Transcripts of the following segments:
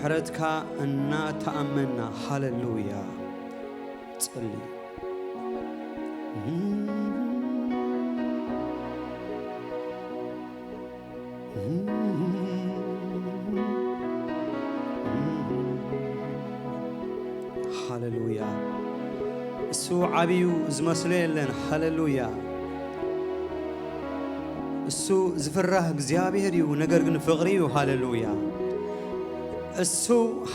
ምሕረትካ እናተኣመና፣ ሃሌሉያ። ጸሊ። ሃሌሉያ። እሱ ዓብዩ ዝመስሎ የለን። ሃሌሉያ። እሱ ዝፍራህ እግዚኣብሔር እዩ፣ ነገር ግን ፍቕሪ እዩ። ሃሌሉያ። እሱ፣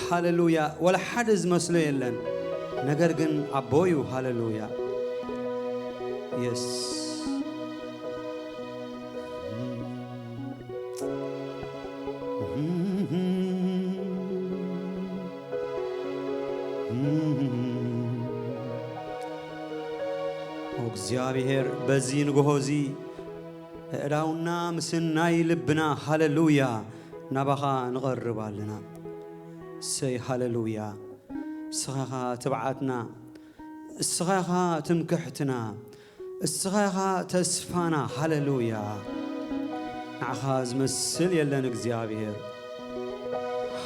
ሃሌሉያ፣ ወላ ሓደ ዝመስሎ የለን፣ ነገር ግን ኣቦ እዩ። ሃሌሉያ። የስ። ኦ እግዚኣብሔር፣ በዚ ንግሆ እዚ ኣእዳውና ምስናይ ልብና፣ ሃሌሉያ፣ ናባኻ ንቐርብ ኣለና። እሰይ፣ ሃሌሉያ። እስኻ ኢኻ ትብዓትና፣ እስኻ ኢኻ ትምክሕትና፣ እስኻ ኢኻ ተስፋና። ሃሌሉያ። ንዓኻ ዝመስል የለን እግዚኣብሔር።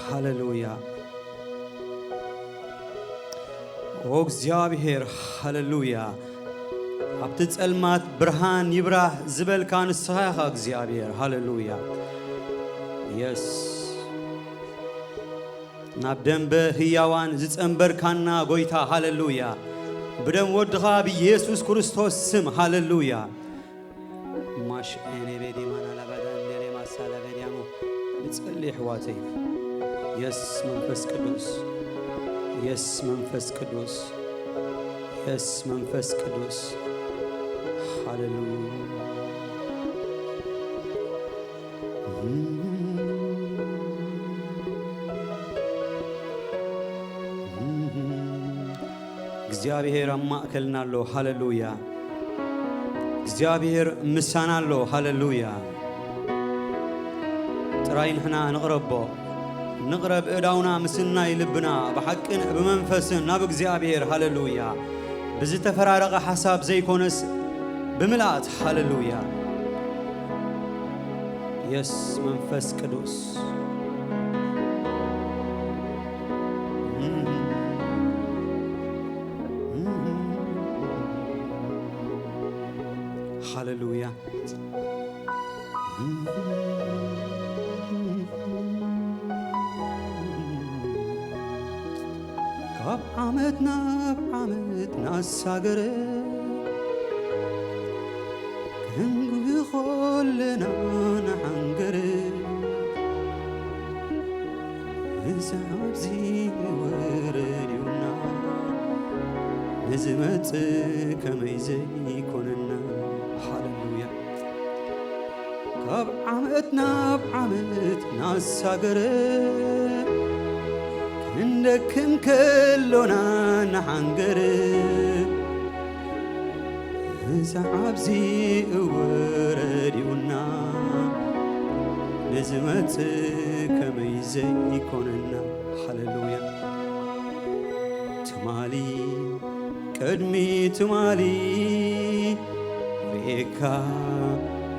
ሃሌሉያ። ኦ እግዚኣብሔር፣ ሃሌሉያ። ኣብቲ ጸልማት ብርሃን ይብራህ ዝበልካ ንስኻ ኢኻ እግዚኣብሔር። ሃሌሉያ። የስ። ናብ ደንበ ህያዋን ዝጸንበርካና ጎይታ፣ ሃሌሉያ። ብደም ወድኻ ብኢየሱስ ክርስቶስ ስም፣ ሃሌሉያ። ማሽ ኤኔ ቤዲ ማና ላባዳ እንዴሌ ማሳ ላቤዲያሞ። ንጸሊ ኣሕዋተይ። የስ መንፈስ ቅዱስ። የስ መንፈስ ቅዱስ። የስ መንፈስ ቅዱስ። ሃሌሉያ። እግዚኣብሔር ኣብ ማእከልና ኣሎ። ሃሌሉያ። እግዚኣብሔር ምሳና ኣሎ። ሃሌሉያ። ጥራይ ንሕና ንቕረቦ። ንቕረብ እዳውና ምስናይ ልብና ብሓቅን ብመንፈስን ናብ እግዚኣብሔር። ሃሌሉያ። ብዝተፈራረቐ ሓሳብ ዘይኮነስ ብምልኣት። ሃሌሉያ። የስ መንፈስ ቅዱስ። ሃሌሉያ። ካብ ዓመት ናብ ዓመት ናሳገረ ክንጉ ኾለና ንሓንገር። እዚ ኣብዚ ወረድዩና ንዝመጽእ ከመይ ዘይኮነና። ሃሌሉያ። ካብ ዓመት ናብ ዓመት ናሳገረ ክንደክም ከሎና ንሓንገር። እዚ ኣብዚ እወረድዩና ንዝመጽእ ከመይ ዘይኮነና። ሃሌሉያ። ትማሊ ቅድሚ ትማሊ ርኤካ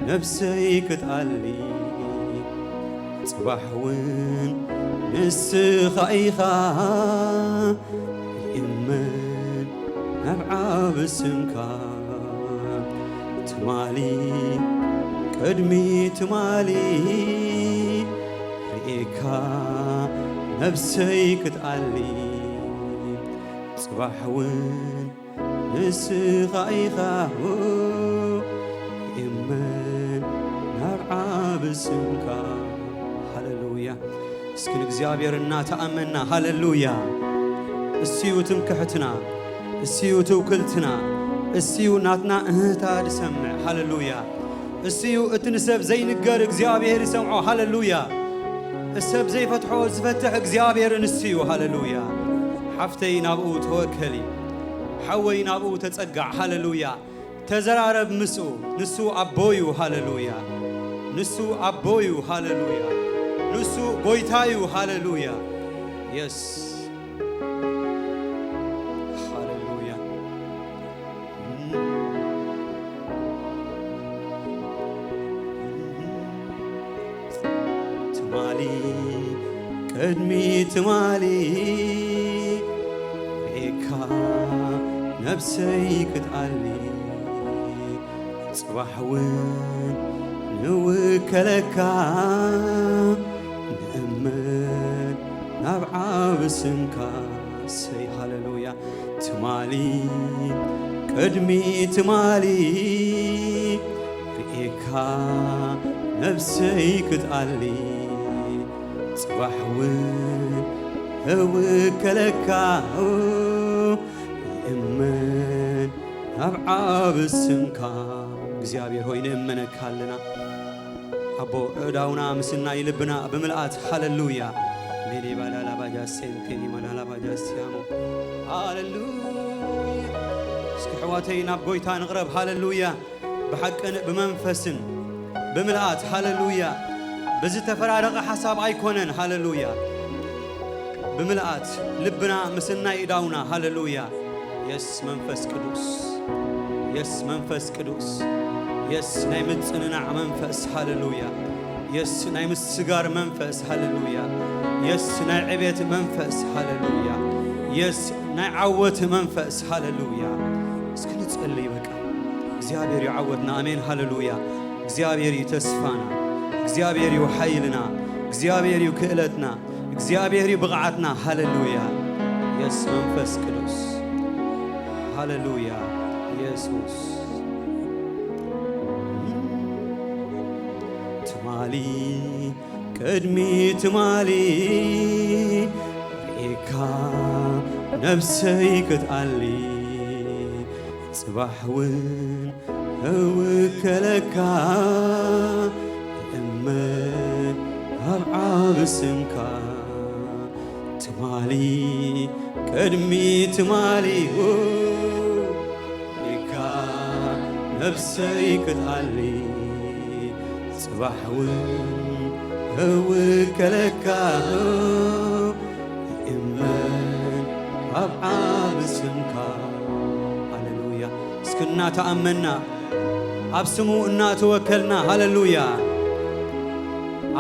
ነፍሰይ ክትኣሊ ጽባሕ እውን ንስኻ ኢኻ ይእመን ናብ ዓቢ ስምካ። ትማሊ ቅድሚ ትማሊ ርኤካ ነፍሰይ ክትኣሊ ጽባሕ እውን ንስኻ ኢኻ ይእመን ናብ ዓቢ ስምካ። ሃሌሉያ። እስኪ ንእግዚኣብሔር እናተኣመና፣ ሃሌሉያ። እሱ እዩ ትምክሕትና፣ እሱ እዩ ትውክልትና፣ እሱ እዩ ናትና እህታ ዝሰምዕ። ሃሌሉያ። እሱ እዩ እቲ ንሰብ ዘይንገር እግዚኣብሔር ይሰምዖ። ሃሌሉያ። ሰብ ዘይፈትሖ ዝፈትሕ እግዚኣብሔር ንሱ እዩ። ሃሌሉያ። ሓፍተይ ናብኡ ተወከሊ፣ ሓወይ ናብኡ ተጸጋዕ። ሃሌሉያ። ተዘራረብ ምስኡ፣ ንሱ ኣቦ እዩ። ሃሌሉያ። ንሱ ኣቦ እዩ። ሃሌሉያ። ንሱ ጎይታ እዩ። ሃሌሉያ። የስ። ሃሌሉያ። ትማሊ ቅድሚ ትማሊ ርኤካ ነብሰይ ክትኣሊ፣ ጽባሕ እውን ንውከለካ፣ ንእመን ናብ ዓቢ ስምካ። ሰይ ሃለሉያ። ትማሊ ቅድሚ ትማሊ ርኤካ ነብሰይ ክትኣሊ፣ ጽባሕ እውን እውከለካ፣ ይእመን ኣብ ዓቢ ስምካ። እግዚኣብሔር ሆይ ንእመነካ ኣለና። ኣቦ እዳውና ምስናይ ልብና ብምልኣት ሃለሉያ። ሜኔ ባዳላ ባጃ ሴንቴኒ ማዳላ ባጃ ሲያሞ። ሃለሉያ። እስኪ ኣሕዋተይ ናብ ጎይታ ንቕረብ። ሃለሉያ። ብሓቅን ብመንፈስን ብምልኣት ሃለሉያ። ብዝተፈራረቐ ሓሳብ ኣይኮነን። ሃለሉያ። ብምልኣት ልብና ምስናይ እዳውና ሃለሉያ። የስ መንፈስ ቅዱስ፣ የስ መንፈስ ቅዱስ፣ የስ ናይ ምጽንናዕ መንፈስ ሃለሉያ። የስ ናይ ምስጋር መንፈስ ሃለሉያ። የስ ናይ ዕቤት መንፈስ ሃለሉያ። የስ ናይ ዓወት መንፈስ ሃለሉያ። እስኪ ንጸልይ በቃ። እግዚኣብሔር እዩ ዓወትና። ኣሜን ሃለሉያ። እግዚኣብሔር እዩ ተስፋና። እግዚኣብሔር እዩ ሓይልና። እግዚኣብሔር እዩ ክእለትና። እግዚኣብሔር እዩ ብቕዓትና። ሃለሉያ። የስ መንፈስ ቅዱስ። ሃለሉያ። የሱስ። ትማሊ ቅድሚ ትማሊ ርኤካ ነብሰይ ክትኣሊ፣ ጽባሕ እውን እውከለካ፣ እእመን ኣብ ዓቢ ስምካ። ትማሊ ቅድሚ ትማሊ ርኤካ ነብሰይ ክትኣሊ፣ ጽባሕ እውን እውከለካ፣ እእመን ኣብ ዓቢ ስምካ። ሃለሉያ። እስኪ እናተኣመና፣ ኣብ ስሙ እናተወከልና፣ ሃለሉያ።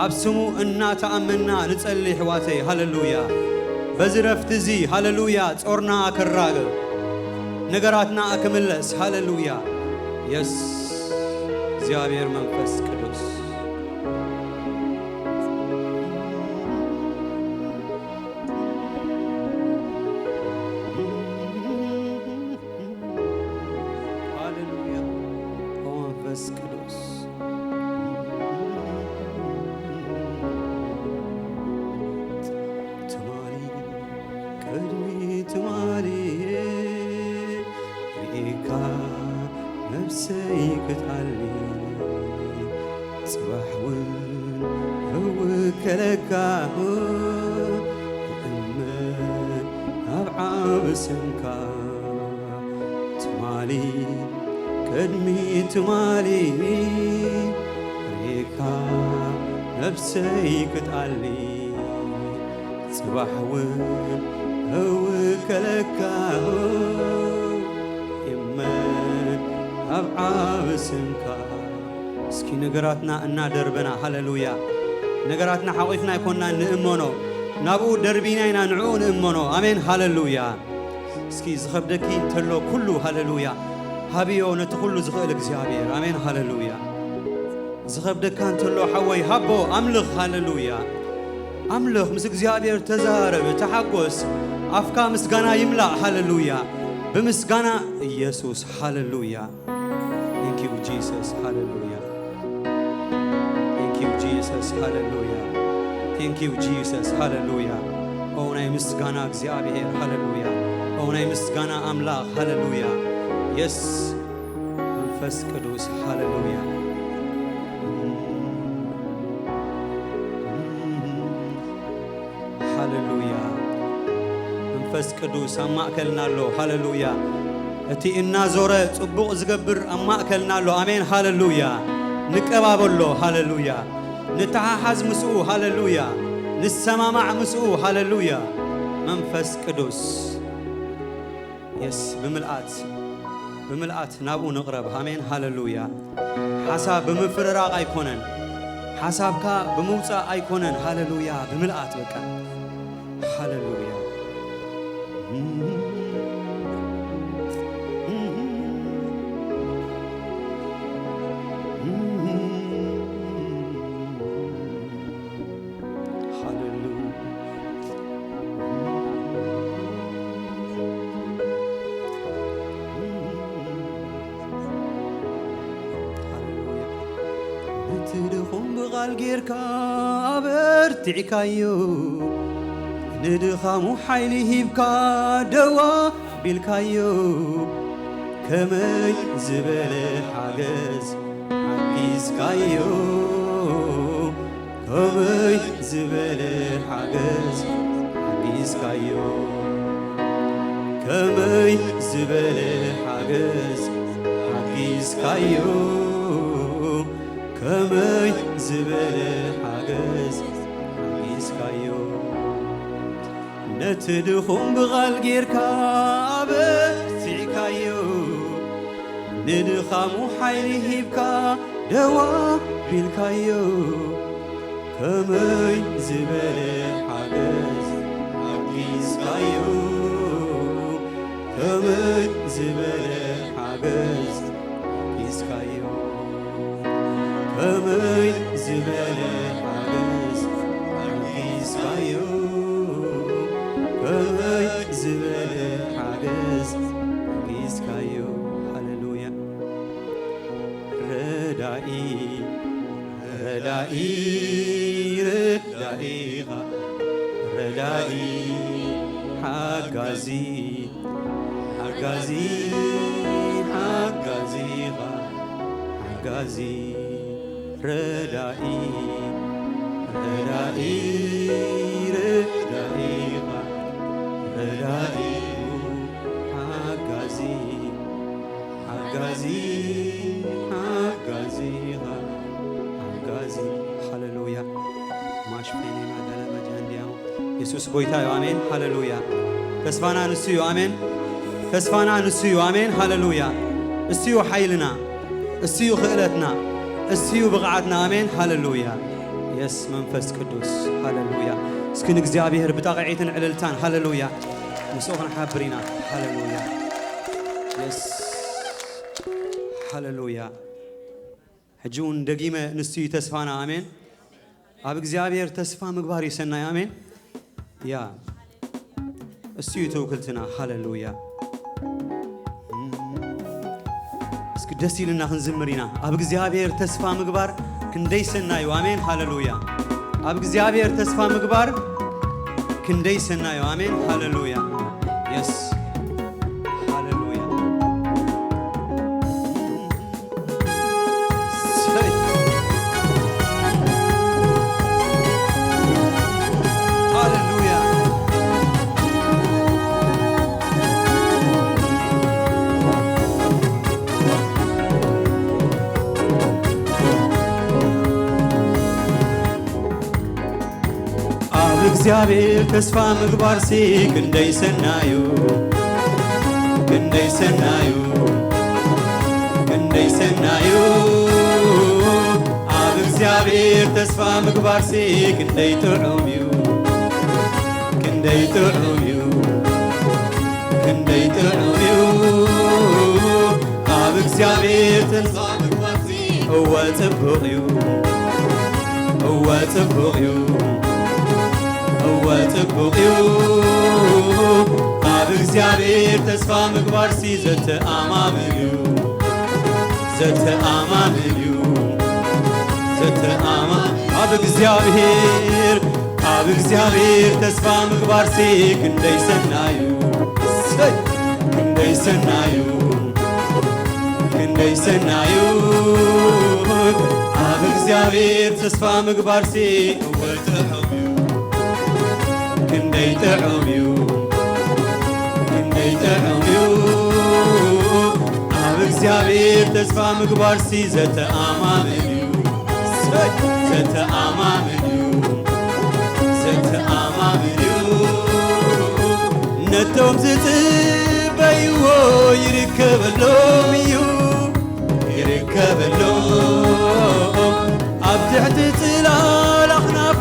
ኣብ ስሙ እናተኣመና ንጸሊ፣ ኣሕዋተይ፣ ሃለሉያ። በዚ ረፍቲ እዚ፣ ሃለሉያ፣ ጾርና ክራገብ፣ ነገራትና ክምለስ፣ ሃለሉያ። የስ፣ እግዚኣብሔር መንፈስ ቅዱስ። ሃሌሉያ። ኦ መንፈስ ቅዱስ። ትማሊ ቅድሚ ትማሊ ርኢካ ነብሰይ ክትኣሊ፣ ጽባሕ እውን እውከለካ፣ እእመን ኣብ ዓቢ ስምካ። ትማሊ ቅድሚ ትማሊ ርኢካ ነብሰይ ክትኣሊ፣ ጽባሕ እውን እውከለካ፣ እእመን ኣብ ዓቢ ስምካ። እስኪ ነገራትና እናደርበና፣ ሃሌሉያ። ነገራትና ሓቒፍና ኣይኮንና ንእመኖ፣ ናብኡ ደርቢና ኢና ንዕኡ ንእመኖ። ኣሜን፣ ሃሌሉያ። እስኪ ዝኸብደኪ እንተሎ ኩሉ፣ ሃሌሉያ፣ ሃብዮ ነቲ ኩሉ ዝኽእል እግዚኣብሔር። ኣሜን፣ ሃሌሉያ። ዝኸብደካ እንተሎ ሓወይ ሃቦ፣ ኣምልኽ፣ ሃሌሉያ። ኣምልኽ፣ ምስ እግዚኣብሔር ተዛረብ፣ ተሓጎስ፣ ኣፍካ ምስጋና ይምላእ፣ ሃሌሉያ። ብምስጋና ኢየሱስ፣ ሃሌሉያ። Thank you Jesus፣ ሃሌሉያ። Thank you Jesus፣ ሃሌሉያ። Thank you Jesus፣ ሃሌሉያ። ኦ ናይ ምስጋና እግዚኣብሔር፣ ሃሌሉያ። ኦ ናይ ምስጋና ኣምላኽ፣ ሃሌሉያ። የስ መንፈስ ቅዱስ፣ ሃሌሉያ። ሃሌሉያ። መንፈስ ቅዱስ ኣብ ማእከልና ኣሎ። ሃሌሉያ። እቲ እናዞረ ጽቡቕ ዝገብር ኣብ ማእከልና ኣሎ። ኣሜን። ሃሌሉያ። ንቀባበሎ። ሃሌሉያ። ንተሓሓዝ ምስኡ። ሃሌሉያ። ንሰማማዕ ምስኡ። ሃሌሉያ። መንፈስ ቅዱስ። የስ፣ ብምልኣት፣ ብምልኣት ናብኡ ንቕረብ። ኣሜን። ሃሌሉያ። ሓሳብ ብምፍርራቕ ኣይኮነን። ሓሳብካ ብምውጻእ ኣይኮነን። ሃሌሉያ። ብምልኣት በቃ። ሃሌሉያ። ሃሌሉያ። ሃሌሉያ። ነቲ ድኹም ብቓል ጌርካ ኣበርቲዕካዮ፣ ንድኻሙ ሓይሊ ሂብካ ደዋ ቢልካዮ፣ ከመይ ዝበለ ሓገዝ ሓጊዝካዮ፣ ከመይ ዝበለ ሓገዝ ሓጊዝካዮ፣ ከመይ ዝበለ ሓገዝ ሓጊዝካዮ፣ ከመይ ዝበለ ሓገዝ ሓጊዝካዮ። ነቲ ድኹም ብቓል ጌርካ ኣበርቲዕካዮ፣ ንድኻሙ ሓይሊ ሂብካ ደዋ ቢልካዮ፣ ከመይ ዝበለ ሓገዝ ሓጊዝካዮ፣ ከመይ ዝበለ ሓገዝ ሓጊዝካዮ፣ ከመይ ዝበለ ሓገዝ ሓጊዝካዮ፣ ከመይ ዝበለ ሓገዝ ሓጊዝካዮ። ሃሌሉያ። ረዳኢ፣ ረዳኢ፣ ረዳኢኻ፣ ረዳኢ፣ ሓጋዚ፣ ሓጋዚ፣ ሓጋዚኻ፣ ሓጋዚ፣ ረዳኢ፣ ረዳኢ፣ ረዳኢኻ፣ ረዳኢ፣ ሓጋዚ፣ ሓጋዚ፣ ሓጋዚኻ፣ ሓጋዚ። ሃሌሉያ። ማሽ ፔኔ ማዳላ ማጃንዲያሞ። የሱስ ጎይታ እዩ። ኣሜን። ሃሌሉያ። ተስፋና ንሱ እዩ። ኣሜን። ተስፋና ንሱ እዩ። ኣሜን። ሃሌሉያ። እሱ እዩ ሓይልና፣ እሱ እዩ ክእለትና፣ እሱ እዩ ብቕዓትና። ኣሜን። ሃሌሉያ። የስ መንፈስ ቅዱስ። ሃሌሉያ። እስኪ ንእግዚኣብሔር ብጣቕዒትን ዕልልታን፣ ሃሌሉያ፣ ምስኡ ክንሓብር ኢና። ሃሌሉያ። የስ። ሃሌሉያ። ሕጂ እውን ደጊመ ንሱ እዩ ተስፋና። ኣሜን። ኣብ እግዚኣብሔር ተስፋ ምግባር እዩ ሰናይ። ኣሜን። ያ እሱ እዩ ትውክልትና። ሃሌሉያ። እስኪ ደስ ኢልና ክንዝምር ኢና። ኣብ እግዚኣብሔር ተስፋ ምግባር ክንደይ ሰናይ እዩ። ኣሜን። ሃሌሉያ። ኣብ እግዚኣብሔር ተስፋ ምግባር ክንደይ ሰናይ እዩ። ኣሜን። ሃሌሉያ። የስ። ሃሌሉያ። ሰይ። ሃሌሉያ። ኣብ እግዚኣብሔር ተስፋ ምግባርሲ ክንደይ ሰናዩ፣ ክንደይ ሰናዩ፣ ክንደይ ሰናዩ። ኣብ እግዚኣብሔር ተስፋ ምግባርሲ ክንደይ ጥዑም እዩ፣ ክንደይ ጥዑም እዩ፣ ክንደይ ጥዑም እዩ። ኣብ እግዚኣብሔር ተስፋ ምግባርሲ እወ ጽቡቕ እዩ፣ እወ ጽቡቕ እዩ፣ እወ ጽቡቕ እዩ። ኣብ እግዚኣብሔር ተስፋ ምግባርሲ ዘተኣማምን እዩ፣ ዘተኣማምን እዩ፣ ዘተኣማ-፣ ኣብ እግዚኣብሔር፣ ኣብ እግዚኣብሔር ተስፋ ምግባርሲ ክንደይ ሰናዩ፣ እሰይ፣ ክንደይ ሰናዩ፣ ክንደይ ሰናዩ። ኣብ እግዚኣብሔር ተስፋ ምግባርሲ እወ ጥዑም እዩ፣ ክንደይ ጥዑም እዩ፣ ክንደይ ጥዑም እዩ። ኣብ እግዚኣብሔር ተስፋ ምግባርሲ ዘተኣማምን እዩ፣ ዘተኣማምን እዩ፣ ዘተኣማምን እዩ። ነቶም ዝጽበይዎ ይርከበሎም እዩ፣ ይርከበሎም። ኣብ ትሕቲ ጽላል ኣኽናፉ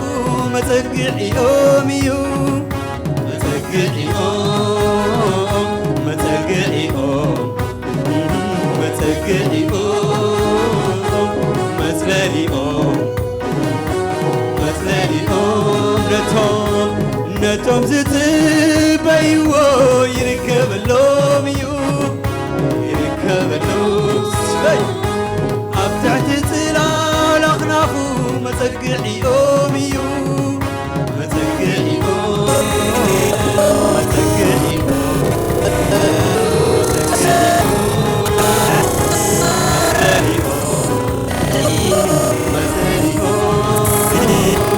መጸግዒኦም እዩ። መጸግዒኦም፣ መጸግዒኦም፣ መጸግዒኦም፣ መጽለሊኦም፣ መጽለሊኦም፣ ነቶም፣ ነቶም ዝጽበይዎ ይርከበሎም እዩ፣ ይርከበሎም። ሰይ! ኣብ ትሕቲ ጽላል ኣኽናፉ መጸግዒኦም እዩ። መጸግዒኦም፣ መጸግዒኦም፣ መጸግዒኦም፣ መጸግዒኦም፣ መጸግዒኦም።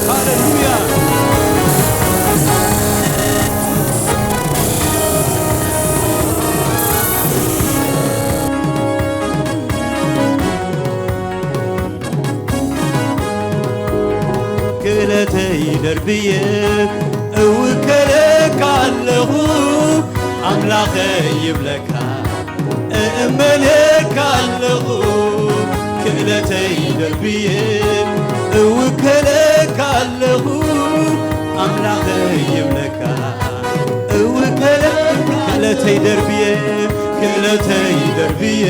ሃሌሉያ። ክእለተይ ደርብየ እውከለካ ኣለኹ፣ ኣምላኸይ ይብለካ፣ እእመነካ ኣለኹ። ክእለተይ ደርብየ እውከለካ ኣለኹ፣ ኣምላኸይ ይብለካ፣ እውከለካ። ክእለተይ ደርብየ፣ ክእለተይ ደርብየ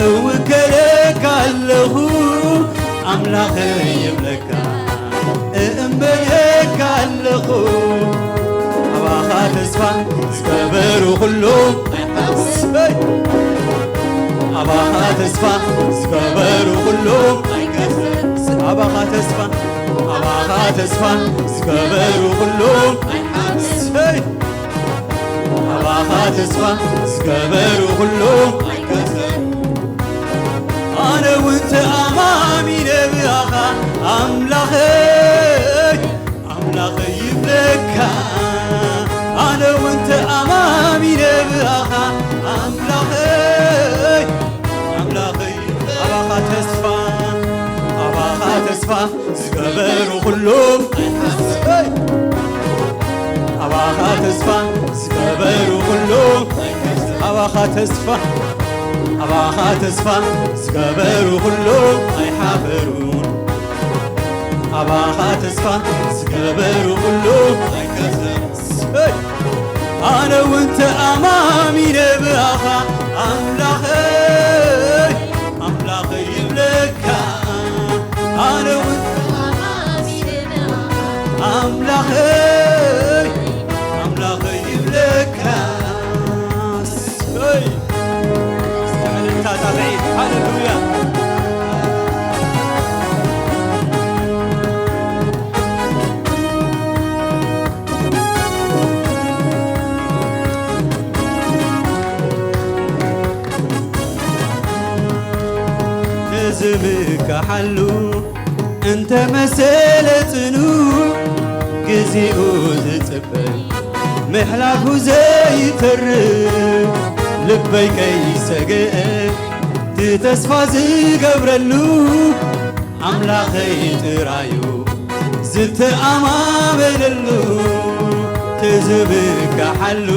እውከለካ ኣለኹ፣ ኣምላኸይ ይብለካ፣ እእመነካ ኣለኹ። ኣባኻ ተስፋ ዝገበሩ ኩሉ፣ ኣባኻ ተስፋ ዝገበሩ ኩሉ፣ ኣባኻ ተስፋ፣ ኣባኻ ተስፋ ዝገበሩ ኩሉ፣ ኣባኻ ተስፋ ዝገበሩ ኩሉ፣ ኣነ እውን ተኣማሚነ ብኣኻ ኣምላኸይ፣ ኣምላኸይ ይብለካ። ኣነ እውን ተኣማሚነ ብኣኻ ኣምላኸይ፣ ኣምላኸይ፣ ኣባኻ ተስፋ፣ ኣባኻ ተስፋ ዝገበሩ ኩሉ፣ ኣባኻ ተስፋ ዝገበሩ ኩሉ፣ ኣባኻ ተስፋ፣ ኣባኻ ተስፋ ዝገበሩ ኩሉ ኣይሓፈሩን። ኣባኻ ተስፋ ዝገበሩ ኩሉ ኣይከስርን። ኣነ እውን ተኣማሚነ ብኣኻ ኣምላኸይ፣ ኣምላኸይ ይብለካ። ኣነ እውን ኣምላኸይ፣ ኣምላኸይ ይብለካ። እሰይ! እስቲ ዕልልታ ጣቕዒት። ሃሌሉያ! ንዝምካሓሉ እንተ መሰለ ጽኑዕ፣ ግዜኡ ዝጽበ ምሕላፉ ዘይተርፍ፣ ልበይ ከይሰግአ እቲ ተስፋ ዝገብረሉ ኣምላኸይ ጥራዩ ዝተኣማመነሉ፣ ተዝምካሓሉ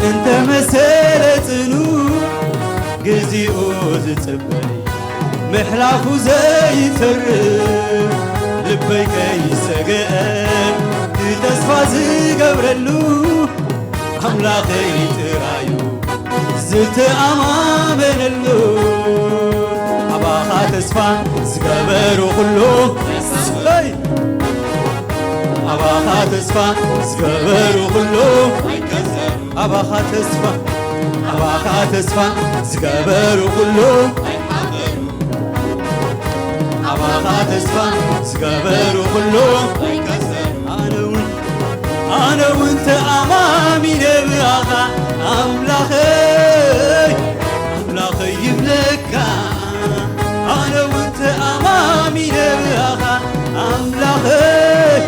እንተ መሰለ ጽኑዕ፣ ግዜኡ ዝጽበ ምሕላፉ ዘይተርፍ፣ ልበይ ከይሰግአ እቲ ተስፋ ዝገብረሉ ኣምላኸይ ጥራዩ ዝተኣማመነሉ። ኣባኻ ተስፋ ዝገበሩ ኩሉ፣ ኣይ! ኣባኻ ተስፋ ዝገበሩ ኩሉ፣ ኣባኻ ተስፋ፣ ኣባኻ ተስፋ ዝገበሩ ኩሉ፣ ኣባኻ ተስፋ ዝገበሩ ኩሉ፣ ኣነ እውን፣ ኣነ እውን ተኣማሚነ ብኣኻ ኣምላኸይ፣ ኣምላኸይ ይብለካ። ኣነ እውን ተኣማሚነ ብኣኻ ኣምላኸይ፣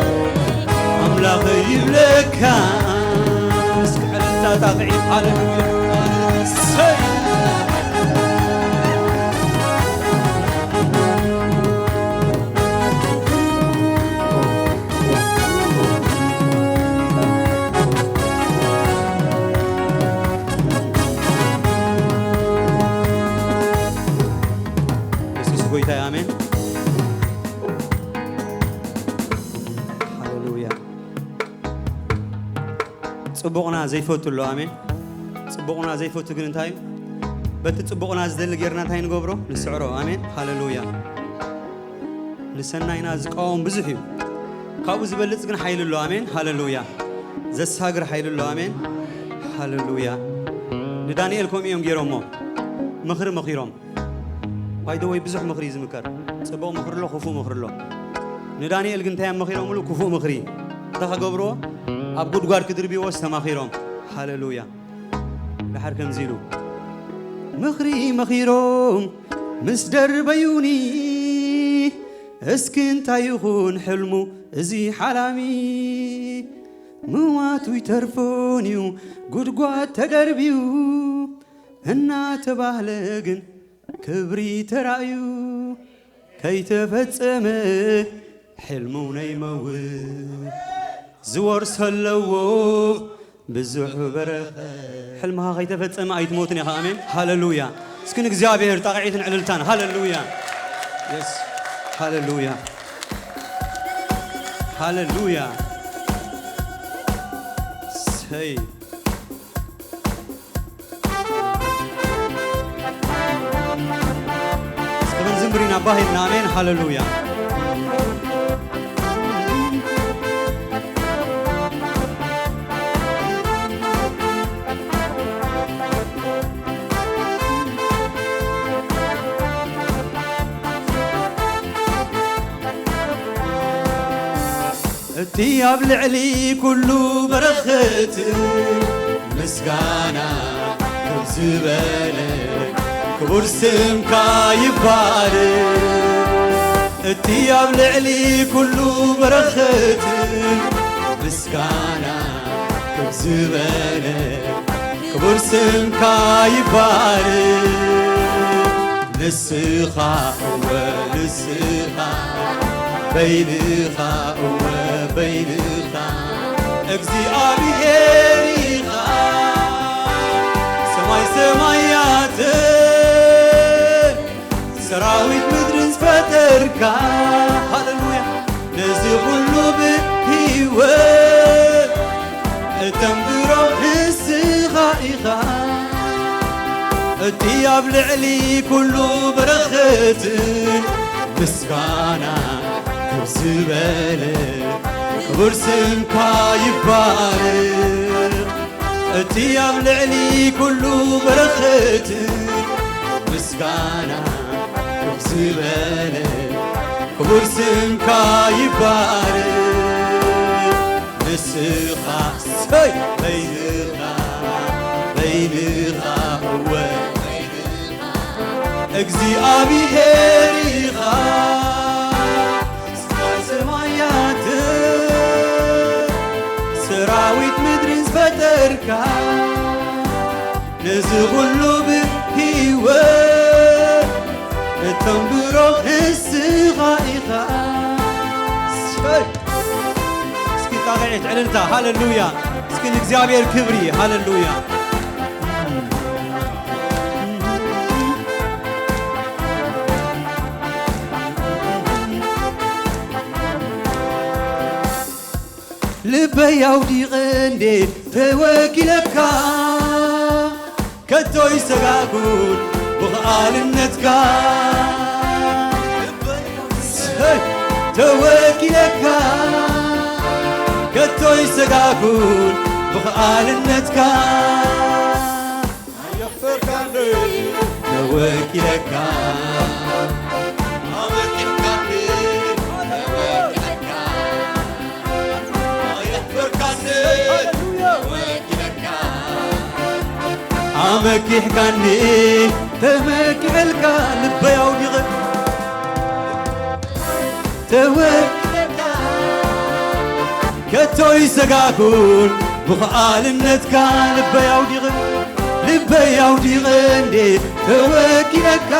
ኣምላኸይ ይብለካ። እስኪ ዕልልታ ጣቕዒት፣ ሃሌሉያ። እሰይ! ጽቡቕና ዘይፈቱ ኣሎ። ኣሜን። ጽቡቕና ዘይፈቱ ግን እንታይ እዩ? በቲ ጽቡቕና ዝደሊ ጌርና እንታይ ንገብሮ? ንስዕሮ። ኣሜን። ሃሌሉያ። ንሰናይና ዝቃወም ብዙሕ እዩ። ካብኡ ዝበልጽ ግን ሓይሊ ኣሎ። ኣሜን። ሃሌሉያ። ዘሳግር ሓይሊ ኣሎ። ኣሜን። ሃሌሉያ። ንዳንኤል ከምኡ እዮም ገይሮሞ። ምኽሪ መኺሮም። ባይ ዘ ወይ ብዙሕ ምኽሪ እዩ ዝምከር። ጽቡቕ ምኽሪ ኣሎ፣ ክፉእ ምኽሪ ኣሎ። ንዳንኤል ግን እንታይ እዮም መኺሮምሉ? ክፉእ ምኽሪ። እንታይ ከገብርዎ? ኣብ ጉድጓድ ክድርብዎ ዝተማኺሮም። ሃሌሉያ። ድሓር ከምዚ ኢሉ ምኽሪ መኺሮም ምስ ደርበዩኒ፣ እስኪ እንታይ ይኹን ሕልሙ እዚ ሓላሚ? ምዋቱ ይተርፎን እዩ ጉድጓድ ተደርብዩ እናተባህለ ግን ክብሪ ተራእዩ ከይተፈጸመ ሕልሙ ነይመውት ዝወርሶ ኣለዎ ብዙሕ በረኸት። ሕልምኻ ከይተፈጸመ ኣይትሞትን ኢኻ። ኣሜን። ሃሌሉያ። እስኪ ንእግዚኣብሔር ጣቕዒትን ዕልልታን። ሃሌሉያ። የስ። ሃሌሉያ። ሃሌሉያ። ሰይ። እስኪ ክንዝምር ኢና ባህ ኢልና። ኣሜን። ሃሌሉያ። እቲ ኣብ ልዕሊ ኩሉ በረኸት ምስጋና ክብ ዝበለ ክቡር ስምካ ይባረክ። እቲ ኣብ ልዕሊ ኩሉ በረኸት ምስጋና ክብ ዝበለ ክቡር ስምካ ይባረክ። ንስኻ እወ ንስኻ በይንኻ እወ በይንኻ እግዚኣብሔር ኢኻ። ሰማይ ሰማያት ሰራዊት ምድርን ዝፈጠርካ፣ ሃሌሉያ፣ ነዚ ኩሉ ብህይወት እተንብሮ ንስኻ ኢኻ። እቲ ኣብ ልዕሊ ኩሉ በረኸትን ምስጋና ክብ ዝበለ ክቡር ስምካ ይባረክ። እቲ ኣብ ልዕሊ ኩሉ በረኸትን ምስጋና ክብ ዝበለ ክቡር ስምካ ይባረክ። ንስኻ ሰይ በይንኻ በይንኻ እወ እግዚኣብሔር ኢኻ። ሰማያት ሰራዊት ምድርን ዝፈጠርካ፣ ነዚ ኩሉ ብህይወት እተንብሮ ንስኻ ኢኻ። ሰይ! እስኪ ጣቕዒት ዕልልታ፣ ሃሌሉያ! እስኪ ንእግዚኣብሔር ክብሪ፣ ሃሌሉያ! ልበይ ኣውዲቐ እንዴ ተወኪለካ፣ ከቶ ይሰጋጉን ብኽኣልነትካ። ሰይ! ተወኪለካ፣ ከቶ ይሰጋጉን ብኽኣልነትካ። ኣየኽፈርካኒ ተወኪለካ፣ ኣመልኪሕካኒ ተወኪለካ። ኣየኽፈርካኒ ተወኪለካ፣ ኣመኪሕካኒ ተመኪዐልካ። ልበይ ኣውዲቐ ተወ ከቶ ይሰጋጉን ብኽኣልነትካ። ልበይ ኣውዲቐ ልበይ ኣውዲቐ እንዴ ተወኪለካ፣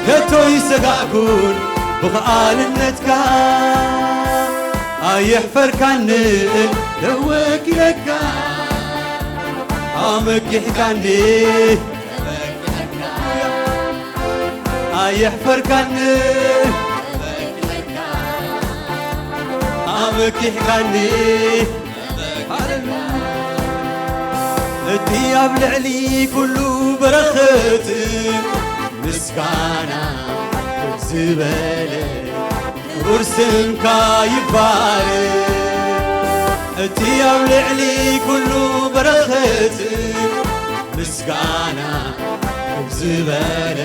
ከቶ ይሰጋጉን ብኽኣልነትካ። ኣየሕፈርካንን ተወኪለካ፣ ኣመኪሕካኒ ኣየሕፈርካኒ ኣመኪሕካኒ። ሃሌሉያ። እቲ ኣብ ልዕሊ ኩሉ በረኸት ምስጋና ዝበለ ክቡር ስምካ ይባረክ። እቲ ኣብ ልዕሊ ኩሉ በረኸት ምስጋና ዝበለ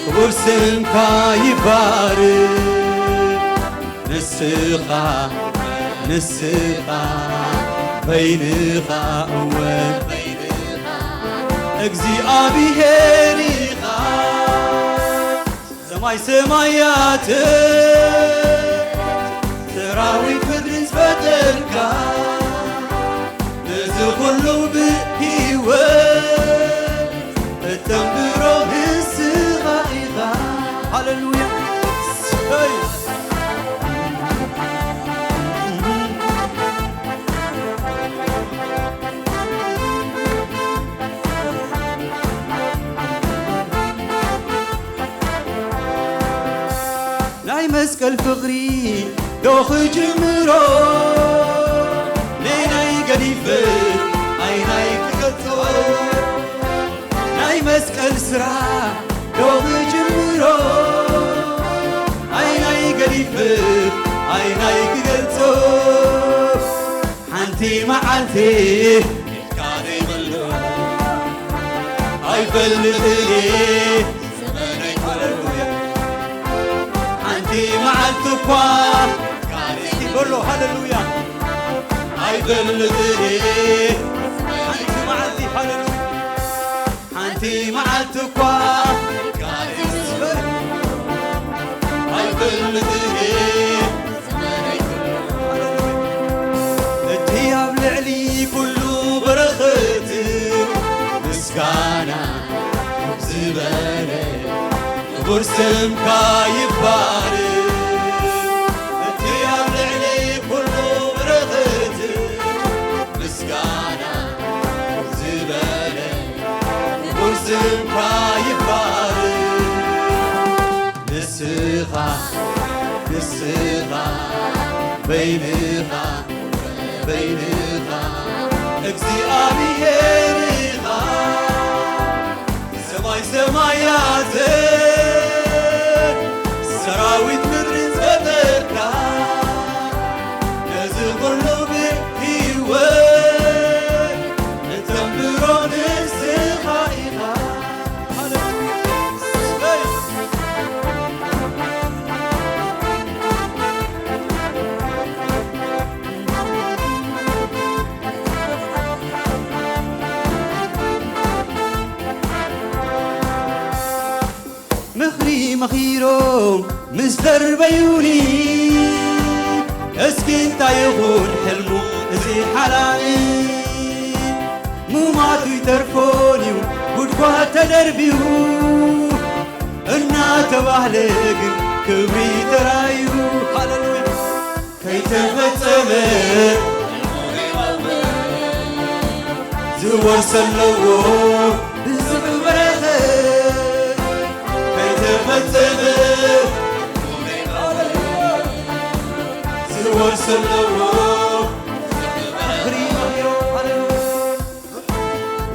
ክቡር ስምካ ይባረክ። ንስኻ ንስኻ በይንኻ እወ እግዚኣብሔር ኢኻ። ሰማይ ሰማያት ሰራዊት ምድርን ዝፈጠርካ ነዚ ኩሉ ብህይወት እተንብሮ ንስኻ ኢኻ። ሃሌሉያ። ሰይ። ናይ መስቀል ፍቕሪ ዶ ክጅምሮ ነይናይ ገዲፈ ኣይናይ ክገልጾ ናይ መስቀል ስራ ዶ ክጅምሮ ኣይናይ ገዲፈ ኣይናይ ክገልጾ ሓንቲ መዓልቲ ኢልካ ዘይብሉ ኣይፈልጥን እየ ዘመነይ። ሃሌሉያ። ሓንቲ መዓልቲ እኳ ቃል እስኪ በሎ። ሃሌሉያ። ኣይፈልጥን እየ ሓንቲ መዓልቲ። ሃሌሉያ። ሓንቲ መዓልቲ እኳ ቃል እስኪ በሎ። ኣይፈልጥን እየ እቲ ኣብ ልዕሊ ኩሉ በረኸት ምስጋና ዝበለ ክቡር ስምካ ይባረክ። እቲ ኣብ ልዕሊ ኩሉ በረኸት ምስጋና ዝበለ ክቡር ስምካ ይባረክ። ንስኻ ንስኻ በይንኻ በይንኻ እግዚኣብሔር ኢኻ። ሰማይ ሰማያት ሰራዊት ምድሪ ዝፈጠርካ ነዚ ኩሉ ብህይወት እተንብሮ ንስኻ ኢኻ። ሃሌሉያ። ምኽሪ መኺሮም ምስ ደርበዩኒ እስኪ እንታይ ይኹን ሕልሙ እዚ ሓላሚ ሙማቱ ይተርፎን እዩ ጉድጓድ ተደርብዩ እናተባህለ ግን ክብሪ ተራዩ ሃሌሉያ ከይተፈጸመ ዝወርሰ ኣለዎ ብዝግበረኸ ከይተፈጸመ ዝወርሰ ኣለዎ ምኽሪ መኺሮ ሃሌሉያ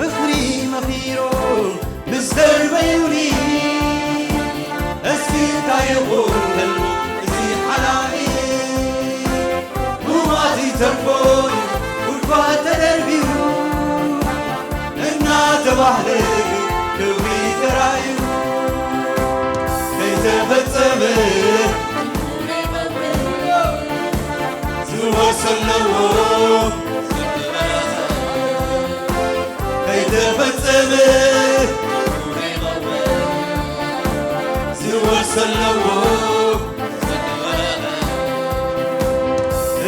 ምኽሪ መኺሮ ምስ ደርበዩኒ እስኪ እንታይ ይኹን ህልሙ እዚ ሓላሚ ሙማት ይተርፎ እዩ ጉድጓድ ተደርቢዩ እናተባህለ ክብሪ ተራእዩ ከይተፈጸመ ዝወርሰ ኣለዎ ከይተፈጸመ ዝወርሰ ኣለዎ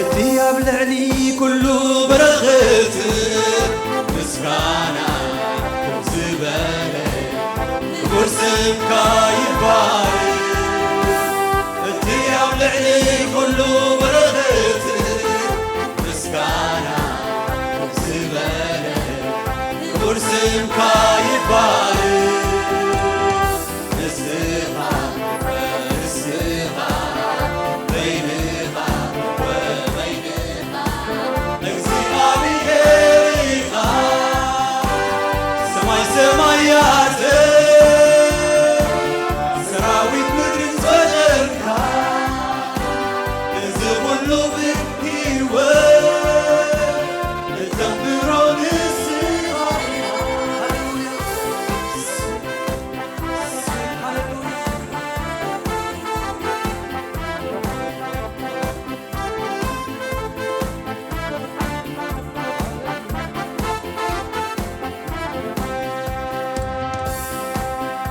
እቲ ኣብ ልዕሊ ኩሉ በረኸት ምስጋና ዝበለ ክቡር ስምካ ይባረክ እቲ ኣብ ልዕሊ ኩሉ በረኸት ምስጋና ዝበለ ክቡር ስምካ ይባረክ ንስኻ ንስኻ በይንኻ ወበይንኻ እግዚኣብሔር ኢኻ ህይወት እተንብሮ ንስኻ ኢኻ። ሃሌሉያ። ሃሌሉያ።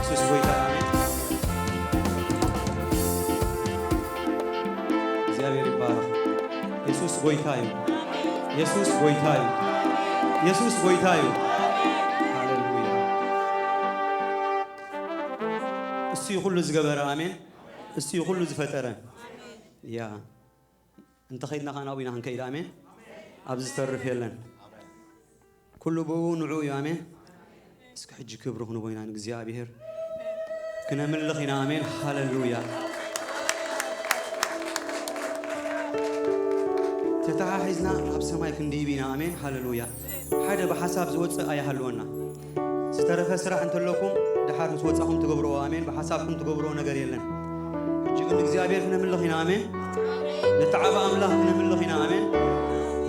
የሱስ ጎይታ፣ ኣሜን። እግዚኣብሔር ይባረክ። የሱስ ጎይታ እዩ። የሱስ ጎይታ እዩ። የሱስ ጎይታ እዩ። ሃሌሉያ። እሱ እዩ ኩሉ ዝገበረ። ኣሜን። እሱ እዩ ኩሉ ዝፈጠረ። ያ እንተ ኸይድና ኸዓ ናብኡ ኢና ክንከይድ። ኣሜን። ኣብዚ ዝተርፍ የለን። ኩሉ ብኡ ንዑ እዩ። ኣሜን። እስኪ ሕጂ ክብሪ ክንቦ ኢና ንእግዚኣብሔር። ክነምልኽ ኢና። ኣሜን። ሃሌሉያ። ተተሓሒዝና ኣብ ሰማይ ክንድይብ ኢና። ኣሜን። ሃሌሉያ። ሓደ ብሓሳብ ዝወፅእ ኣይሃልወና። ዝተረፈ ስራሕ እንተለኩም ድሓር ምስ ወጻኹም ትገብርዎ። ኣሜን። ብሓሳብኩም ትገብርዎ ነገር የለን። ሕጂ ግን እግዚኣብሔር ክነምልኽ ኢና። ኣሜን። ንተዓበ ኣምላኽ ክነምልኽ ኢና። ኣሜን።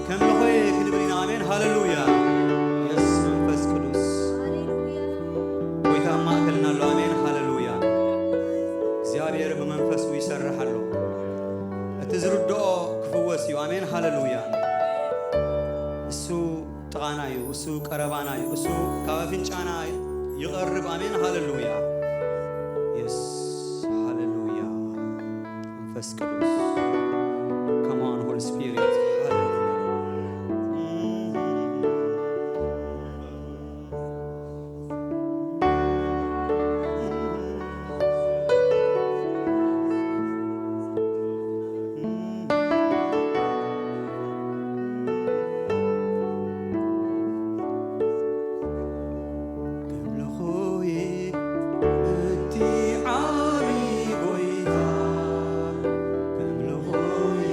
ከምልኾ ክንብል ኢና። ኣሜን። ሃሌሉያ። የስ መንፈስ ቅዱስ ጎይታ ኣብ ማእከልና ኣሎ። ኣሜን። ሃሌሉያ። እግዚኣብሔር ብመንፈሱ ይሰርሕ ኣሎ። እቲ ዝርድኦ ክፍወስ እዩ። ኣሜን። ሃሌሉያ። እሱ ጥቓና እዩ። እሱ ቀረባና እዩ። እሱ ካብ ኣፍንጫና ይቐርብ። ኣሜን። ሃሌሉያ። የስ። ሃሌሉያ። መንፈስ ቅዱስ። Come on, Holy Spirit. ሃሌሉያ። ከምልኾይ እቲ ዓቢ ጎይታ፣ ከምልኾይ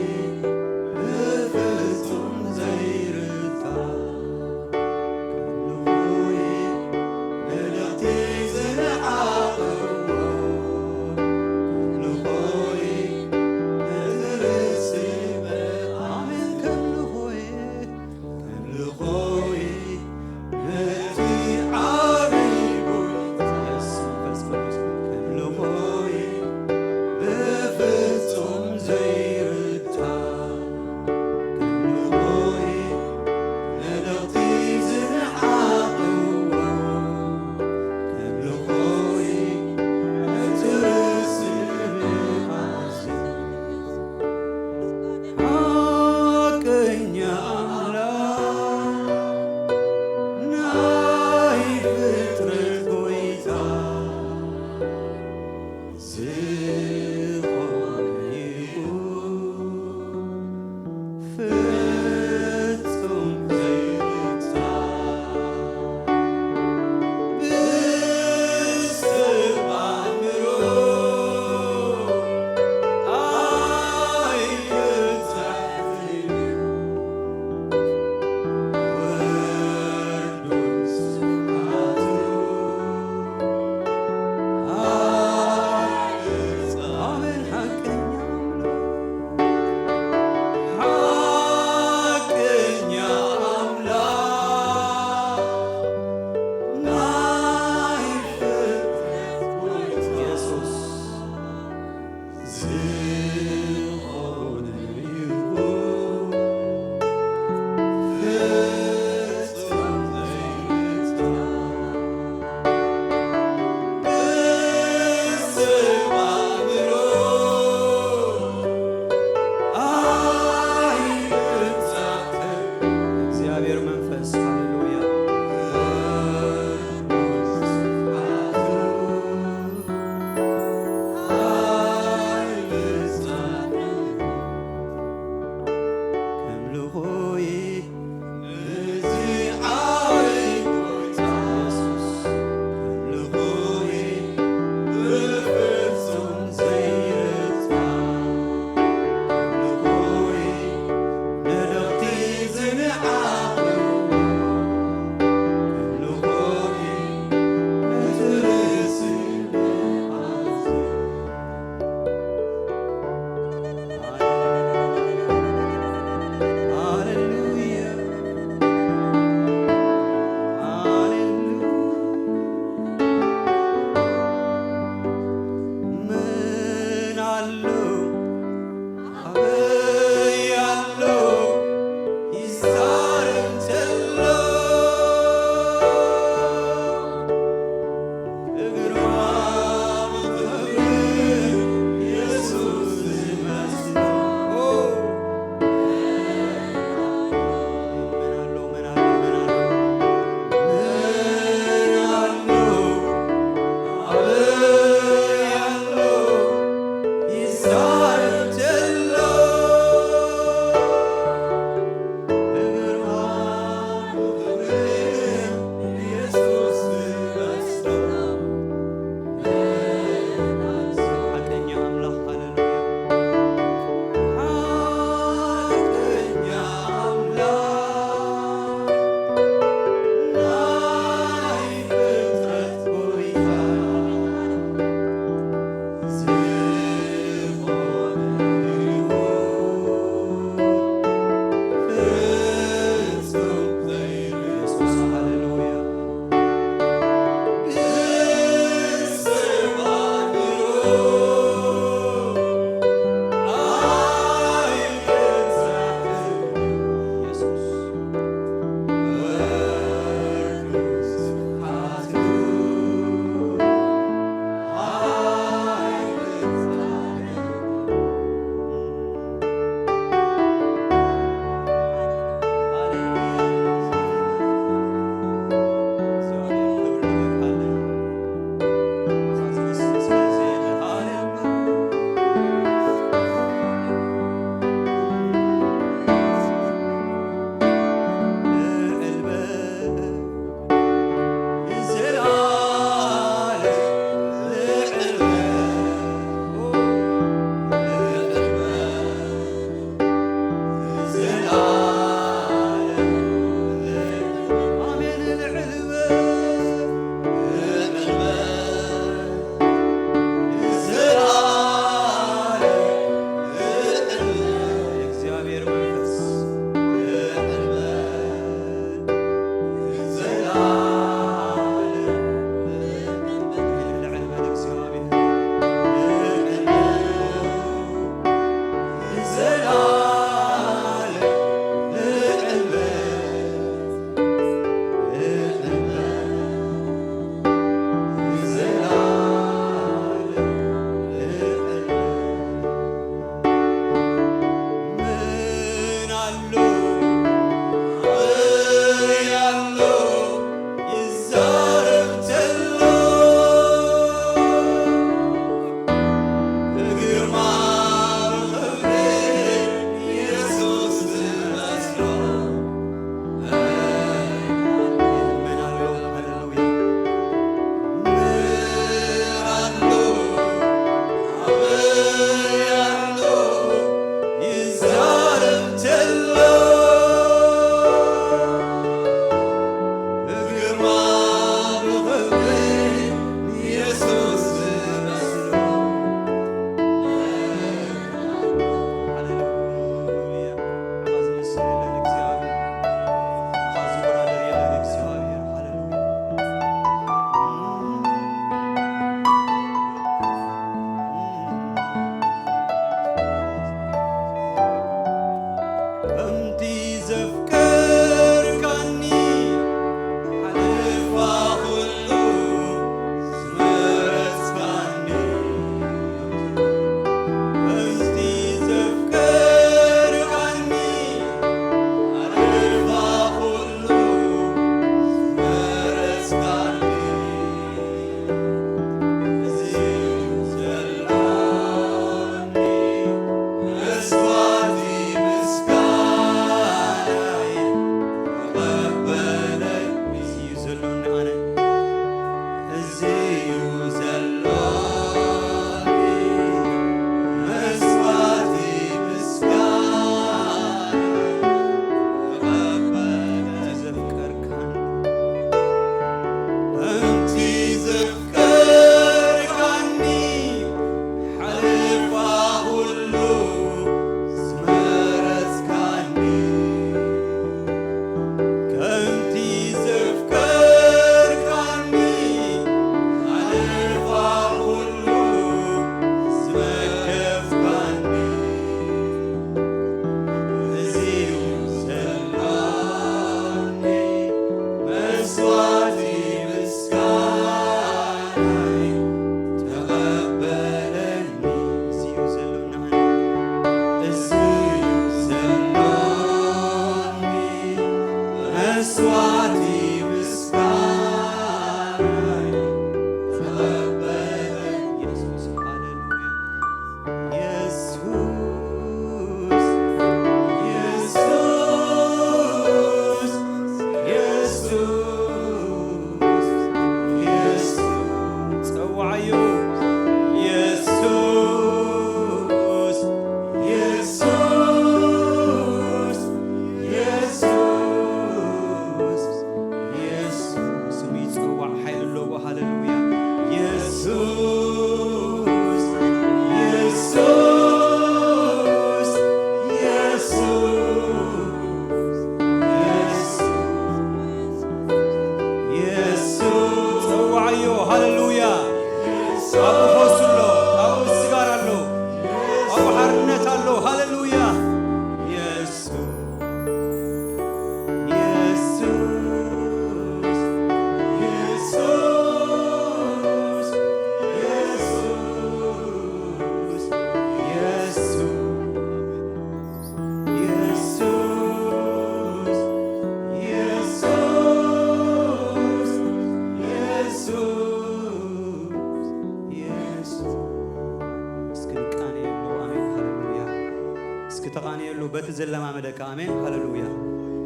እስኪ ተቓንየሉ በቲ ዝለማመደካ። ኣሜን፣ ሃሌሉያ።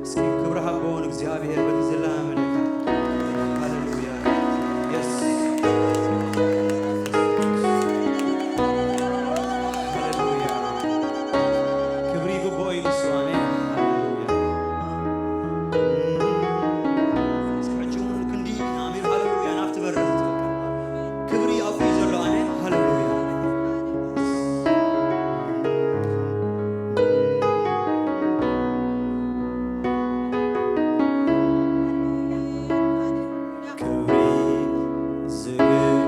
እስኪ ክብሪ ሃቦ ንእግዚኣብሔር በቲ ዝለማመደካ። ሃሌሉያ። የስ። ሃሌሉያ። ክብሪ ይግብኦ እዩ ንሱ። ኣሜን፣ ሃሌሉያ። እስኪ ሕጂ እውን ክንዲ ኣሜን፣ ሃሌሉያ፣ ናብቲ በረድ። ክብሪ ኣብኡ እዩ ዘሎ። ኣሜን፣ ሃሌሉያ። ክብሪ ዝግብኦ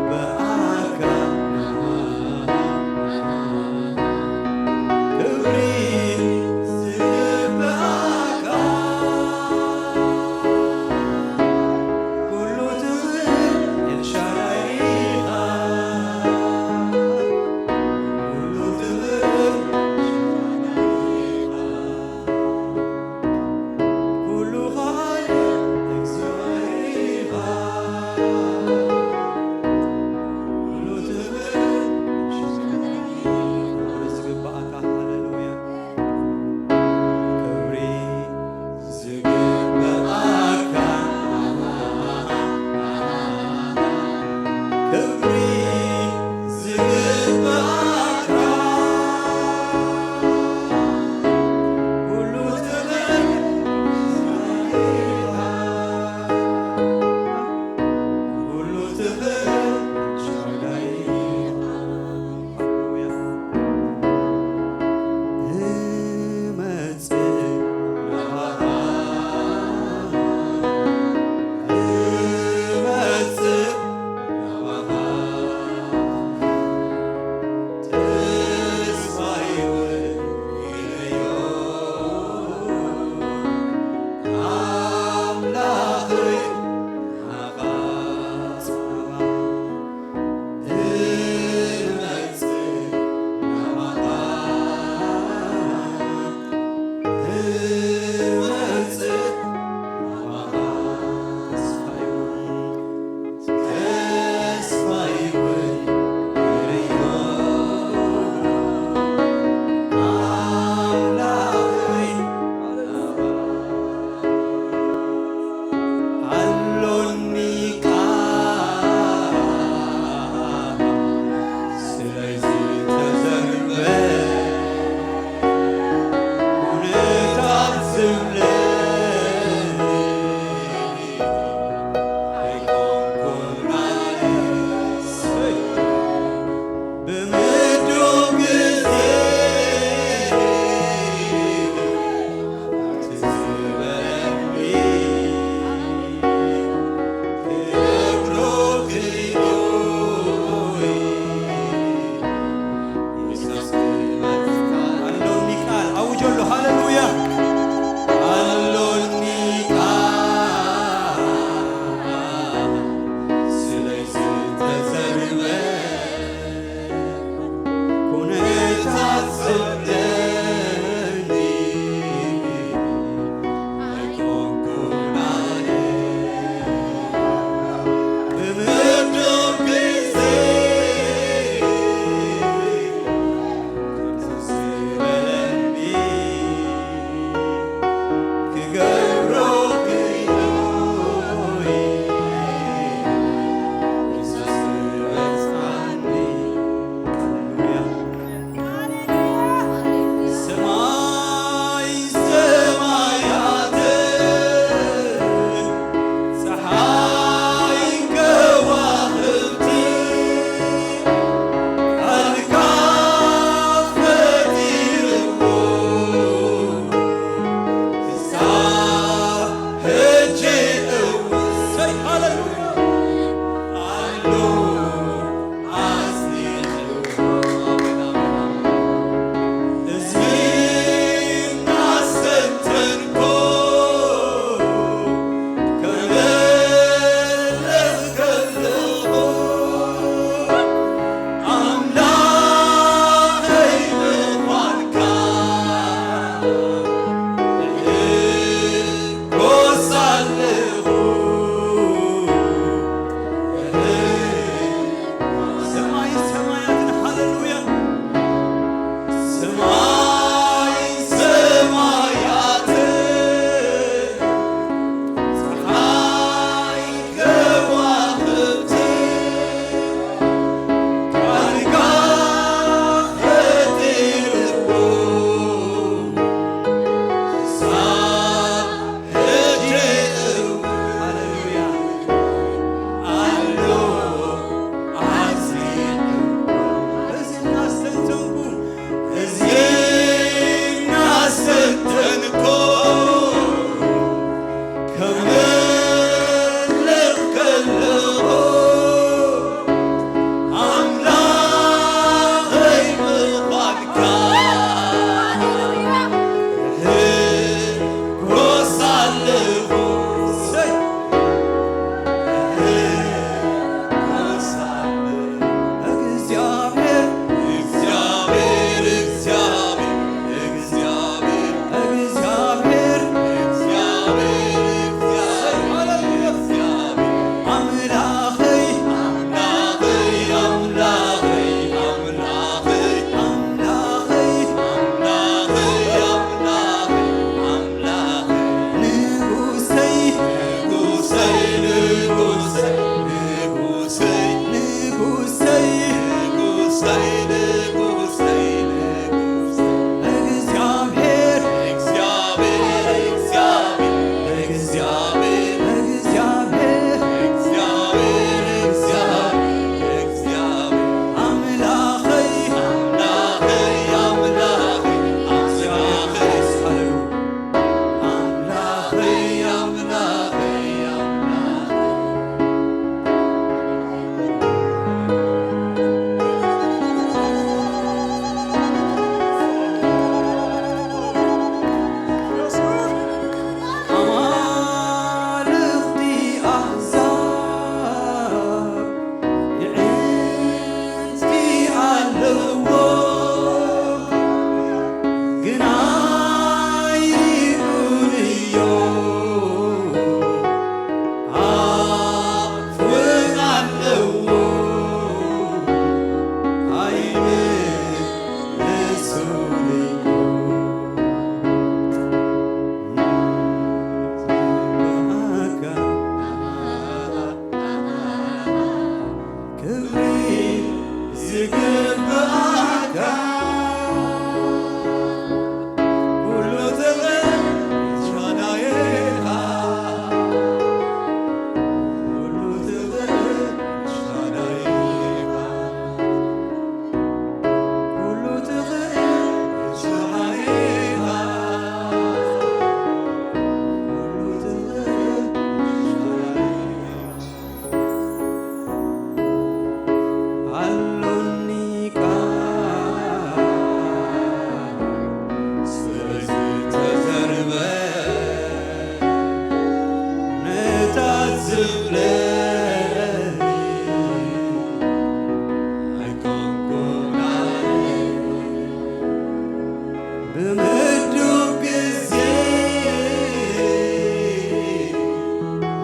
ብምዱብ ግዜ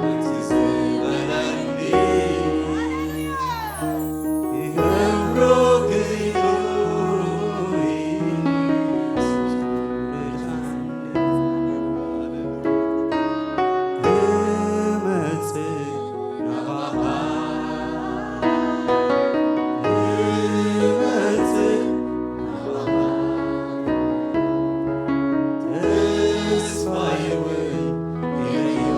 እቲ ዝበለኒ ይገብሮ ክኢሉ እመጽእ ናባኻ፣ እመጽእ ናባኻ። ተስፋይ እውን የርእዮ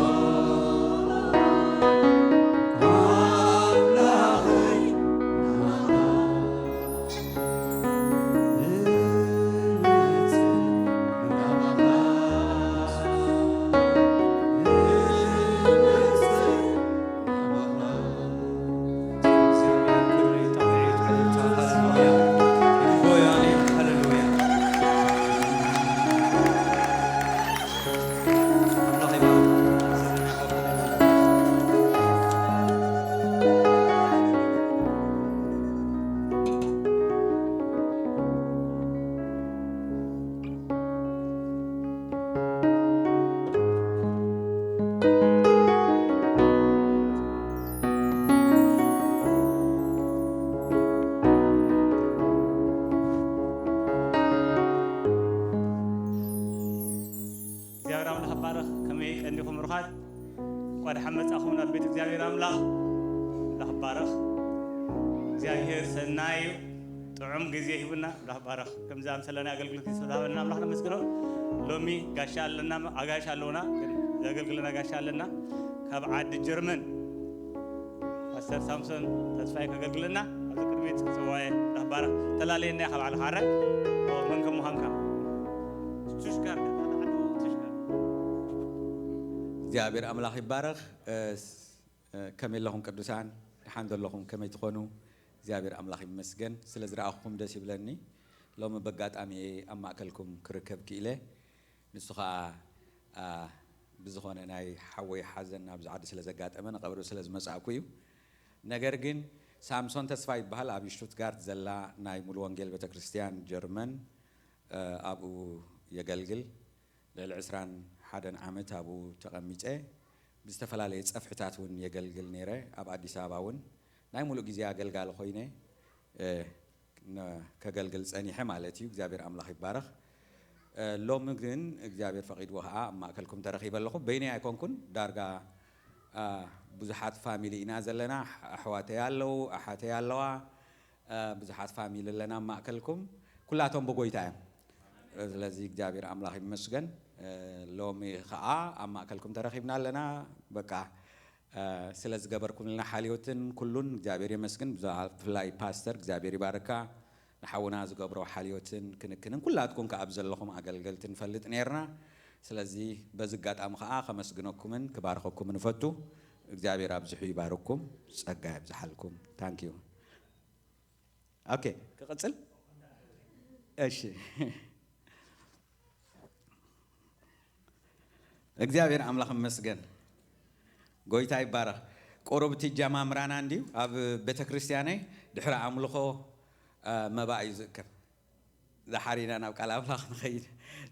ኣምላኸይ ናባኻ እመጽእ ናባኻ እመጽእ ናባኻ። እግዚኣብሔር ኣምላኽ ይባረኽ። ከመይ ቀኒኹም ብሩኻት? እንኳ ደሓን መጻኹም ናብ ቤት እግዚኣብሔር ኣምላኽ። ኣምላኽ ይባረኽ። እግዚኣብሔር ሰናይ እዩ። ጥዑም ግዜ ሂቡና ኣምላኽ ይባረኽ። ከምዚ ኣምሰለ ናይ ኣገልግሎት ዝተዋህበና ኣምላኽ ነመስግኖ። ሎሚ ጋሻ ኣለና፣ ኣጋይሽ ኣለውና፣ ግን ዘገልግለና ጋሻ ኣለና። ካብ ዓዲ ጀርመን ፓስተር ሳምሶን ተስፋይ ከገልግለና ኣብዚ ቅድሚት ጽዋየ ዳባራ ተላለየና ኢኻ ባዕልኻ። ኣረ መን ከም ምዃንካ። ስቱሽጋርት፣ ስቱሽጋርት። እግዚኣብሔር ኣምላኽ ይባረኽ። እ፣ ስ-፣ እ፣ ከመይ ኣለኹም ቅዱሳን? ደሓን ዘለኹም? ከመይ ትኾኑ? እግዚኣብሔር ኣምላኽ ይመስገን። ስለ ዝረኣኹኹም ደስ ይብለኒ። ሎሚ በጋጣሚ እየ ኣብ ማእከልኩም ክርከብ ክኢለ። ንሱ ኸኣ፣ ኣ፣ ብዝኾነ ናይ ሓወይ ሓዘን ኣብዚ ዓዲ ስለ ዘጋጠመ ንቐብሩ ስለ ዝመጻእኩ እዩ። ነገር ግን ሳምሶን ተስፋ ይበሃል። ኣብ ሽቱትጋርት ዘላ ናይ ሙሉ ወንጌል ቤተክርስትያን ጀርመን፣ እ፣ ኣብኡ የገልግል። ልዕሊ ዕስራን ሓደን ዓመት ኣብኡ ተቐሚጠ ብዝተፈላለየ ጸፍሕታት እውን የገልግል ነይረ። ኣብ ኣዲስ ኣበባ እውን ናይ ሙሉእ ግዜ ኣገልጋሊ ኮይነ፣ እ፣ ነ-፣ ከገልግል ጸኒሐ ማለት እዩ። እግዚኣብሔር ኣምላኽ ይባረኽ። እ፣ ሎሚ ግን እግዚኣብሔር ፈቒድዎ ኸዓ ኣብ ማእከልኩም ተረኺበ ኣለኹ። በይነይ ኣይኮንኩን፣ ዳርጋ፣ እ፣ ብዙሓት ፋሚሊ ኢና ዘለና። ኣሕ-፣ ኣሕዋተይ ኣለዉ፣ ኣሓተይ ኣለዋ። እ፣ ብዙሓት ፋሚሊ ኣለና ኣብ ማእከልኩም። ኩላቶም ብጎይታ እዮም። ስለዚ እግዚኣብሔር ኣምላኽ ይመስገን። እ፣ ሎሚ ኸዓ ኣብ ማእከልኩም ተረኺብና ኣለና። በቃ፣ እ፣ ስለ ዝገበርኩምልና ሓልዮትን ኩሉን እግዚኣብሔር የመስግን። ብዛ-፣ ብፍላይ ፓስተር እግዚኣብሔር ይባርካ። ንሓውና ዝገብሮ ሓልዮትን ክንክንን ኩላትኩም ከኣ ኣብ ዘለኹም ኣገልገልቲ ንፈልጥ ኔርና። ስለዚ በዚ ኣጋጣሚ ኸዓ ከመስግነኩምን ክባርኸኩምን እፈቱ። እግዚኣብሔር ኣብዚሑ ይባርኩም፣ ጸጋ የብዝሓልኩም። ታንክ ዩ። ኦኬ፣ ክቕጽል? እሺ። እግዚኣብሔር ኣምላኽ ይመስገን። ጎይታ ይባረኽ። ቁሩብ እቲ ጃማምራና እንድዩ ኣብ ቤተ ክርስቲያነይ ድሕሪ ኣምልኾ፣ እ፣ መባእ እዩ ዝእከብ። ዝሓሪና ናብ ቃል ኣምላኽ ንኸይድ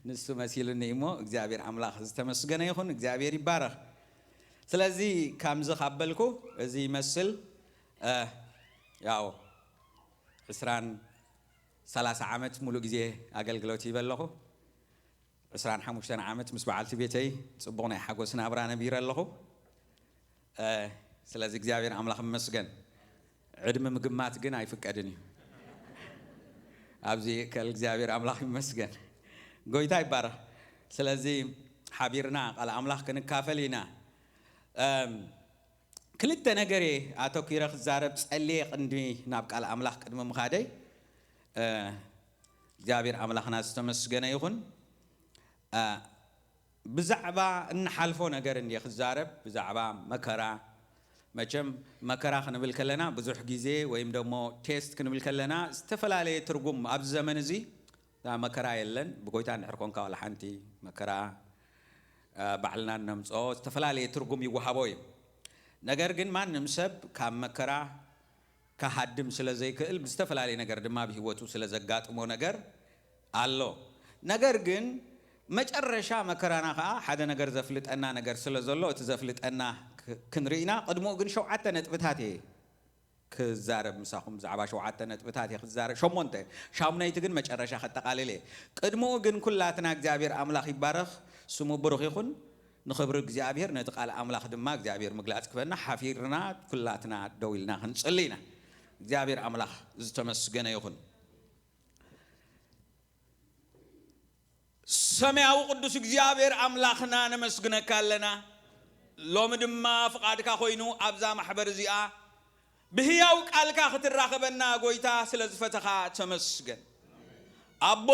ንሱ መሲሉኒ እሞ እግዚኣብሔር ኣምላኽ ዝተመስገነ ይኹን። እግዚኣብሔር ይባረኽ። ስለዚ ከምዚ ካብ በልኩ እዚ ይመስል፣ እ፣ ያው ዕስራን ሰላሳ ዓመት ሙሉእ ግዜ ኣገልግሎት ሂበ ኣለኹ። ዕስራን ሓሙሽተን ዓመት ምስ በዓልቲ ቤተይ ጽቡቕ ናይ ሓጎስ ናብራ ነቢረ ኣለኹ። እ፣ ስለዚ እግዚኣብሔር ኣምላኽ ይመስገን። ዕድመ ምግማት ግን ኣይፍቀድን እዩ። ኣብዚ ይእከል። እግዚኣብሔር ኣምላኽ ይመስገን። ጎይታ ይባረኽ። ስለዚ ሓቢርና ቃል ኣምላኽ ክንካፈል ኢና። እም፣ ክልተ ነገር እየ ኣተኲረ ክዛረብ ጸልየ ቅድሚ ናብ ቃል ኣምላኽ ቅድሚ ምኻደይ። እ፣ እግዚኣብሔር ኣምላኽና ዝተመስገነ ይኹን። እ፣ ብዛዕባ እንሓልፎ ነገር እንድየ ክዛረብ፣ ብዛዕባ መከራ። መቸም መከራ ክንብል ከለና ብዙሕ ግዜ ወይም ደሞ ቴስት ክንብል ከለና ዝተፈላለየ ትርጉም ኣብዚ ዘመን እዚ እዛ መከራ የለን። ብጎይታ እንድሕር ኮንካ ዋላ ሓንቲ መከራ፣ እ፣ ባዕልና እነምጽኦ ዝተፈላለየ ትርጉም ይወሃቦ እዩ። ነገር ግን ማንም ሰብ ካብ መከራ ክሃድም ስለ ዘይክእል ብዝተፈላለየ ነገር ድማ ኣብ ህይወቱ ስለ ዘጋጥሞ ነገር ኣሎ። ነገር ግን መጨረሻ መከራና ኸዓ ሓደ ነገር ዘፍልጠና ነገር ስለ ዘሎ፣ እቲ ዘፍልጠና ክ-፣ ክንርኢ ኢና። ቅድሚኡ ግን ሸውዓተ ነጥብታት እየ ክዛረብ ምሳኹም። ብዛዕባ ሸውዓተ ነጥብታት እየ ክዛረብ፣ ሸሞንተ፣ ሻሙነይቲ ግን መጨረሻ ከጠቓልል እየ። ቅድሚኡ ግን ኩላትና እግዚኣብሔር ኣምላኽ ይባረኽ፣ ስሙ ብሩኽ ይኹን። ንኽብሪ እግዚኣብሔር ነቲ ቃል ኣምላኽ ድማ እግዚኣብሔር ምግላጽ ክበና ሓፊርና ኩላትና ደው ኢልና ክንጽሊ ኢና። እግዚኣብሔር ኣምላኽ ዝተመስገነ ይኹን። ሰማያዊ ቅዱስ እግዚኣብሔር ኣምላኽና ነመስግነካ ኣለና። ሎሚ ድማ ፍቓድካ ኮይኑ ኣብዛ ማሕበር እዚኣ ብህያው ቃልካ ክትራኸበና ጎይታ ስለ ዝፈተኻ ተመስገን። ኣቦ፣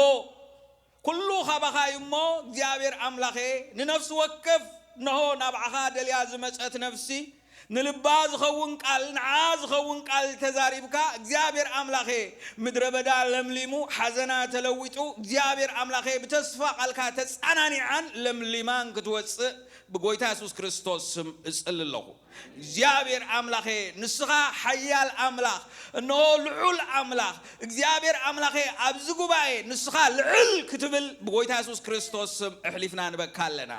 ኩሉ ካባኻ እዩ እሞ እግዚኣብሔር ኣምላኸ፣ ንነፍሲ ወከፍ እንሆ ናብዓኻ ደልያ ዝመጸት ነፍሲ ንልባ ዝኸውን ቃል፣ ንዓ ዝኸውን ቃል ተዛሪብካ እግዚኣብሔር ኣምላኸ፣ ምድረ በዳ ለምሊሙ ሓዘና ተለዊጡ እግዚኣብሔር ኣምላኸ ብተስፋ ቃልካ ተጻናኒዓን ለምሊማን ክትወጽእ ብጎይታ የሱስ ክርስቶስ ስም እጽሊ ኣለኹ። እግዚኣብሔር ኣምላኸ፣ ንስኻ ሓያል ኣምላኽ፣ እንሆ ልዑል ኣምላኽ፣ እግዚኣብሔር ኣምላኸ፣ ኣብዚ ጉባኤ ንስኻ ልዕል ክትብል ብጎይታ የሱስ ክርስቶስ ስም ኣሕሊፍና ንበካ ኣለና።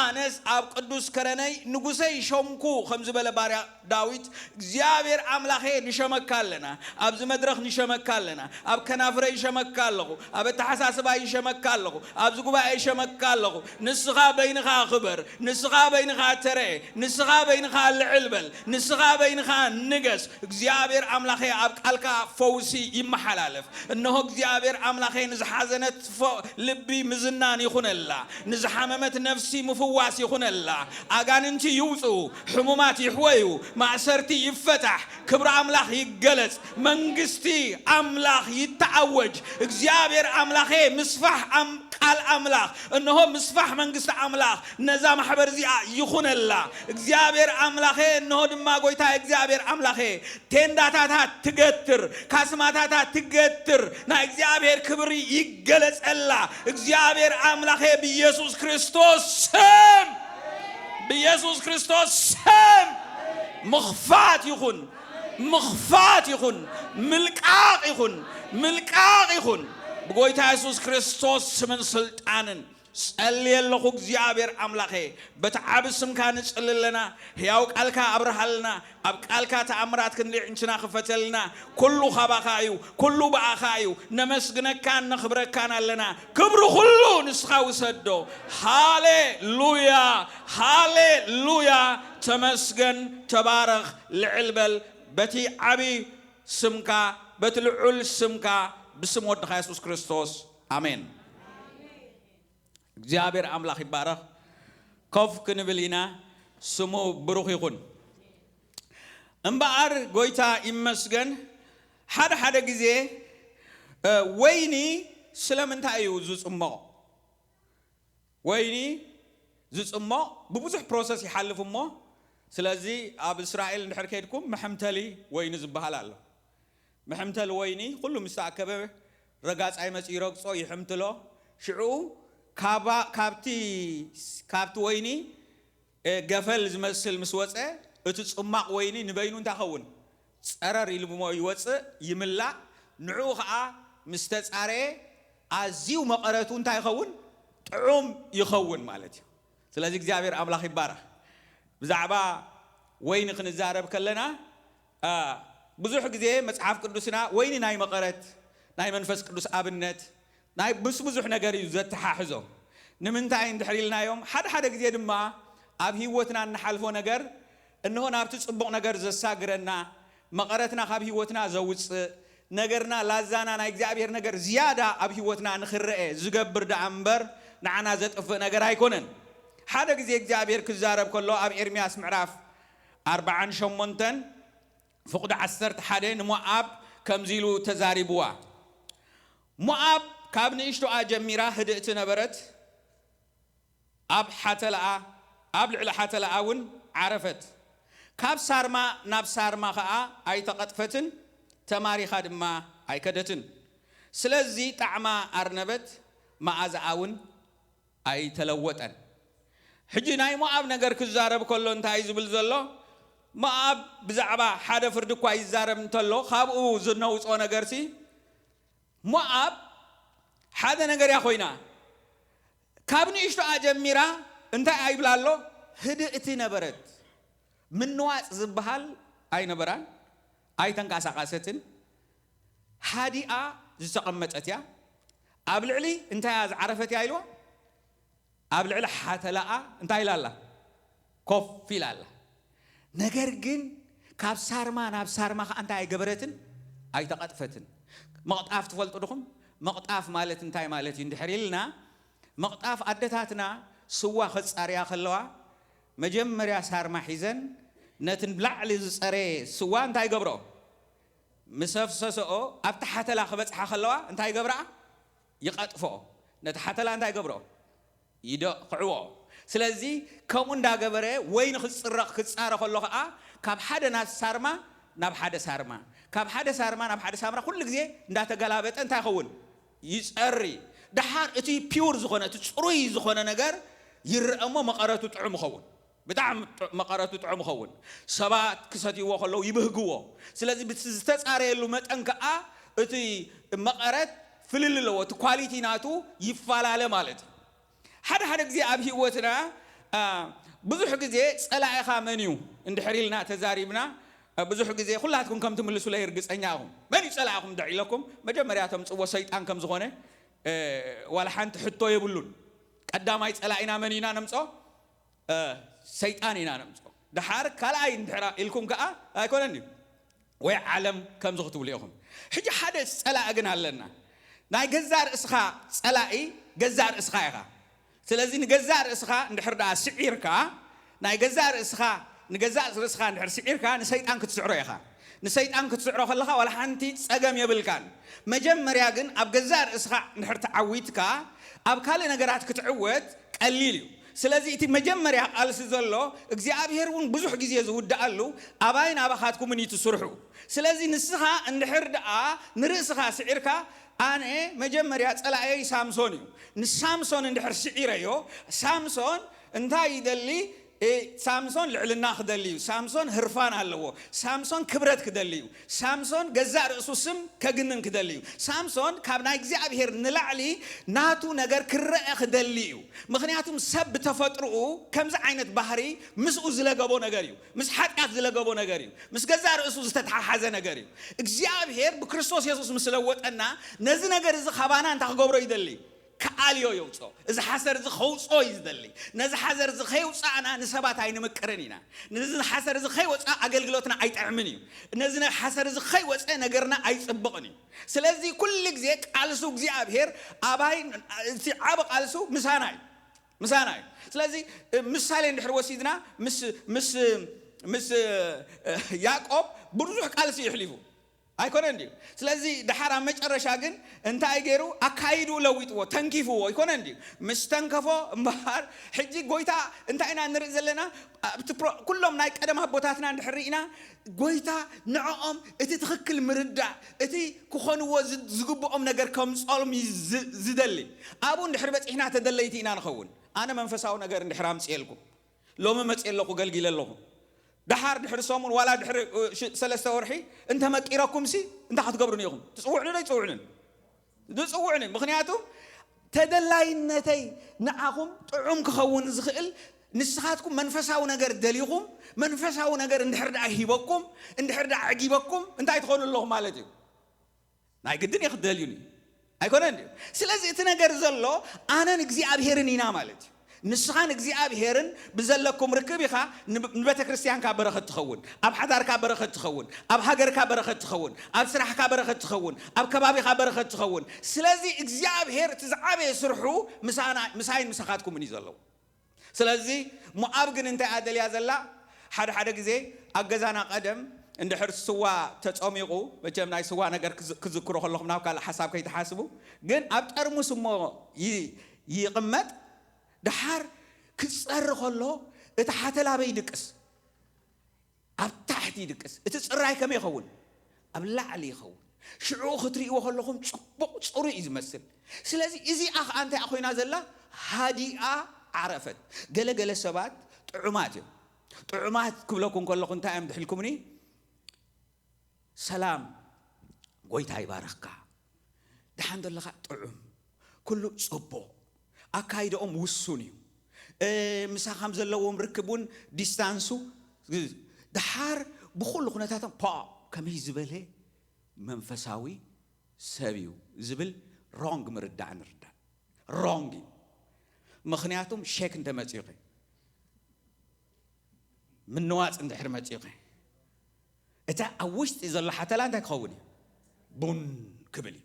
ኣነስ ኣብ ቅዱስ ከረነይ ንጉሰይ ሸምኩ ከም ዝበለ ባርያ ዳዊት፣ እግዚኣብሔር ኣምላኸ፣ ንሸመካ ኣለና። ኣብዚ መድረኽ ንሸመካ ኣለና። ኣብ ከናፍረይ ይሸመካ ኣለኹ። ኣብ ኣተሓሳስባ ይሸመካ ኣለኹ። ኣብዚ ጉባኤ ይሸመካ ኣለኹ። ንስኻ በይንኻ ክበር። ንስኻ በይንኻ ተረኤ። ንስኻ በይንኻ ልዕል በል። ንስኻ በይንኻ ንገስ። እግዚኣብሔር ኣምላኸ፣ ኣብ ቃልካ ፈውሲ ይመሓላለፍ። እነሆ እግዚኣብሔር ኣምላኸ፣ ንዝሓዘነት ፈ-፣ ልቢ ምዝናን ይኹነላ። ንዝሓመመት ነፍሲ ምፍዋስ ይኹነላ። ኣጋንንቲ ይውፅኡ፣ ሕሙማት ይሕወዩ፣ ማእሰርቲ ይፈታሕ፣ ክብሪ ኣምላኽ ይገለጽ፣ መንግስቲ ኣምላኽ ይተኣወጅ። እግዚኣብሔር ኣምላኸ፣ ምስፋሕ ኣም-፣ ቃል ኣምላኽ፣ እንሆ ምስፋሕ መንግስቲ ኣምላኽ ነዛ ማሕበር እዚኣ ይኹነላ። እግዚኣብሔር ኣምላኸ፣ እንሆ ድማ ጎይታ እግዚኣብሔር ኣምላኸ፣ ቴንዳታታ ትገትር፣ ካስማታታ ትገትር፣ ናይ እግዚኣብሔር ክብሪ ይገለጸላ። እግዚኣብሔር ኣምላኸ፣ ብኢየሱስ ክርስቶስ ስም፣ ብኢየሱስ ክርስቶስ ስም ምኽፋት ይኹን፣ ምኽፋት ይኹን፣ ምልቃቕ ይኹን፣ ምልቃቕ ይኹን። ብጎይታ የሱስ ክርስቶስ ስምን ስልጣንን ጸልየ ኣለኹ። እግዚኣብሔር ኣምላኸ፣ በቲ ዓቢ ስምካ ንጽሊ ኣለና። ህያው ቃልካ ኣብርሃልና። ኣብ ቃልካ ተኣምራት ክንሪኢ ዕንችና ክፈተልና። ኩሉ ካባኻ እዩ፣ ኩሉ ብኣኻ እዩ። ነመስግነካን ነኽብረካን ኣለና። ክብሪ ኩሉ ንስኻ ውሰዶ። ሃሌሉያ፣ ሃሌሉያ። ተመስገን፣ ተባረኽ፣ ልዕል በል። በቲ ዓቢ ስምካ፣ በቲ ልዑል ስምካ፣ ብስም ወድኻ የሱስ ክርስቶስ። ኣሜን። እግዚኣብሔር ኣምላኽ ይባረኽ። ኮፍ ክንብል ኢና። ስሙ ብሩኽ ይኹን። እምበኣር ጎይታ ይመስገን። ሓደ ሓደ ግዜ፣ እ፣ ወይኒ ስለምንታይ እዩ ዝጽሞቕ? ወይኒ ዝጽሞቕ ብብዙሕ ፕሮሰስ ይሓልፍ እሞ፣ ስለዚ ኣብ እስራኤል እንድሕር ከይድኩም መሐምተሊ ወይኒ ዝበሃል ኣሎ። መሐምተሊ ወይኒ ኩሉ ምስ ተኣከበ ረጋጻይ መጺኡ ይረግጾ፣ ይሕምትሎ። ሽዑ ካባ-፣ ካብቲ፣ ካብቲ ወይኒ፣ እ፣ ገፈል ዝመስል ምስ ወጸ፣ እቲ ጽማቕ ወይኒ ንበይኑ እንታይ ይኸውን? ጸረር ኢሉ ብሞ ይወጽእ፣ ይምላእ። ንዕኡ ኸኣ ምስ ተጻረየ ኣዝዩ መቐረቱ እንታይ ይኸውን? ጥዑም ይኸውን ማለት እዩ። ስለዚ እግዚኣብሔር ኣምላኽ ይባረኽ። ብዛዕባ ወይኒ ክንዛረብ ከለና፣ አ፣ ብዙሕ ግዜ መጽሓፍ ቅዱስና ወይኒ ናይ መቐረት፣ ናይ መንፈስ ቅዱስ ኣብነት፣ ናይ ምስ ብዙሕ ነገር እዩ ዘተሓሕዞ። ንምንታይ እንድሕር ኢልናዮም፣ ሓደ ሓደ ግዜ ድማ ኣብ ህይወትና እንሓልፎ ነገር፣ እንሆ ናብቲ ጽቡቕ ነገር ዘሳግረና፣ መቐረትና ካብ ህይወትና ዘውጽእ፣ ነገርና ላዛና ናይ እግዚኣብሔር ነገር ዝያዳ ኣብ ህይወትና ንኽረአ ዝገብር ደኣ እምበር፣ ንዓና ዘጥፍእ ነገር ኣይኮነን። ሓደ ግዜ እግዚኣብሔር ክዛረብ ከሎ ኣብ ኤርምያስ ምዕራፍ ኣርብዓን ሸሞንተን ፍቕዲ ዓሰርተ ሓደ ንሞኣብ ከምዚ ኢሉ ተዛሪብዋ። ሞኣብ ካብ ንእሽቶኣ ጀሚራ ህድእቲ ነበረት፣ ኣብ ሓተላኣ፣ ኣብ ልዕሊ ሓተላኣ እውን ዓረፈት። ካብ ሳርማ ናብ ሳርማ ኸኣ ኣይተቐጥፈትን፣ ተማሪኻ ድማ ኣይከደትን። ስለዚ ጣዕማ ኣርነበት፣ መኣዛኣ እውን ኣይተለወጠን። ሕጂ ናይ ሞኣብ ነገር ክዛረብ ከሎ እንታይ እዩ ዝብል ዘሎ? ሞኣብ ብዛዕባ ሓደ ፍርዲ እኳ ይዛረብ እንተሎ፣ ካብኡ ዝነውጾ ነገርሲ፣ ሞኣብ ሓደ ነገር እያ ኮይና። ካብ ንእሽቶኣ ጀሚራ እንታይ ኣይብላ ኣሎ? ህድእቲ ነበረት። ምንዋጽ ዝበሃል ኣይነበራን፣ ኣይተንቀሳቐሰትን። ሃዲኣ ዝተቐመጠት እያ። ኣብ ልዕሊ እንታይ እያ ዝዓረፈት እያ ኢልዎ? ኣብ ልዕሊ ሓተላኣ እንታይ ኢላ ኣላ? ኮፍ ኢላ ኣላ። ነገር ግን ካብ ሳርማ ናብ ሳርማ ኸዓ እንታይ ኣይገበረትን? ኣይተቐጥፈትን። ምቕጣፍ ትፈልጡ ድኹም? ምቕጣፍ ማለት እንታይ ማለት እዩ እንድሕር ኢልና፣ ምቕጣፍ ኣደታትና ስዋ ኸጻርያ ከለዋ መጀመርያ ሳርማ ሒዘን ነቲ ላዕሊ ዝጸረየ ስዋ እንታይ ይገብርኦ? ምስ ኣፍሰሰኦ ኣብቲ ሓተላ ክበጽሓ ከለዋ እንታይ ይገብርኣ? ይቐጥፍኦ። ነቲ ሓተላ እንታይ ይገብርኦ? ይደቕዕዎ። ስለዚ ከምኡ እንዳገበረ ወይኒ ክጽረቕ ክጻረ ከሎ ኸዓ ካብ ሓደ ናብ ሳርማ ናብ ሓደ ሳርማ ካብ ሓደ ሳርማ ናብ ሓደ ሳርማ ኩሉ ግዜ እንዳተገላበጠ እንታይ ይኸውን? ይጸሪ። ደሓር እቲ ፒውር ዝኾነ እቲ ጽሩይ ዝኾነ ነገር ይረአ እሞ መቐረቱ ጥዑም ይኸውን። ብጣዕሚ ጥዑ- መቐረቱ ጥዑም ይኸውን። ሰባት ክሰትይዎ ከለዉ ይብህግዎ። ስለዚ ብቲ ዝተጻረየሉ መጠን ከኣ እቲ መቐረት ፍልል ኣለዎ። እቲ ኳሊቲ ናቱ ይፈላለ ማለት እዩ። ሓደ ሓደ ግዜ ኣብ ህይወትና ብዙሕ ግዜ ጸላኢኻ መን እዩ እንድሕር ኢልና ተዛሪብና፣ ብዙሕ ግዜ ኩላትኩም ከም ትምልሱለይ ርግጸኛ ኢኹም። መን እዩ ጸላኢኹም እንድሕር ኢለኩም መጀመርያ ተምጽዎ ሰይጣን ከም ዝኾነ ዋላ ሓንቲ ሕቶ የብሉን። ቀዳማይ ጸላኢና መን ኢና ነምጾ? ሰይጣን ኢና ነምጾ። ድሓር ካልኣይ እንድሕር ኢልኩም ከኣ ኣይኮነን እዩ ወይ ዓለም ከምዚ ክትብሉ ኢኹም። ሕጂ ሓደ ጸላኢ ግን ኣለና። ናይ ገዛእ ርእስኻ ጸላኢ ገዛእ ርእስኻ ኢኻ። ስለዚ ንገዛእ ርእስኻ እንድሕር ደኣ ስዒርካ፣ ናይ ገዛእ ርእስኻ ንገዛእ ርእስኻ እንድሕር ስዒርካ ንሰይጣን ክትስዕሮ ኢኻ። ንሰይጣን ክትስዕሮ ከለኻ ዋላ ሓንቲ ጸገም የብልካን። መጀመርያ ግን ኣብ ገዛእ ርእስኻ እንድሕር ተዓዊትካ ኣብ ካልእ ነገራት ክትዕወት ቀሊል እዩ። ስለዚ እቲ መጀመርያ ቃልሲ ዘሎ እግዚኣብሔር እውን ብዙሕ ግዜ ዝውድኣሉ ኣባይን ኣባኻትኩምን እዩ እቲ ስርሑ። ስለዚ ንስኻ እንድሕር ደኣ ንርእስኻ ስዒርካ ኣነ መጀመርያ ጸላእየይ ሳምሶን እዩ። ንሳምሶን እንድሕር ስዒረዮ ሳምሶን እንታይ ይደሊ? ሳምሶን ልዕልና ክደሊ እዩ። ሳምሶን ህርፋን ኣለዎ። ሳምሶን ክብረት ክደሊ እዩ። ሳምሶን ገዛእ ርእሱ ስም ከግንን ክደሊ እዩ። ሳምሶን ካብ ናይ እግዚኣብሔር ንላዕሊ ናቱ ነገር ክረአ ክደሊ እዩ። ምኽንያቱም ሰብ ብተፈጥርኡ ከምዚ ዓይነት ባህሪ ምስኡ ዝለገቦ ነገር እዩ። ምስ ሓጢኣት ዝለገቦ ነገር እዩ። ምስ ገዛእ ርእሱ ዝተተሓሓዘ ነገር እዩ። እግዚኣብሔር ብክርስቶስ የሱስ ምስ ለወጠና ነዚ ነገር እዚ ካባና እንታይ ክገብሮ ይደሊ? ክኣልዮ የውፅኦ። እዚ ሓሰር እዚ ከውፅኦ እዩ ዝደሊ። ነዚ ሓሰር እዚ ከይውፃእና ንሰባት ኣይንምቅርን ኢና። ነዚ ሓሰር እዚ ከይወፃ ኣገልግሎትና ኣይጠዕምን እዩ። ነዚ ሓሰር እዚ ከይወፀ ነገርና ኣይፅብቕን እዩ። ስለዚ ኩሉ ግዜ ቃልሱ እግዚኣብሔር ኣባይ እቲ ዓብ ቃልሱ ምሳና እዩ። ምሳና እዩ። ስለዚ ምሳሌ እንድሕር ወሲድና ምስ ምስ ምስ ያዕቆብ ብዙሕ ቃልሲ ይሕሊፉ ኣይኮነን ድዩ? ስለዚ ድሓር ኣብ መጨረሻ ግን እንታይ ገይሩ? ኣካይዱ ለዊጥዎ፣ ተንኪፍዎ ኣይኮነን ድዩ? ምስ ተንከፎ እምበኣር ሕጂ ጎይታ እንታይ ኢና ንርኢ ዘለና? ኣብቲ ፕሮ- ኩሎም ናይ ቀደም ኣቦታትና እንድሕር ርኢና ጎይታ ንዕኦም እቲ ትኽክል ምርዳእ እቲ ክኾንዎ ዝ- ዝግብኦም ነገር ከምፅኦም እዩ ዝ- ዝደሊ። ኣብኡ እንድሕር በፂሕና ተደለይቲ ኢና ንኸውን። ኣነ መንፈሳዊ ነገር እንድሕር ኣምፅኤልኩም ሎሚ መፅእ ኣለኹ ገልጊለ ኣለኹ። ደሓር ድሕሪ ሰሙን ዋላ ድሕሪ እ፣ ሽ- ሰለስተ ወርሒ እንተመቂረኩም ሲ እንታይ ክትገብሩኒ ኢኹም? ትፅውዕሉ ዶ ይፅውዕሉን? ዝፅውዕኒ። ምኽንያቱ ተደላይነተይ ንዓኹም ጥዑም ክኸውን ዝኽእል ንስኻትኩም መንፈሳዊ ነገር ደሊኹም መንፈሳዊ ነገር እንድሕር ደኣ ሂበኩም እንድሕር ደኣ ኣዕጊበኩም እንታይ ትኾኑ ኣለኹም ማለት እዩ። ናይ ግድን እየ ክትደልዩኒ ኣይኮነን ድዩ? ስለዚ እቲ ነገር ዘሎ ኣነን እግዚኣብሄርን ኢና ማለት እዩ። ንስኻን እግዚኣብሄርን ብዘለኩም ርክብ ኢኻ ንብ- ንቤተ ክርስቲያንካ በረኸት ትኸውን፣ ኣብ ሓዳርካ በረኸት ትኸውን፣ ኣብ ሃገርካ በረኸት ትኸውን፣ ኣብ ስራሕካ በረኸት ትኸውን፣ ኣብ ከባቢኻ በረኸት ትኸውን። ስለዚ እግዚኣብሄር እቲ ዝዓበየ ስርሑ ምሳና- ምሳይን ምሳኻትኩምን እዩ ዘለዎ። ስለዚ ሞኣብ ግን እንታይ እያ ደልያ ዘላ? ሓደ ሓደ ግዜ ኣብ ገዛና ቀደም እንድሕር ስዋ ተጸሚቑ፣ መቸም ናይ ስዋ ነገር ክዝ- ክዝክሮ ከለኹም ናብ ካልእ ሓሳብ ከይትሓስቡ፣ ግን ኣብ ጠርሙስ እሞ ይ- ይቕመጥ፣ ደሓር ክጸሪ ከሎ እቲ ሓተላ ኣበይ ይድቅስ? ኣብ ታሕቲ ይድቅስ። እቲ ጽራይ ከመይ ይኸውን? ኣብ ላዕሊ ይኸውን። ሽዑ ክትርእይዎ ከለኹም ጽቡቕ ጽሩይ እዩ ዝመስል። ስለዚ እዚኣ ኸኣ እንታይ ኮይና ዘላ? ሃዲኣ ዓረፈት። ገለ ገለ ሰባት ጥዑማት እዮም። ጥዑማት ክብለኩም ከለኹ እንታይ እዮም ድሕልኩምኒ? ሰላም፣ ጎይታ ይባርኽካ። ደሓን ዘለኻ? ጥዑም፣ ኩሉ ጽቡቕ። ኣካይደኦም ውሱን እዩ። ምሳኻም ዘለዎም ርክብ እውን ዲስታንሱ ድሓር ብኩሉ ኩነታቶም ፓ ከመይ ዝበለ መንፈሳዊ ሰብ እዩ ዝብል ሮንግ ምርዳእ ንርዳእ። ሮንግ እዩ። ምክንያቱም ሸክ እንተመፂኡ ምንዋፅ እንድሕር መፂኡ እታ ኣብ ውሽጢ ዘሎ ሓተላ እንታይ ክኸውን እዩ? ቡን ክብል እዩ።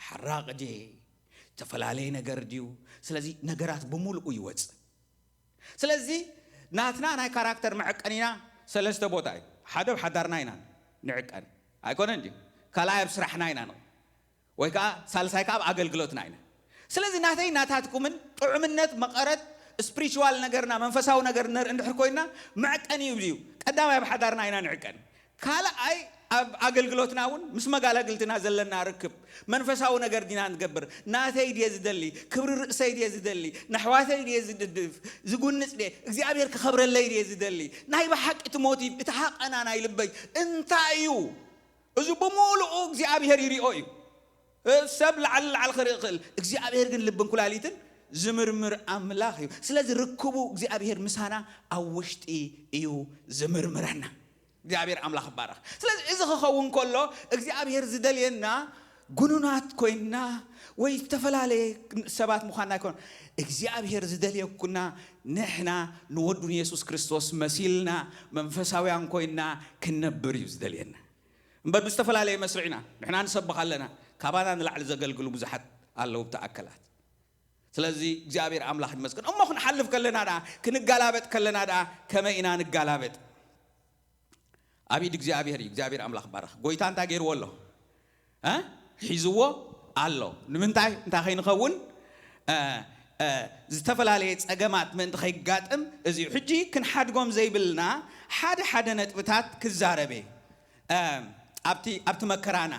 ሓራቕ ድየ? ዝተፈላለየ ነገር ድዩ? ስለዚ ነገራት ብምሉኡ ይወፅእ። ስለዚ ናትና ናይ ካራክተር መዐቀኒና ሰለስተ ቦታ እዩ። ሓደ ኣብ ሓዳርና ኢና ንዕቀን፣ ኣይኮነን ድዩ? ካልኣይ ኣብ ስራሕና ኢና ንቕ ወይ ከዓ ሳልሳይ ከዓ ኣብ ኣገልግሎትና ኢና። ስለዚ ናተይ ናታትኩምን ጥዑምነት መቐረት ስፕሪቹዋል ነገርና መንፈሳዊ ነገር ነርኢ እንድሕር ኮይና መዕቀኒ እዩ እዩ ቀዳማይ ኣብ ሓዳርና ኢና ንዕቀን። ካልኣይ ኣብ ኣገልግሎትና እውን ምስ መጋላግልትና ዘለና ርክብ መንፈሳዊ ነገር ዲና ንገብር። ናተይ ድየ ዝደሊ? ክብሪ ርእሰይ ድየ ዝደሊ? ንኣሕዋተይ ድየ ዝድድፍ ዝጉንፅ ድየ? እግዚኣብሔር ክኸብረለይ ድየ ዝደሊ? ናይ ብሓቂ እቲ ሞቲቭ እቲ ሃቐና ናይ ልበይ እንታይ እዩ? እዚ ብምሉኡ እግዚኣብሔር ይሪኦ እዩ። ሰብ ላዕሊ ላዕሊ ክርኢ ይኽእል፣ እግዚኣብሔር ግን ልብን ኩላሊትን ዝምርምር ኣምላኽ እዩ። ስለዚ ርክቡ እግዚኣብሔር ምሳና ኣብ ውሽጢ እዩ ዝምርምረና። እግዚኣብሔር ኣምላኽ ይባረኽ። ስለዚ እዚ ክኸውን ከሎ እግዚኣብሔር ዝደልየና ጉኑናት ኮይንና ወይ ዝተፈላለየ ሰባት ምዃንና ኣይኮነን። እግዚኣብሔር ዝደልየኩና ንሕና ንወዱ ንየሱስ ክርስቶስ መሲልና መንፈሳውያን ኮይንና ክንነብር እዩ ዝደልየና። እምበር ብዝተፈላለየ መስርዕ ኢና ንሕና ንሰብኽ ኣለና። ካባና ንላዕሊ ዘገልግሉ ብዙሓት ኣለዉ ብቲ ኣካላት። ስለዚ እግዚኣብሔር ኣምላኽ ይመስገን። እሞ ክንሓልፍ ከለና ደኣ ክንጋላበጥ ከለና ደኣ ከመይ ኢና ንጋላበጥ? ኣብ ኢድ እግዚኣብሔር እዩ። እግዚኣብሔር ኣምላኽ ባረኽ። ጎይታ እንታይ ገይርዎ ኣሎ? እ? ሒዝዎ ኣሎ። ንምንታይ? እንታይ ከይንኸውን? እ፣ እ፣ ዝተፈላለየ ጸገማት ምእንቲ ከይጋጥም እዚ እዩ። ሕጂ ክንሓድጎም ዘይብልና ሓደ ሓደ ነጥብታት ክዛረበ እየ። እ፣ ኣብቲ፣ ኣብቲ መከራና።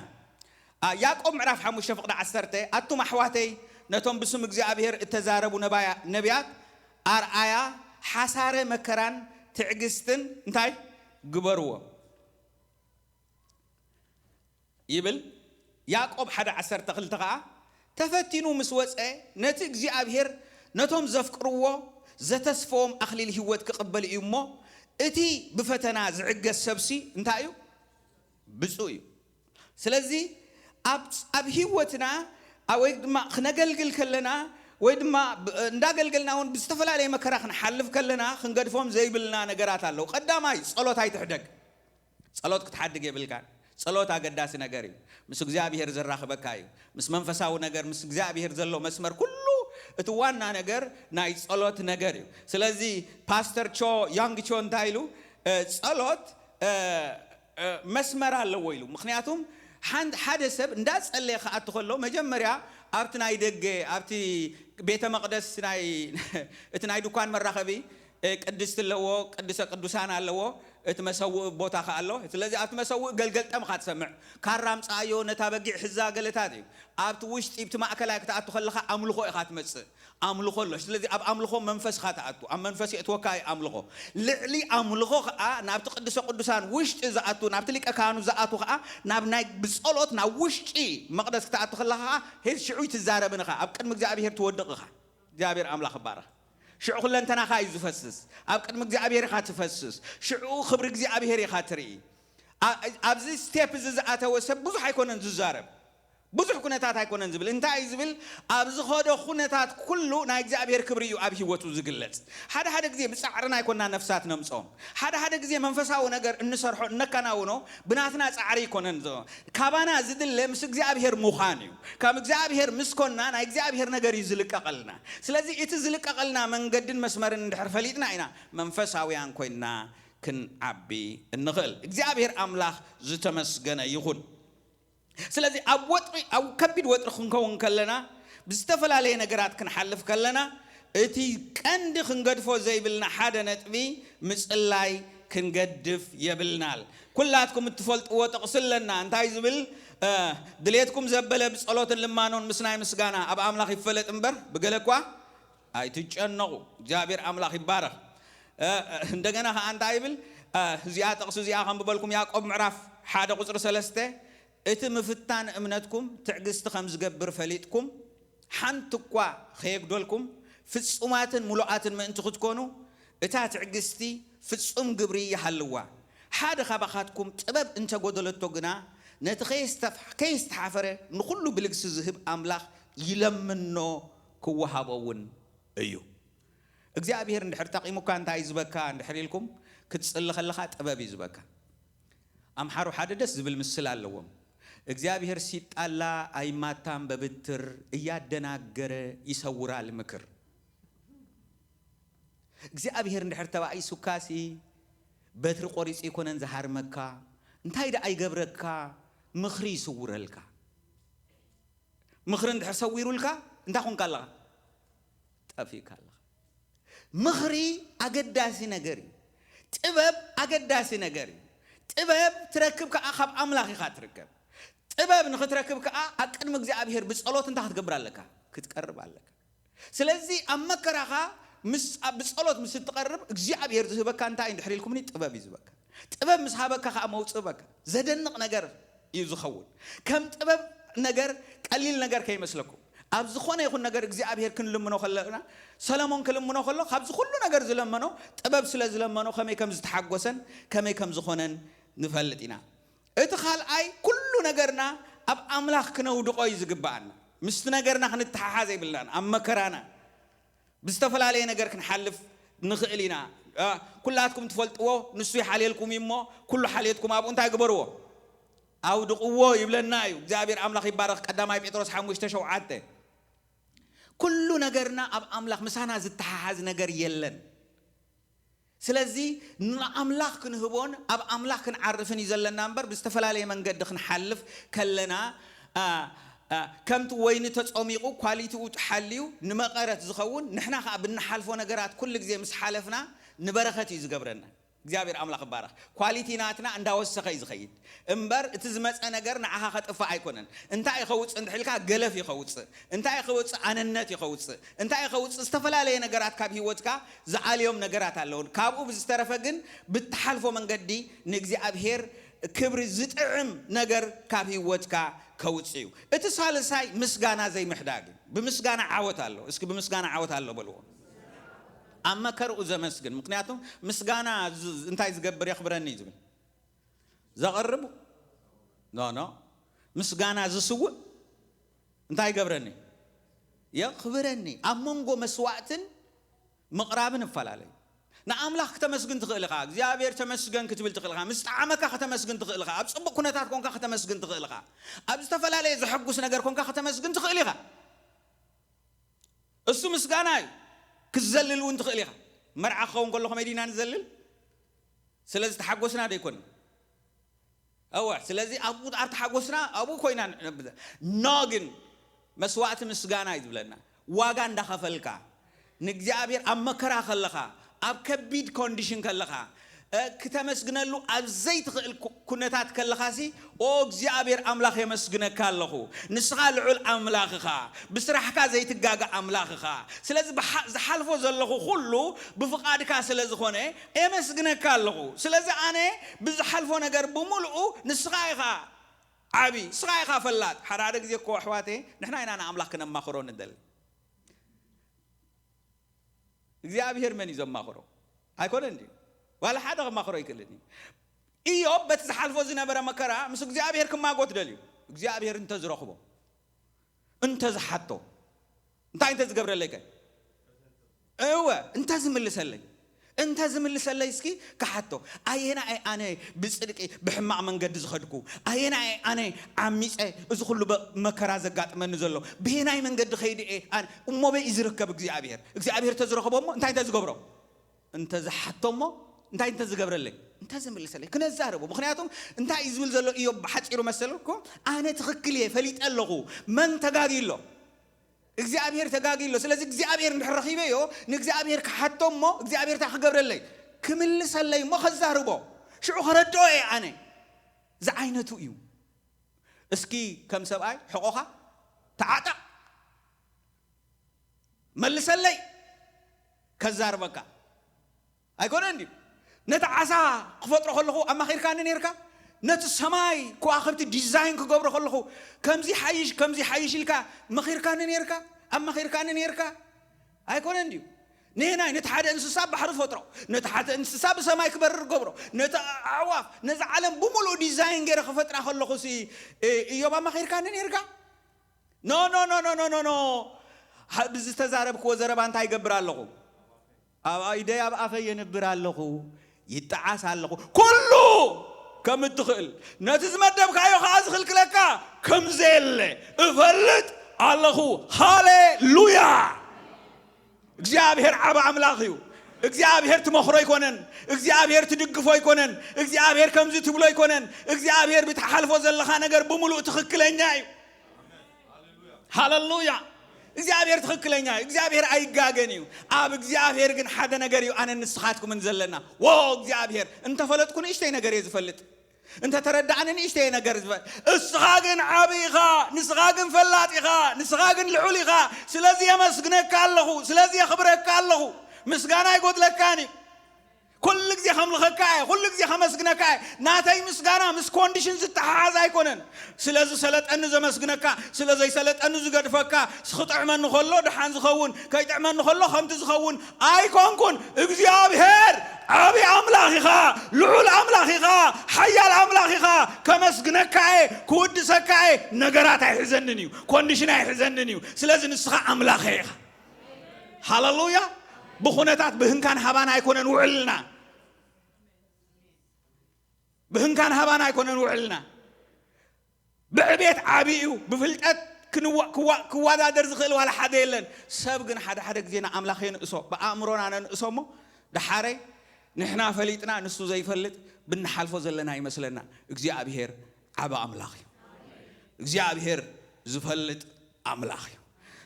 እ፣ ያዕቆብ ምዕራፍ ሓሙሽተ ፍቕዲ ዓሰርተ፣ ኣቱም ኣሕዋተይ፣ ነቶም ብስም እግዚኣብሔር እተዛረቡ ነባያ-፣ ነቢያት ኣርኣያ ሓሳረ መከራን ትዕግስትን እንታይ ግበርዎ ይብል። ያዕቆብ ሓደ ዓሰርተ ክልተ ኸዓ፣ ተፈቲኑ ምስ ወፀ፣ ነቲ እግዚኣብሔር ነቶም ዘፍቅርዎ ዘተስፈዎም ኣኽሊል ህይወት ክቕበል እዩ እሞ፣ እቲ ብፈተና ዝዕገስ ሰብሲ እንታይ እዩ? ብፁዕ እዩ። ስለዚ ኣብ፣ ኣብ ህይወትና፣ ኣ-፣ ወይ ድማ ክነገልግል ከለና፣ ወይ ድማ ብ-፣ እንዳገልገልና እውን ብዝተፈላለየ መከራ ክንሓልፍ ከለና፣ ክንገድፎም ዘይብልና ነገራት ኣለዉ። ቀዳማይ፣ ጸሎት ኣይትሕደግ። ጸሎት ክትሓድግ የብልካን። ጸሎት ኣገዳሲ ነገር እዩ። ምስ እግዚኣብሔር ዘራኽበካ እዩ። ምስ መንፈሳዊ ነገር፣ ምስ እግዚኣብሔር ዘሎ መስመር ኩሉ እቲ ዋና ነገር ናይ ጸሎት ነገር እዩ። ስለዚ ፓስተር ቾ፣ ያንግ ቾ እንታይ ኢሉ? እ፣ ጸሎት፣ እ፣ እ፣ መስመር ኣለዎ ኢሉ። ምኽንያቱም ሓን-፣ ሓደ ሰብ እንዳጸለየ ክኣቱ ከሎ መጀመርያ ኣብቲ ናይ ደገ፣ ኣብቲ ቤተ መቕደስ ናይ፣ እቲ ናይ ድኳን መራኸቢ፣ እ፣ ቅድስቲ ኣለዎ፣ ቅድሰ ቅዱሳን ኣለዎ፣ እቲ መሰውእ ቦታ ከኣ ኣሎ። ስለዚ ኣብቲ መሰውእ ገልገልጠም ኢኻ ትሰምዕ። ካራ ኣምጽኣዮ፣ ነታ በጊዕ ሕዛ ገለታት እዩ። ኣብቲ ውሽጢ፣ ብቲ ማእከላይ ክትኣቱ ከለኻ ኣምልኾ ኢኻ ትመጽእ። ኣምልኾ ኣሎ። ስለዚ ኣብ ኣምልኾ መንፈስ ኢኻ ትኣቱ። ኣብ መንፈስ የእትወካ እዩ ኣምልኾ። ልዕሊ ኣምልኾ ከኣ ናብቲ ቅድሰ ቅዱሳን ውሽጢ ዝኣቱ፣ ናብቲ ሊቀ ካህኑ ዝኣቱ ከኣ ናብ ናይ ብጸሎት ናብ ውሽጢ መቕደስ ክትኣቱ ከለኻ ከኣ ሄድ ሽዑ ኣይትዛረብን ኢኻ። ኣብ ቅድሚ እግዚኣብሔር ትወድቕ ኢኻ። እግዚኣብሔር ኣምላኽ ይባረኽ። ሽዑ ኩለንተናኻ እዩ ዝፈስስ። ኣብ ቅድሚ እግዚኣብሔር ኢኻ ትፈስስ። ሽዑ ክብሪ እግዚኣብሔር ኢኻ ትርኢ። ኣ-፣ ኣብዚ ስቴፕ እዚ ዝኣተወ ሰብ ብዙሕ ኣይኮነን ዝዛረብ። ብዙሕ ኩነታት ኣይኮነን ዝብል። እንታይ እዩ ዝብል? ኣብ ዝኸዶ ኩነታት ኩሉ ናይ እግዚኣብሔር ክብሪ እዩ ኣብ ህይወቱ ዝግለጽ። ሓደ ሓደ ግዜ ብጻዕርና ኣይኮና ነፍሳት ነምጾም። ሓደ ሓደ ግዜ መንፈሳዊ ነገር እንሰርሖ፣ እነከናውኖ ብናትና ጻዕሪ ኣይኮነን ዞ-፣ ካባና ዝድለ ምስ እግዚኣብሔር ምዃን እዩ። ካብ እግዚኣብሔር ምስ ኮና ናይ እግዚኣብሔር ነገር እዩ ዝልቀቐልና። ስለዚ እቲ ዝልቀቐልና መንገድን መስመርን እንድሕር ፈሊጥና ኢና መንፈሳውያን ኮይንና ክንዓቢ እንኽእል። እግዚኣብሔር ኣምላኽ ዝተመስገነ ይኹን። ስለዚ ኣብ ወጥሪ፣ ኣብ ከቢድ ወጥሪ ክንከውን ከለና፣ ብዝተፈላለየ ነገራት ክንሓልፍ ከለና፣ እቲ ቀንዲ ክንገድፎ ዘይብልና ሓደ ነጥቢ ምጽላይ ክንገድፍ የብልናል። ኩላትኩም እትፈልጥዎ ጥቕሲ ኣለና። እንታይ ዝብል? እ፣ ድሌትኩም ዘበለ ብጸሎትን ልማኖን ምስ ናይ ምስጋና ኣብ ኣምላኽ ይፈለጥ እምበር፣ ብገለ እኳ ኣይትጨነቑ። እግዚኣብሔር ኣምላኽ ይባረኽ። እ፣ እንደገና ኸዓ እንታይ ይብል? እ፣ እዚኣ ጥቕሲ እዚኣ ከንብበልኩም፣ ያዕቆብ ምዕራፍ ሓደ ቁጽሪ ሰለስተ፣ እቲ ምፍታን እምነትኩም ትዕግስቲ ከም ዝገብር ፈሊጥኩም፣ ሓንቲ እኳ ኸየጉደልኩም ፍጹማትን ምሉኣትን ምእንቲ ክትኮኑ፣ እታ ትዕግስቲ ፍጹም ግብሪ ይሃልዋ። ሓደ ኻባኻትኩም ጥበብ እንተ ጐደለቶ ግና፣ ነቲ ኸየስተፍ-፣ ከየስተሓፈረ ንኹሉ ብልግሲ ዝህብ ኣምላኽ ይለምኖ፣ ክወሃቦ እውን እዩ። እግዚኣብሔር እንድሕር ጠቒሙካ እንታይ እዩ ዝበካ እንድሕር ኢልኩም፣ ክትጽሊ ኸለኻ ጥበብ እዩ ዝበካ። ኣምሓሩ ሓደ ደስ ዝብል ምስል ኣለዎም። እግዚኣብሔር ሲጣላ ኣይማታም በብትር፣ እያደናገረ ይሰውራል ምክር። እግዚኣብሔር እንድሕር ተባኢሱካሲ፣ በትሪ ቆሪጹ ኣይኮነን ዝሃርመካ፣ እንታይ ደኣ ይገብረካ፣ ምኽሪ ይስውረልካ። ምኽሪ እንድሕር ሰዊሩልካ፣ እንታይ ኮንካ ኣለኻ? ጠፊእካ ኣለኻ። ምኽሪ ኣገዳሲ ነገር እዩ። ጥበብ ኣገዳሲ ነገር እዩ። ጥበብ ትረክብ ከኣ ካብ ኣምላኽ ኢኻ ትርከብ። ጥበብ ንኽትረክብ ከኣ ኣብ ቅድሚ እግዚኣብሔር ብጸሎት እንታይ ክትገብር ኣለካ? ክትቀርብ ኣለካ። ስለዚ ኣብ መከራኻ ምስ፣ ኣብ ብጸሎት ምስ እትቐርብ እግዚኣብሔር ዝህበካ እንታይ እንድሕር ኢልኩምኒ? ጥበብ እዩ ዝህበካ። ጥበብ ምስ ሃበካ ከኣ መውጽእ በካ። ዘደንቕ ነገር እዩ ዝኸውን። ከም ጥበብ ነገር ቀሊል ነገር ከይመስለኩም። ኣብ ዝኾነ ይኹን ነገር እግዚኣብሔር ክንልምኖ ከለና፣ ሰለሞን ክልምኖ ከሎ ካብዚ ኩሉ ነገር ዝለመኖ ጥበብ ስለ ዝለመኖ ከመይ ከም ዝተሓጎሰን ከመይ ከም ዝኾነን ንፈልጥ ኢና። እቲ ካልኣይ ኩሉ ነገርና ኣብ ኣምላኽ ክነውድቖ እዩ ዝግብኣና። ምስቲ ነገርና ክንተሓሓዝ የብልናን። ኣብ መከራና ብዝተፈላለየ ነገር ክንሓልፍ ንኽእል ኢና። እ፣ ኩላትኩም ትፈልጥዎ፣ ንሱ ይሓልየልኩም እዩ እሞ፣ ኩሉ ሓልየትኩም ኣብኡ እንታይ ግበርዎ? ኣውድቕዎ ይብለና እዩ። እግዚኣብሔር ኣምላኽ ይባረኽ። ቀዳማይ ጴጥሮስ ሓሙሽተ ሸውዓተ። ኩሉ ነገርና ኣብ ኣምላኽ፣ ምሳና ዝተሓሓዝ ነገር የለን። ስለዚ ንኣምላኽ ክንህቦን ኣብ ኣምላኽ ክንዓርፍን እዩ ዘለና እምበር፣ ብዝተፈላለየ መንገዲ ክንሓልፍ ከለና፣ ኣ፣ ኣ፣ ከምቲ ወይኒ ተጸሚቑ ኳሊቲኡ ሓልዩ ንመቐረት ዝኸውን፣ ንሕና ኸኣ ብንሓልፎ ነገራት ኩሉ ግዜ ምስ ሓለፍና ንበረኸት እዩ ዝገብረና። እግዚኣብሔር ኣምላኽ ይባረኽ። ኳሊቲ ናትና እንዳወሰኸ እዩ ዝኸይድ እምበር፣ እቲ ዝመጸ ነገር ንዓኻ ከጥፍእ ኣይኮነን። እንታይ እዩ ከውጽእ እንድሕር ኢልካ፣ ገለፍ እዩ ከውጽእ። እንታይ እዩ ከውጽእ? ኣነነት እዩ ከውጽእ። እንታይ እዩ ከውጽእ? ዝተፈላለየ ነገራት ካብ ህይወትካ ዝኣልዮም ነገራት ኣለዉ። ካብኡ ብዝተረፈ ግን ብትሓልፎ መንገዲ ንእግዚኣብሔር ክብሪ ዝጥዕም ነገር ካብ ህይወትካ ከውጽእ እዩ። እቲ ሳልሳይ ምስጋና ዘይምሕዳግ እዩ። ብምስጋና ዓወት ኣሎ። እስኪ ብምስጋና ዓወት ኣሎ በልዎ። ኣብ መከርኡ ዘመስግን። ምክንያቱ ምስጋና ዝ-፣ እንታይ ዝገብር? የኽብረኒ እዩ ዝብል። ዘቕርብ? ኖ፣ ኖ። ምስጋና ዝስውእ እንታይ ይገብረኒ? የኽብረኒ። ኣብ መንጎ መስዋእትን ምቕራብን እፈላለዩ። ንኣምላኽ ክተመስግን ትኽእል ኢኻ። እግዚኣብሔር ተመስገን ክትብል ትኽእል ኢኻ። ምስ ጠዓመካ ከተመስግን ትኽእል ኢኻ። ኣብ ጽቡቕ ኩነታት ኮንካ ከተመስግን ትኽእል ኢኻ። ኣብ ዝተፈላለየ ዘሐጉስ ነገር ኮንካ ከተመስግን ትኽእል ኢኻ። እሱ ምስጋና እዩ። ክትዘልል እውን ትኽእል ኢኻ። መርዓ ክኸውን ከሎ ከመይ ዲና ንዘልል? ስለ ዝተሓጎስና ዶ ኣይኮንን? እወ፣ ስለዚ ኣብኡ ኣር ተሓጎስና ኣብኡ ኮይና ንነብር። ኖ፣ ግን መስዋእቲ ምስጋና እዩ ዝብለና። ዋጋ እንዳኸፈልካ ንእግዚኣብሔር ኣብ መከራ ከለኻ፣ ኣብ ከቢድ ኮንዲሽን ከለኻ፣ እ፣ ክተመስግነሉ ኣብ ዘይትኽእል ኩ-፣ ኩነታት ከለኻሲ፣ ኦ እግዚኣብሔር ኣምላኽ የመስግነካ ኣለኹ። ንስኻ ልዑል ኣምላኽ ኢኻ። ብስራሕካ ዘይትጋገ ኣምላኽ ኢኻ። ስለዚ ብሓ-፣ ዝሓልፎ ዘለኹ ኩሉ ብፍቓድካ ስለ ዝኾነ የመስግነካ ኣለኹ። ስለዚ ኣነ ብዝሓልፎ ነገር ብምልኡ ንስኻ ኢኻ ዓቢ፣ ንስኻ ኢኻ ፈላጥ። ሓደ ሓደ ግዜ እኮ ኣሕዋተይ ንሕና ኢና ንኣምላኽ ክነማኽሮ ንደሊ። እግዚኣብሔር መን እዩ ዘማኽሮ? ኣይኮነን ድዩ? ዋላ ሓደ ከማኽሮ ኣይክእልን እዩ። ኢዮብ በቲ ዝሓልፎ ዝነበረ መከራ ምስ እግዚኣብሔር ክማጎት ደልዩ። እግዚኣብሔር እንተዝረኽቦ፣ እንተዝሓቶ፣ እንታይ እንተዝገብረለይ ከ? እወ፣ እንተዝምልሰለይ፣ እንተዝምልሰለይ እስኪ ክሓቶ፣ ኣየናይ ኣነ ብጽድቂ ብሕማቕ መንገዲ ዝኸድኩ? ኣየናይ ኣነ ዓሚጸ እዚ ኩሉ በ-፣ መከራ ዘጋጥመኒ ዘሎ? በየናይ መንገዲ ኸይደ እየ ኣነ? እሞ በይ ዝርከብ እግዚኣብሔር? እግዚኣብሔር ተዝረኽቦ እሞ እንታይ እንተዝገብሮ? እንተዝሓቶ እሞ እንታይ እንተዝገብረለይ? እንተዝምልሰለይ? ክነዛርቦ። ምኽንያቱም እንታይ እዩ ዝብል ዘሎ ኢዮብ ብሓጺሩ መሰልኩም? ኣነ ትኽክል እየ፣ ፈሊጠ ኣለኹ። መን ተጋግዩ ኣሎ? እግዚኣብሔር ተጋግዩ ኣሎ። ስለዚ እግዚኣብሔር እንድሕር ረኺበዮ፣ ንእግዚኣብሔር ክሓቶ እሞ እግዚኣብሔር እንታይ ክገብረለይ? ክምልሰለይ እሞ ከዛርቦ። ሽዑ ከረድኦ እየ ኣነ። ዝዓይነቱ እዩ። እስኪ ከም ሰብኣይ ሕቖኻ ተዓጠቕ። መልሰለይ። ከዛርበካ። ኣይኮነን ድዩ? ነቲ ዓሳ ክፈጥሮ ከለኹ ኣማኺርካኒ ነይርካ? ነቲ ሰማይ ከዋኽብቲ ዲዛይን ክገብሮ ከለኹ ከምዚ ሓይሽ፣ ከምዚ ሓይሽ ኢልካ መኺርካኒ ነይርካ? ኣማኺርካኒ ነይርካ ኣይኮነን ድዩ? ንህናይ ነቲ ሓደ እንስሳ ባሕሪ ፈጥሮ፣ ነቲ ሓደ እንስሳ ብሰማይ ክበርር ገብሮ፣ ነቲ ኣዕዋፍ፣ ነዚ ዓለም ብምሉኡ ዲዛይን ገይረ ክፈጥራ ከለኹ ሲ እዮብ ኣማኺርካኒ ነይርካ? ኖ ኖ ኖ ኖ ኖ ኖ ኖ። ብዝተዛረብክዎ ዘረባ እንታይ ይገብር ኣለኹ? ኣብ ኢደይ ኣብ ኣፈይ የንብር ኣለኹ፣ ይጠዓስ ኣለኹ። ኩሉ ከም እትኽእል ነቲ ዝመደብካዮ ከዓ ዝኽልክለካ ከም ዘየለ እፈልጥ ኣለኹ። ሃሌሉያ! እግዚኣብሔር ዓብ ኣምላኽ እዩ። እግዚኣብሔር ትመኽሮ ኣይኮነን። እግዚኣብሔር ትድግፎ ኣይኮነን። እግዚኣብሔር ከምዚ ትብሎ ኣይኮነን። እግዚኣብሔር ብትሓልፎ ዘለኻ ነገር ብምሉእ ትኽክለኛ እዩ። ሃሌሉያ! እግዚኣብሔር ትኽክለኛ እዩ። እግዚኣብሔር ኣይጋገን እዩ። ኣብ እግዚኣብሔር ግን ሓደ ነገር እዩ ኣነን ንስኻትኩምን ዘለና። ዎ እግዚኣብሔር እንተፈለጥኩ ንእሽተይ ነገር እየ ዝፈልጥ። እንተ ተረዳእኒ ንእሽተይ ነገር ዝበል። እስኻ ግን ዓቢ ኢኻ፣ ንስኻ ግን ፈላጥ ኢኻ፣ ንስኻ ግን ልዑል ኢኻ። ስለዚ የመስግነካ ኣለኹ፣ ስለዚ የኽብረካ ኣለኹ። ምስጋና ኣይጎድለካን እዩ። ኩሉ ግዜ ከምልኸካ እየ፣ ኩሉ ግዜ ከመስግነካ እየ። ናተይ ምስጋና ምስ ኮንዲሽን ዝተሓሓዝ ኣይኮነን። ስለ ዝሰለጠኒ ዘመስግነካ፣ ስለ ዘይሰለጠኒ ዝገድፈካ፣ ክጥዕመኒ ከሎ ደሓን ዝኸውን፣ ከይጥዕመኒ ከሎ ከምቲ ዝኸውን ኣይኮንኩን። እግዚኣብሔር ዓብዪ ኣምላኽ ኢኻ፣ ልዑል ኣምላኽ ኢኻ፣ ሓያል ኣምላኽ ኢኻ። ከመስግነካ እየ፣ ክውድሰካ እየ። ነገራት ኣይሕዘንን እዩ፣ ኮንዲሽን ኣይሕዘንን እዩ። ስለዚ ንስኻ ኣምላኸ ኢኻ። ሃለሉያ። ብኹነታት ብህንካን ሃባን ኣይኮነን ውዕልና። ብህንካን ሃባን ኣይኮነን ውዕልና። ብዕቤት ዓቢ እዩ። ብፍልጠት ክንዋ- ክዋ- ክወዳደር ዝኽእል ዋላ ሓደ የለን። ሰብ ግን ሓደ ሓደ ግዜ ንኣምላኽ የንእሶ፣ ብኣእምሮና ነንእሶ እሞ ደሓረይ ንሕና ፈሊጥና ንሱ ዘይፈልጥ ብንሓልፎ ዘለና ይመስለና። እግዚኣብሔር ዓቢ ኣምላኽ እዩ። እግዚኣብሔር ዝፈልጥ ኣምላኽ እዩ።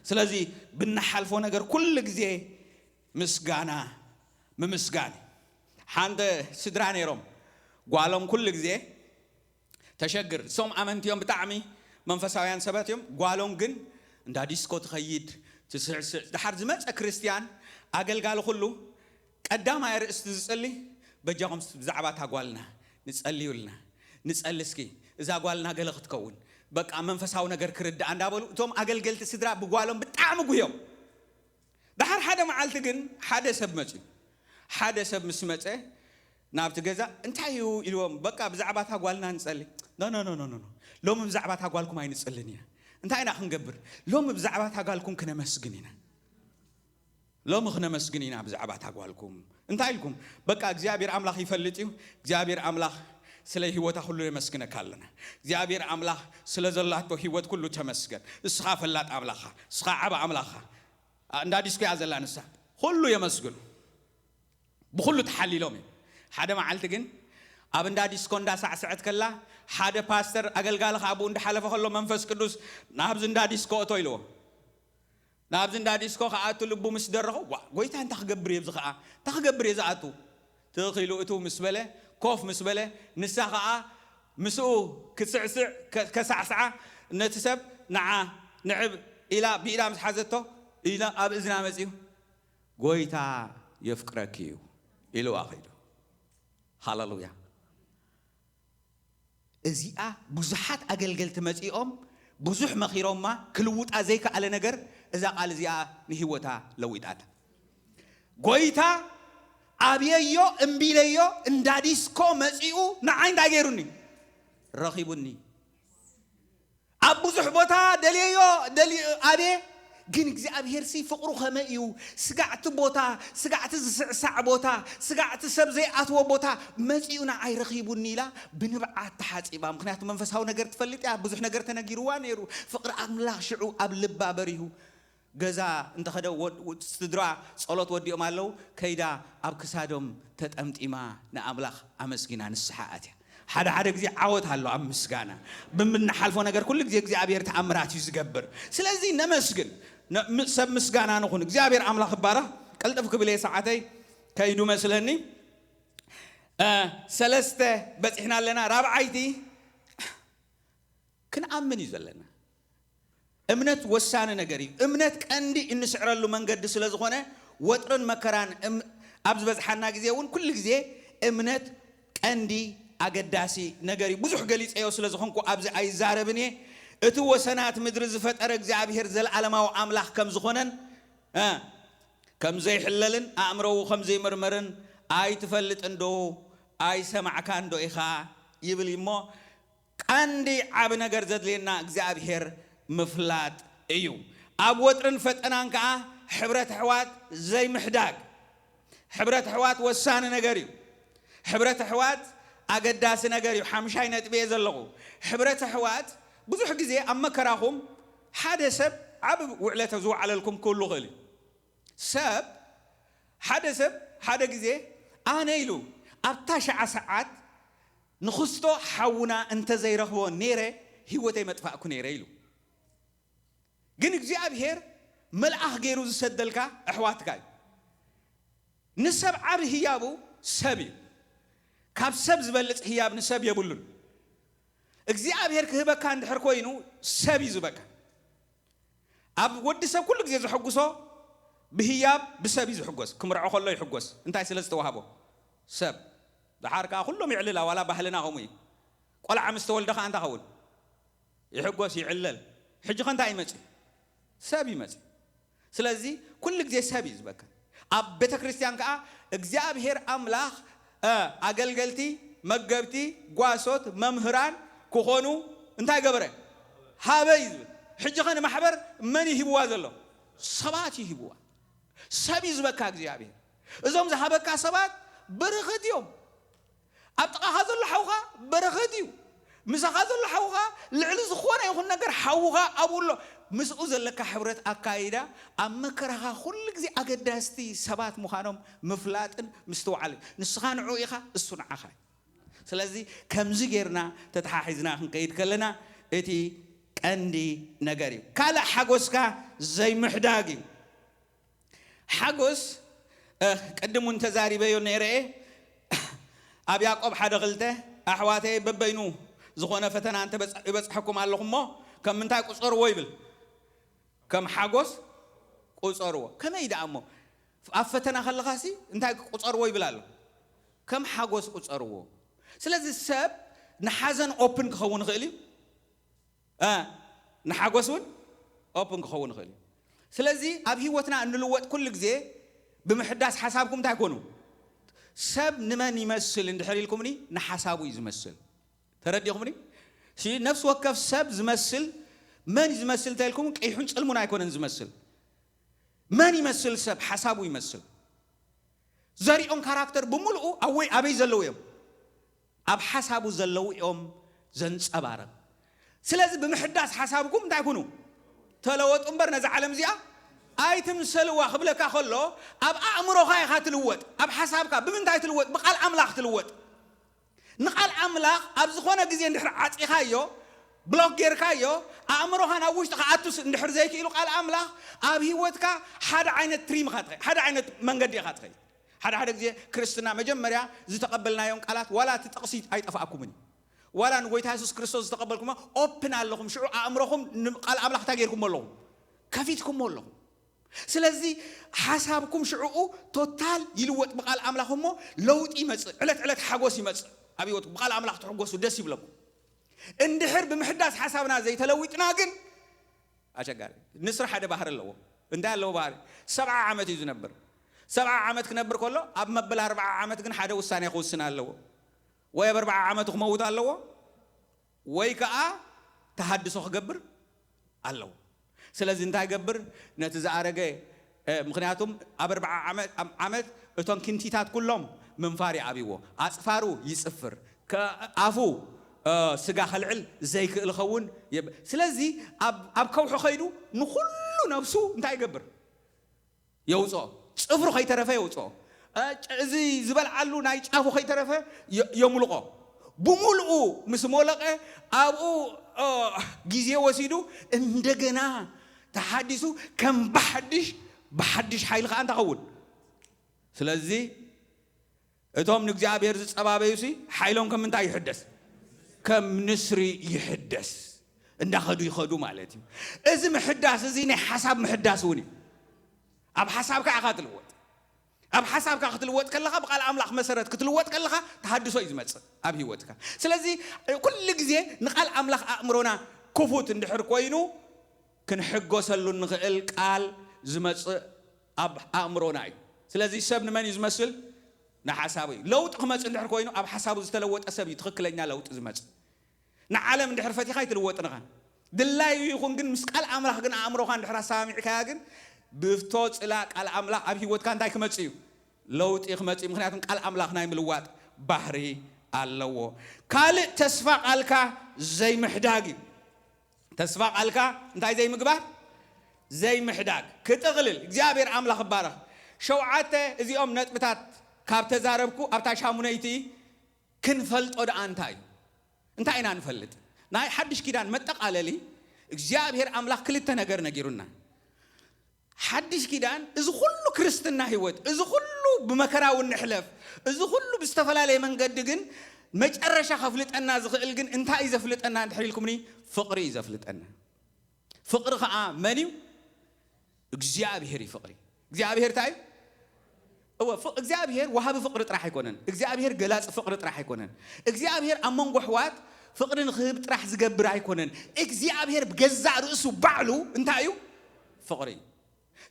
ስለዚ ብንሓልፎ ነገር ኩሉ ግዜ ምስጋና ምምስጋን እዩ። ሓንቲ ስድራ ነይሮም፣ ጓሎም ኩሉ ግዜ ተሸግር። እሶም ኣመንቲ እዮም፣ ብጣዕሚ መንፈሳውያን ሰባት እዮም። ጓሎም ግን እንዳ ዲስኮ ትኸይድ፣ ትስዕስዕ። ድሓር ዝመጸ ክርስትያን ኣገልጋሊ ኩሉ ቀዳማይ ኣርእስቲ ዝጸሊ፣ በጃኹም ብዛዕባ እታ ጓልና ንጸልዩልና፣ ንጸሊ እስኪ፣ እዛ ጓልና ገለ ክትከውን፣ በቃ መንፈሳዊ ነገር ክርድኣ እንዳበሉ እቶም ኣገልገልቲ ስድራ ብጓሎም ብጣዕሚ ጉህዮም። ድሓር ሓደ መዓልቲ ግን ሓደ ሰብ መጽዩ። ሓደ ሰብ ምስ መጸ ናብቲ ገዛ፣ "እንታይ እዩ?" ኢልዎም፣ "በቃ ብዛዕባ እታ ጓልና ንጸሊ።" "ኖ፣ ኖ፣ ኖ፣ ኖ፣ ኖ፣ ኖ። ሎሚ ብዛዕባ እታ ጓልኩም ኣይንጽልን ኢና። እንታይ ኢና ክንገብር? ሎሚ ብዛዕባ እታ ጓልኩም ክነመስግን ኢና። ሎሚ ክነመስግን ኢና ብዛዕባ እታ ጓልኩም።" "እንታይ ኢልኩም?" "በቃ እግዚኣብሔር ኣምላኽ ይፈልጥ እዩ። እግዚኣብሔር ኣምላኽ ስለ ህይወታ ኩሉ የመስግነካ ኣለና። እግዚኣብሔር ኣምላኽ ስለ ዘላቶ ህይወት ኩሉ ተመስገን። እስኻ ፈላጥ ኣምላኻ፣ እስኻ ዓቢ ኣምላኻ። ኣ፣ እንዳ ዲስኮ እያ ዘላ ንሳ። ኩሉ የመስግኑ። ብኹሉ ተሓሊሎም እዮም። ሓደ መዓልቲ ግን ኣብ እንዳ ዲስኮ እንዳ ሳዕስዐት ከላ፣ ሓደ ፓስተር ኣገልጋሊ ከኣ ብኡ እንዳሓለፈ ከሎ መንፈስ ቅዱስ ናብዚ እንዳ ዲስኮ እቶ ኢልዎ። ናብዚ እንዳ ዲስኮ ክኣቱ ልቡ ምስ ደረኾ፣ "ዋ፣ ጎይታ እንታይ ክገብር እየ እዚ ኸኣ? እንታይ ክገብር እየ ዝኣቱ?" ትኽ ኢሉ እቱ ምስ በለ፣ ኮፍ ምስ በለ፣ ንሳ ኸኣ ምስኡ ክትስዕስዕ፣ ከ-፣ ከሳዕስዓ ነቲ ሰብ ንዓ ንዕብ ኢላ ብኢዳ ምስ ሓዘቶ፣ ኢላ ኣብ እዝና መጺኡ፣ "ጎይታ የፍቅረኪ እዩ" ኢልዋ ኸይዱ። ሃሌሉያ። እዚኣ ብዙሓት ኣገልገልቲ መጺኦም ብዙሕ መኺሮማ፣ ክልውጣ ዘይከኣለ ነገር እዛ ቃል እዚኣ ንህይወታ ለዊጣታ። ጎይታ ኣብየዮ እምቢለዮ እንዳ ዲስኮ መጺኡ ንዓይ እንታይ ገይሩኒ? ረኺቡኒ። ኣብ ብዙሕ ቦታ ደልየዮ፣ ደልየ-፣ ኣቤ፣ ግን እግዚኣብሄርሲ ፍቕሩ ከመይ እዩ? ስጋዕቲ ቦታ፣ ስጋዕቲ ዝስዕሳዕ ቦታ፣ ስጋዕቲ ሰብ ዘይኣትዎ ቦታ መጺኡ ንዓይ ረኺቡኒ ኢላ ብንብዓት ተሓጺባ። ምኽንያቱ መንፈሳዊ ነገር ትፈልጥ እያ፣ ብዙሕ ነገር ተነጊርዋ ነይሩ። ፍቕሪ ኣምላኽ ሽዑ ኣብ ልባ በሪሁ። ገዛ እንተኸደ ወ-፣ ወ-፣ ስድራ ጸሎት ወዲኦም ኣለዉ፣ ከይዳ ኣብ ክሳዶም ተጠምጢማ ንኣምላኽ ኣመስጊና ንስሓ ኣትያ። ሓደ ሓደ ግዜ ዓወት ኣሎ ኣብ ምስጋና። ብምንሓልፎ ነገር ኩሉ ግዜ እግዚኣብሔር ተኣምራት እዩ ዝገብር። ስለዚ ነመስግን። ነ-፣ ም-፣ ሰብ ምስጋና ንኹን። እግዚኣብሔር ኣምላኽ ይባረኽ። ቅልጥፍ ክብል እየ፣ ሰዓተይ ከይዱ መስለኒ። እ፣ ሰለስተ በጺሕና ኣለና። ራብዓይቲ ክንኣምን እዩ ዘለና። እምነት ወሳኒ ነገር እዩ። እምነት ቀንዲ እንስዕረሉ መንገዲ ስለ ዝኾነ፣ ወጥርን መከራን እም-፣ ኣብ ዝበዝሓና ግዜ እውን ኩሉ ግዜ እምነት ቀንዲ ኣገዳሲ ነገር እዩ። ብዙሕ ገሊጸዮ ስለ ዝኾንኩ ኣብዚ ኣይዛረብን እየ። እቲ ወሰናት ምድሪ ዝፈጠረ እግዚኣብሔር ዘለዓለማዊ ኣምላኽ ከም ዝኾነን፣ እ፣ ከም ዘይሕለልን ኣእምሮኡ ከም ዘይምርምርን ኣይትፈልጥን ዶ? ኣይሰማዕካን ዶ ኢኻ? ይብል እዩ እሞ፣ ቀንዲ ዓቢ ነገር ዘድልየና እግዚኣብሔር ምፍላጥ እዩ። ኣብ ወጥርን ፈጠናን ከኣ ሕብረት ኣሕዋት ዘይምሕዳግ። ሕብረት ኣሕዋት ወሳኒ ነገር እዩ። ሕብረት ኣሕዋት ኣገዳሲ ነገር እዩ። ሓምሻይ ነጥቢ እየ ዘለኹ። ሕብረት ኣሕዋት ብዙሕ ግዜ ኣብ መከራኹም ሓደ ሰብ ዓቢ ውዕለተ ዝወዓለልኩም ክህሉ ይኽእል እዩ። ሰብ፣ ሓደ ሰብ ሓደ ግዜ ኣነ ኢሉ ኣብታ ሸዓ ሰዓት ንኽስቶ ሓውና እንተዘይረኽቦ ነይረ፣ ህይወተይ መጥፋእኩ ነይረ ኢሉ። ግን እግዚኣብሔር መልኣኽ ገይሩ ዝሰደልካ ኣሕዋትካ እዩ። ንሰብ ዓቢ ህያቡ ሰብ እዩ። ካብ ሰብ ዝበልጽ ህያብ ንሰብ የብሉን። እግዚኣብሔር ክህበካ እንድሕር ኮይኑ ሰብ እዩ ዝበካ። ኣብ ወዲ ሰብ ኩሉ ግዜ ዘሐጉሶ ብህያብ ብሰብ እዩ ዝሕጎስ። ክምርዖ ከሎ ይሕጎስ። እንታይ ስለ ዝተዋህቦ? ሰብ። ደሓር ከኣ ኩሎም ይዕልላ፣ ዋላ ባህልና ከምኡ እዩ። ቆልዓ ምስ ተወልደ ከኣ እንታይ ኸውን? ይሕጎስ፣ ይዕለል። ሕጂ ከ እንታይ ይመጽእ? ሰብ ይመጽእ። ስለዚ ኩሉ ግዜ ሰብ እዩ ዝበካ። ኣብ ቤተ ክርስቲያን ከኣ እግዚኣብሔር ኣምላኽ፣ እ፣ ኣገልገልቲ፣ መገብቲ፣ ጓሶት፣ መምህራን ክኾኑ እንታይ ገበረ? ሃበ እዩ ዝብል። ሕጂ ከ ንማሕበር መን እዩ ሂብዋ ዘሎ? ሰባት እዩ ሂብዋ። ሰብ እዩ ዝበካ እግዚኣብሔር። እዞም ዝሃበካ ሰባት በረኸት እዮም። ኣብ ጥቓኻ ዘሎ ሓውኻ በረኸት እዩ። ምሳኻ ዘሎ ሓውኻ ልዕሊ ዝኾነ ይኹን ነገር ሓውኻ ኣብኡ ኣሎ። ምስኡ ዘለካ ሕብረት ኣካይዳ ኣብ መከራኻ ኩሉ ግዜ ኣገዳስቲ ሰባት ምዃኖም ምፍላጥን ምስትውዓልን። ንስኻ ንዕኡ ኢኻ፣ እሱ ንዓኻ እዩ። ስለዚ ከምዚ ጌርና ተተሓሒዝና ክንከይድ ከለና እቲ ቀንዲ ነገር እዩ። ካልእ ሓጎስካ ዘይምሕዳግ እዩ። ሓጎስ፣ እ፣ ቅድም እውን ተዛሪበዮ ነይረ እየ። ኣብ ያዕቆብ ሓደ ክልተ ኣሕዋተየ በበይኑ ዝኾነ ፈተና እንተ በጽ-፣ ይበጽሐኩም ኣለኹ እሞ ከም ምንታይ ቁጸርዎ ይብል? ከም ሓጎስ ቁጸርዎ። ከመይ ደኣ እሞ? ኣብ ፈተና ከለኻሲ እንታይ ቁጸርዎ ይብል ኣሎ? ከም ሓጎስ ቁጸርዎ። ስለዚ ሰብ ንሓዘን ኦፕን ክኸውን ይኽእል እዩ። እ፣ ንሓጎስ እውን ኦፕን ክኸውን ይኽእል እዩ። ስለዚ ኣብ ህይወትና እንልወጥ ኩሉ ግዜ ብምሕዳስ ሓሳብኩም እንታይ ኮኑ? ሰብ ንመን ይመስል እንድሕር ኢልኩምኒ፣ ንሓሳቡ እዩ ዝመስል። ተረዲኹምኒ? ሲ ነፍሲ ወከፍ ሰብ ዝመስል መን እዩ ዝመስል እንተኢልኩም፣ ቀይሑን ጸልሙን ኣይኮነን ዝመስል። መን ይመስል ሰብ? ሓሳቡ ይመስል። ዘሪኦም ካራክተር ብምልኡ ኣብ ወይ ኣበይ ዘለዉ እዮም? ኣብ ሓሳቡ ዘለዉ እዮም ዘንጸባርቕ። ስለዚ ብምሕዳስ ሓሳብኩም እንታይ ኩኑ? ተለወጡ እምበር ነዛ ዓለም እዚኣ ኣይትምሰልዋ ክብለካ ከሎ፣ ኣብ ኣእምሮኻ ኢኻ ትልወጥ። ኣብ ሓሳብካ ብምንታይ ትልወጥ? ብቃል ኣምላኽ ትልወጥ። ንቃል ኣምላኽ ኣብ ዝኾነ ግዜ እንድሕር ዓጺኻዮ፣ ብሎክ ጌርካዮ፣ ኣእምሮኻ ናብ ውሽጢ ክኣቱስ እንድሕር ዘይክኢሉ ቃል ኣምላኽ ኣብ ህይወትካ ሓደ ዓይነት ትሪም ኢኻ ትኸይድ፣ ሓደ ዓይነት መንገዲ ኢኻ ትኸይድ። ሓደ ሓደ ግዜ ክርስትና መጀመርያ ዝተቐበልናዮም ቃላት ዋላ እቲ ጥቕሲ ኣይጠፍኣኩምን እዩ። ዋላ ንጎይታ የሱስ ክርስቶስ ዝተቐበልኩሞ ኦፕን ኣለኹም፣ ሽዑ ኣእምሮኹም ንቃል ኣምላኽ እንታይ ጌርኩሞ ኣለኹም? ከፊትኩሞ ኣለኹም። ስለዚ ሓሳብኩም ሽዕኡ ቶታል ይልወጥ ብቃል ኣምላኽ እሞ ለውጢ ይመጽእ። ዕለት ዕለት ሓጎስ ይመጽእ ኣብ ህይወትኩም። ብቃል ኣምላኽ ትሕጎሱ፣ ደስ ይብለኩም። እንድሕር ብምሕዳስ ሓሳብና ዘይተለዊጥና ግን ኣሸጋሪ። ንስር ሓደ ባህሪ ኣለዎ። እንታይ ኣለዎ ባህሪ? ሰብዓ ዓመት እዩ ዝነብር። ሰብዓ ዓመት ክነብር ከሎ ኣብ መበል ኣርብዓ ዓመት ግን ሓደ ውሳኔ ክውስን ኣለዎ። ወይ ኣብ ኣርብዓ ዓመቱ ክመውት ኣለዎ፣ ወይ ከኣ ተሃድሶ ክገብር ኣለዎ። ስለዚ እንታይ ይገብር? ነቲ ዝኣረገ፣ እ፣ ምኽንያቱም ኣብ ኣርብዓ ዓመት፣ ኣብ ዓመት እቶም ክንቲታት ኩሎም ምንፋር ይኣብይዎ። ኣጽፋሩ ይጽፍር። ከ-፣ ኣፉ፣ እ፣ ስጋ ከልዕል ዘይክእል ኸውን የብ-፣ ስለዚ ኣብ፣ ኣብ ከውሒ ኸይዱ ንኹሉ ነብሱ እንታይ ይገብር? የውፅኦ። ፅፍሩ ከይተረፈ የውፅኦ። እ፣ ጨ-፣ እዚ ዝበልዓሉ ናይ ጫፉ ከይተረፈ የ-፣ የሙልቆ። ብምሉኡ ምስ ሞለቐ ኣብኡ፣ እ፣ ግዜ ወሲዱ እንደገና ተሓዲሱ ከም ብሓድሽ፣ ብሓድሽ ሓይሊ ከዓ እንታይ ኸውን? ስለዚ እቶም ንእግዚኣብሔር ዝጸባበዩሲ ሓይሎም ከም ምንታይ ይሕደስ? ከም ንስሪ ይሕደስ። እንዳኸዱ ይኸዱ ማለት እዩ። እዚ ምሕዳስ እዚ ናይ ሓሳብ ምሕዳስ እውን እዩ። ኣብ ሓሳብካ ኢኻ ትልወጥ። ኣብ ሓሳብካ ክትልወጥ ከለኻ፣ ብቃል ኣምላኽ መሰረት ክትልወጥ ከለኻ፣ ተሃድሶ እዩ ዝመጽእ ኣብ ህይወትካ። ስለዚ ኩሉ ግዜ ንቃል ኣምላኽ ኣእምሮና ክፉት እንድሕር ኮይኑ ክንሕጎሰሉ እንኽእል ቃል ዝመጽእ ኣብ ኣእምሮና እዩ። ስለዚ ሰብ ንመን እዩ ዝመስል? ንሓሳቡ እዩ። ለውጢ ክመጽእ እንድሕር ኮይኑ ኣብ ሓሳቡ ዝተለወጠ ሰብ እዩ ትኽክለኛ ለውጢ ዝመጽእ። ንዓለም እንድሕር ፈቲኻ ኣይትልወጥን ኢኻ። ድላዩ ይኹን ግን ምስ ቃል ኣምላኽ ግን ኣእምሮኻ እንድሕር ኣሰማሚዕካያ ግን ብፍቶ ጽላ ቃል ኣምላኽ ኣብ ህይወትካ እንታይ ክመጽእ እዩ? ለውጢ ክመጽእ እዩ። ምኽንያቱም ቃል ኣምላኽ ናይ ምልዋጥ ባህሪ ኣለዎ። ካልእ ተስፋ ቃልካ ዘይምሕዳግ እዩ። ተስፋ ቃልካ እንታይ ዘይምግባር? ዘይምሕዳግ። ክጥቕልል እግዚኣብሔር ኣምላኽ ይባረኽ። ሸውዓተ እዚኦም ነጥብታት ካብ ተዛረብኩ ኣብታ ሻሙነይቲ ክንፈልጦ ደኣ እንታይ እዩ? እንታይ ኢና ንፈልጥ? ናይ ሓድሽ ኪዳን መጠቓለሊ እግዚኣብሔር ኣምላኽ ክልተ ነገር ነጊሩና። ሓድሽ ኪዳን እዚ ኩሉ ክርስትና ህይወት፣ እዚ ኩሉ ብመከራ እውን ንሕለፍ፣ እዚ ኩሉ ብዝተፈላለየ መንገዲ ግን መጨረሻ ከፍልጠና ዝኽእል ግን እንታይ እዩ ዘፍልጠና እንድሕር ኢልኩምኒ? ፍቕሪ እዩ ዘፍልጠና። ፍቕሪ ኸዓ መን እዩ? እግዚኣብሔር እዩ ፍቕሪ። እግዚኣብሔር እንታይ እዩ? እወ፣ ፍ-፣ እግዚኣብሔር ወሃቢ ፍቕሪ ጥራሕ ኣይኮነን። እግዚኣብሔር ገላፂ ፍቕሪ ጥራሕ ኣይኮነን። እግዚኣብሔር ኣብ መንጎ ኣሕዋት ፍቕሪ ንክህብ ጥራሕ ዝገብር ኣይኮነን። እግዚኣብሔር ብገዛእ ርእሱ ባዕሉ እንታይ እዩ? ፍቕሪ እዩ።